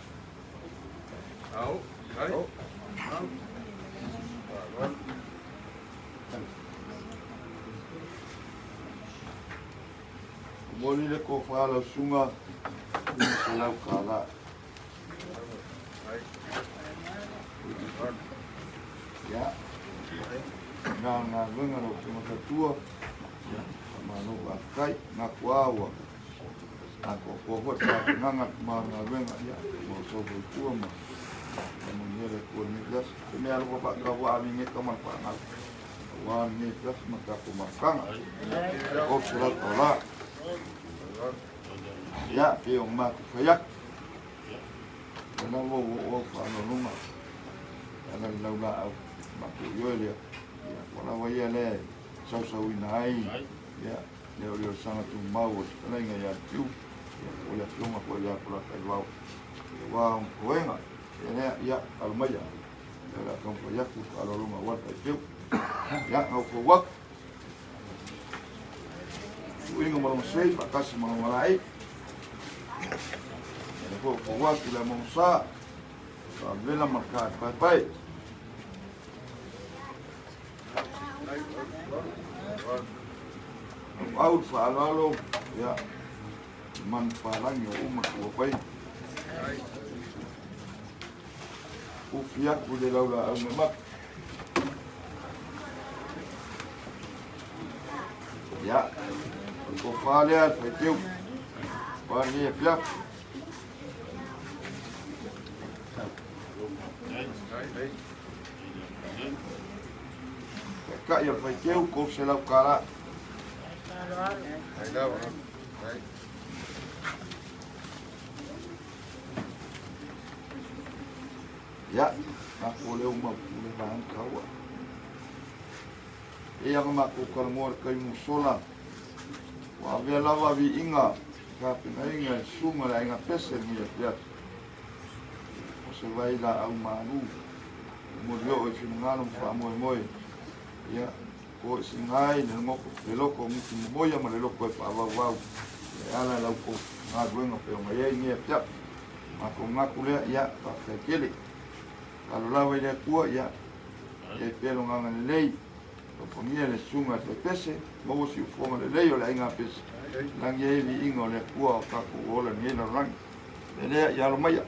Momoli le tofa a lau susuga, $500. Ia, na o le galuega lau Afioga Fatua, ia, faamalo faafetai. Manatu lava ua atoatoa foi le tapenaga ma le galuega, ia, mo sou faletua ma faamanuia le suafa faatauvaa a Vigeka ma le fanau aua lenei afiafi ma le tatou mafutaga. $300. Ia, pei ona matou fai atu, o lena ua oo au faanoanoga e ala i le laulaau matou ioe lea, ia, ua lava ia lea e sausauina ai, ia, le o le saga tumau o le fetalaiga ia Tiu, ia, po o le afioga foi ia Polataivao, ia, ua ona toega, ia lea, ia, alo maia, ia, o le a taumafai atu le faaaloaloga aua le faiteu. Ia, naufau atu. Suiga ma lona sei, faatasi ma lona laei. Ia, le foi fau atu le amoga sa, faavela ma le kaepaepae. Au le faaaloalo, ia, manupapalagi o uma tua fai. Ufi atu i le laulaau mamata. Ia, o le tofa lea le faiteu. Ua ni e piafu. Taitai o le faiteu, $300. Ia, matou leo mautu le vaega taua. E ia na matou talanoa i le taimi ua sola, ua avea lava viiga tapenaina e susuga le aiga Pese lenei afiafi. O se vai laau malu, e molioo i finagalo ma faamoemoe, ia, toesina ai le loto, le loto gutu momoia ma le loto e faavauvau e ala i la outou galuega pei ona i ai lenei afiafi. Matou manatu lea, ia, faafetai tele. Tatalo lava i le Atua, ia, i ai pea lona agalelei, alofagia le susuga i le Faipese, maua siufofoga lelei o le aiga pese, lagi ai viiga o le Atua o tatou ola i lenei lalolagi. O le mea lea, ia alo maia,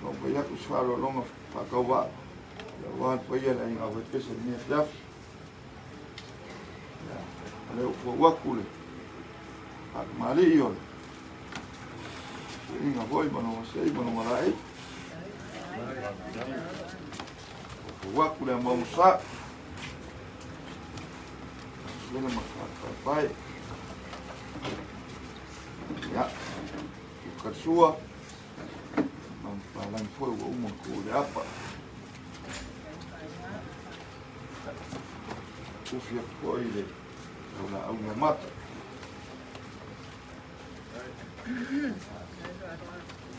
taumafai atu se faaaloaloga faatauvaa, ia aua le paia o le aiga Faipese i lenei afiafi. Ia, o lea ua fou atu le faatamalii o le suiga foi ma lona sei ma lona laei. Fou atu le amausa. Lena ma paepae. Ia, ukarsua. Manupalagi foi ua uma ona le apa. Ufi atu foi le laulaau mata.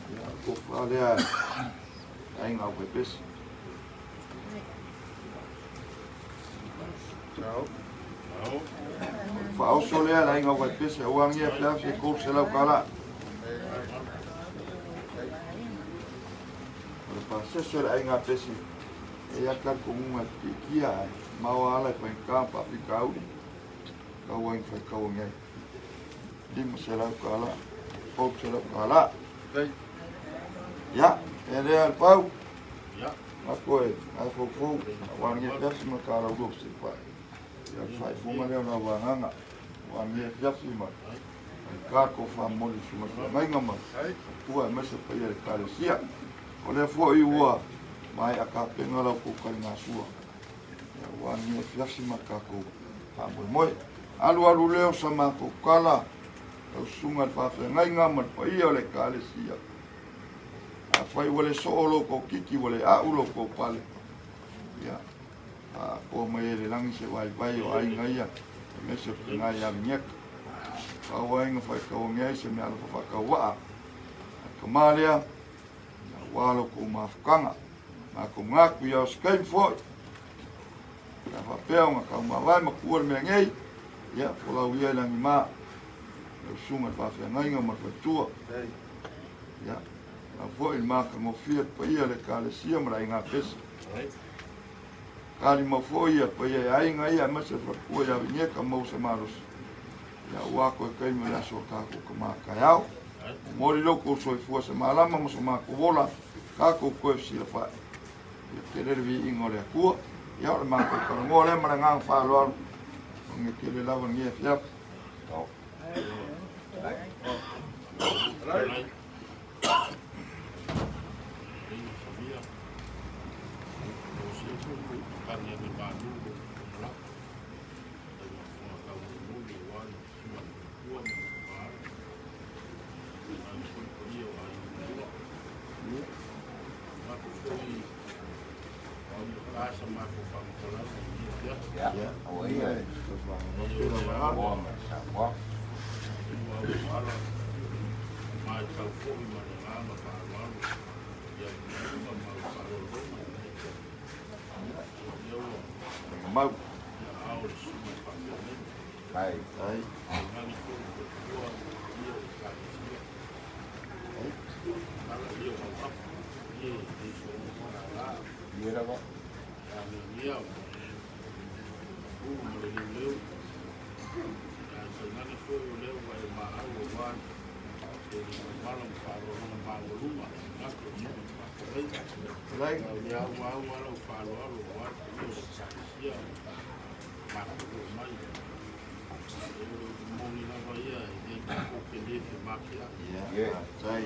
Ia, tofa lea aiga au pepesi. Faaoso lea le aiga au pepesi, aua ngia feafi e $300. O le pasese o le aiga pesi, e ia talitonuga e piitia ai, maoa ala e faigata ma faafitauli, tau ai na faitau ai. $500, $300. Ia, e lea le pau. Mako e, ai foufou, aua ngia fiafi ma ka lau se pai. Ia, faifunga lea o lau agaga, aua ngia fiafi ma ka ko whamoli su ma ngaiga ma ua e mese paia le kalesia. O lea foi ua mai a ka penga lau kou kaligasua. Ia, aua ngia fiafi ma kākou faamoemoe. Alu alu lea o sa matou tala, lau susuga i le faafeagaiga ma le paia o le Ekalesia. Afai ua le soo lo kou kiki, ua le a'u lo kou pale, ia, faaatoa mai e le lagi se vaivai o aiga ia, aemaise o tina ia Vigneta. Pau aiga faitauagi ai se meaalofa faatauvaa. Ae kamā lea, ia, aua lo kou mafutaga. Matou manatu ia o se taimi foi, pe a faapea ona taumavae ma tuua le mea nei, ia, folau ia i lagima, lau susuga i le faafeagaiga ma le faletua. Ia, lau foi le matagofie le paia o le Ekalesia ma le aiga pese. Talimau foi ia paia e aiga ia aemaise le faletua ia Vigneta maua se malosi. Ia aua toe taimi o le aso o tatou tama taeao. Momoli lo outou soifua se malama ma so matou ola, tatou toe fesilafai. Ia tele le viiga o le Atua. Ia o le matou talanoa lea ma le agaga faaaloalo. Manuia tele lava lenei afiafi. Ia, aua ia e. Samoa ma Samoa. Mau. Ai. Ai. Ia lava. Lai. Ia. Tai.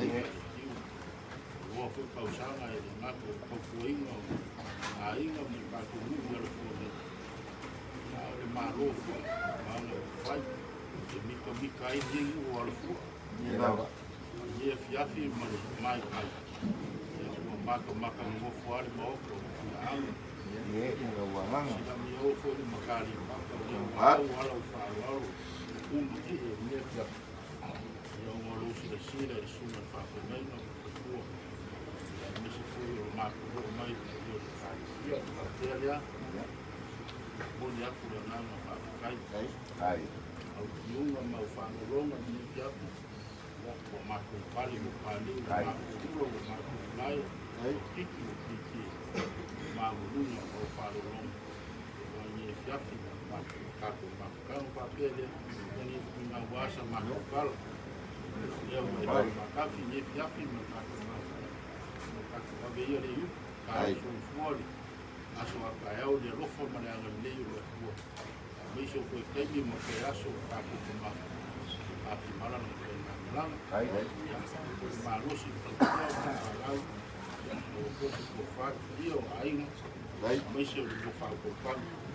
Ia. Ia lava. Ia, ia ua agaga. Ai. Ai. Ai. Ai.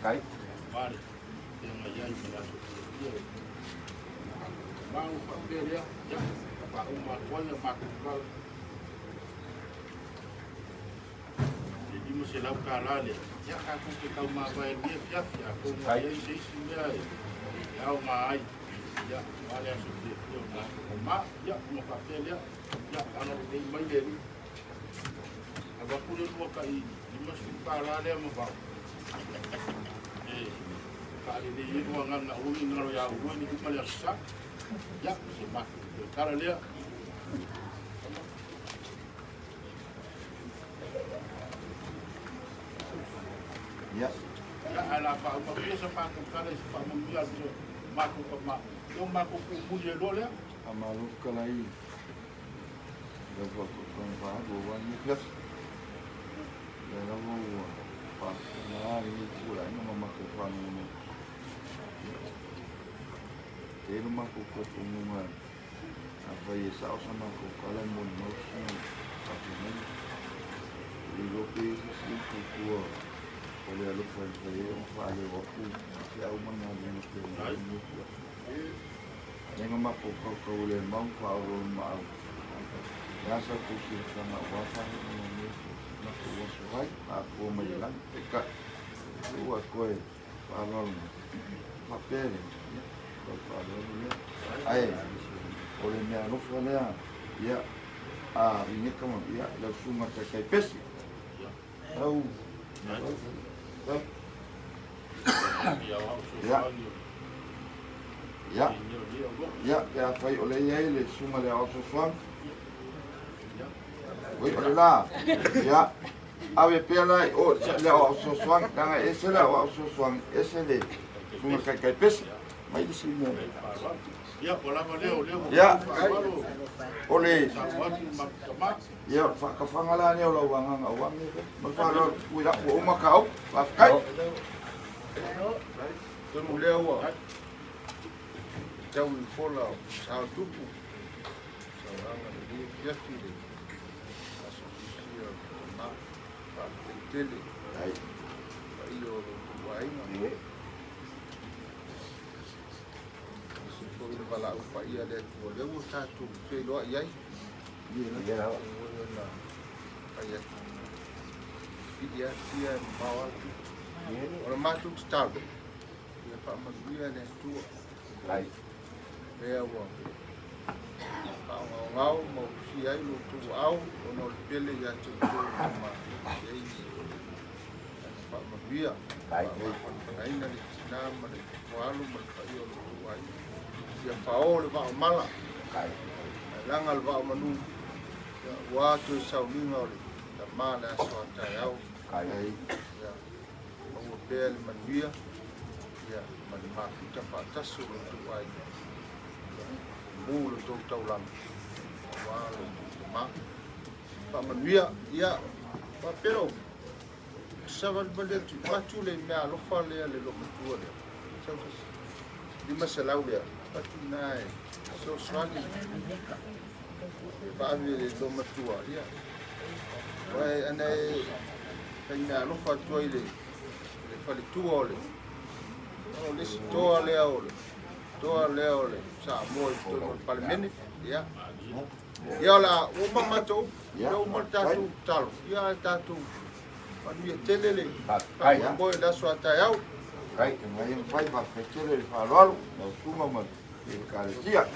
Ai. Ai. Ia. Faamalo fetalai lau faafofoga faaalu aua lenei afiafi. Lea lava ua faafofogana lenei tulaga ma matou faalogologo. E i ai lo matou talitonuga afai e sao sa matou tala e molimau sina faafeagaiga. E le iloa pe i ai se isi tautua o le alofa e mafai ai ona faaleo atu feau ma le galuega pei ona i ai lenei afiafi. Lea na matou tautau le mau ma faaoloolomaau. Le a sa outou silafaga aua faaiuga o lenei aso, matou aso ai, atoa mai le lagi. Peitai, ua toe faaaloalo mai, faapea lea, ia, tau faaaloalo lea. Ae, o le mea alofa lea, ia, a Rineka ma, ia, lau susuga taitai pese. Tau, tau, tau. Ia. Ia. Ia, pe afai o lea i ai le susuga le Aoao Fesoasoani. Oi, o le la. Ia. Ave pea la i o le Aoao Fesoasoani, leaga e ese le Aoao Fesoasoani, ese le susuga taitai pese. Mai le isi mea. Ia, o le Ia, o le faatafaga la lea o lau agaga aua mea fai. Ma le faaaloalo, ui la, ua uma ta upu. Faafetai. Atonu o lea ua tau i le fola o sa o tupu, saunoaga lenei afiafi le aso fiafia o le tama, faafetai tele i le paia o lo outou aiga. Aemaise foi le valaau paia a le Atua, lea ua tatou feiloai ai. Ua ona fai atu, pili atu ia e mamao atu. O le matou tatalo, ia faamanuia le Atua. Lea ua faaogaogao ma ulufia ai lo outou aao ona o le pele ia te outou ma i ai ni ana faamanuia. Faamafanafanaina le tina ma le alo ma le paia o lo outou aiga. Ia fao le vaa o mala, ae laga le vaa o manu, ua toe sauniga o le tama le aso a taeao. Ia maua pea le manuia ia, ma le mafuta faatasi o lo outou aiga. Ia mu lo outou taulaga aua lo outou tama. Faamanuia, ia, faapea lou savalivali atu, avatu le mea alofa lea le loomatua lea. Sau tasi. 500 lea, avatu na e fesoasoani faave le loomatua, ia. Uae ana e fai mea alofa atu ai le faletua o le o le isi toa lea o le toa lea o le Samoa i totonu o le Palemene, ia. Ia o le a ua uma matou, ia uma le tatou tatalo, ia ae tatou manuia tele le faamoemoe i le aso a taeao. Faafetai, e mafai, faafetai tele le faaaloalo, lau susuga ma le Ekalesia.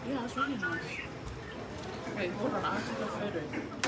Yeah, it's really nice. Wait, hold on. I have to take a photo.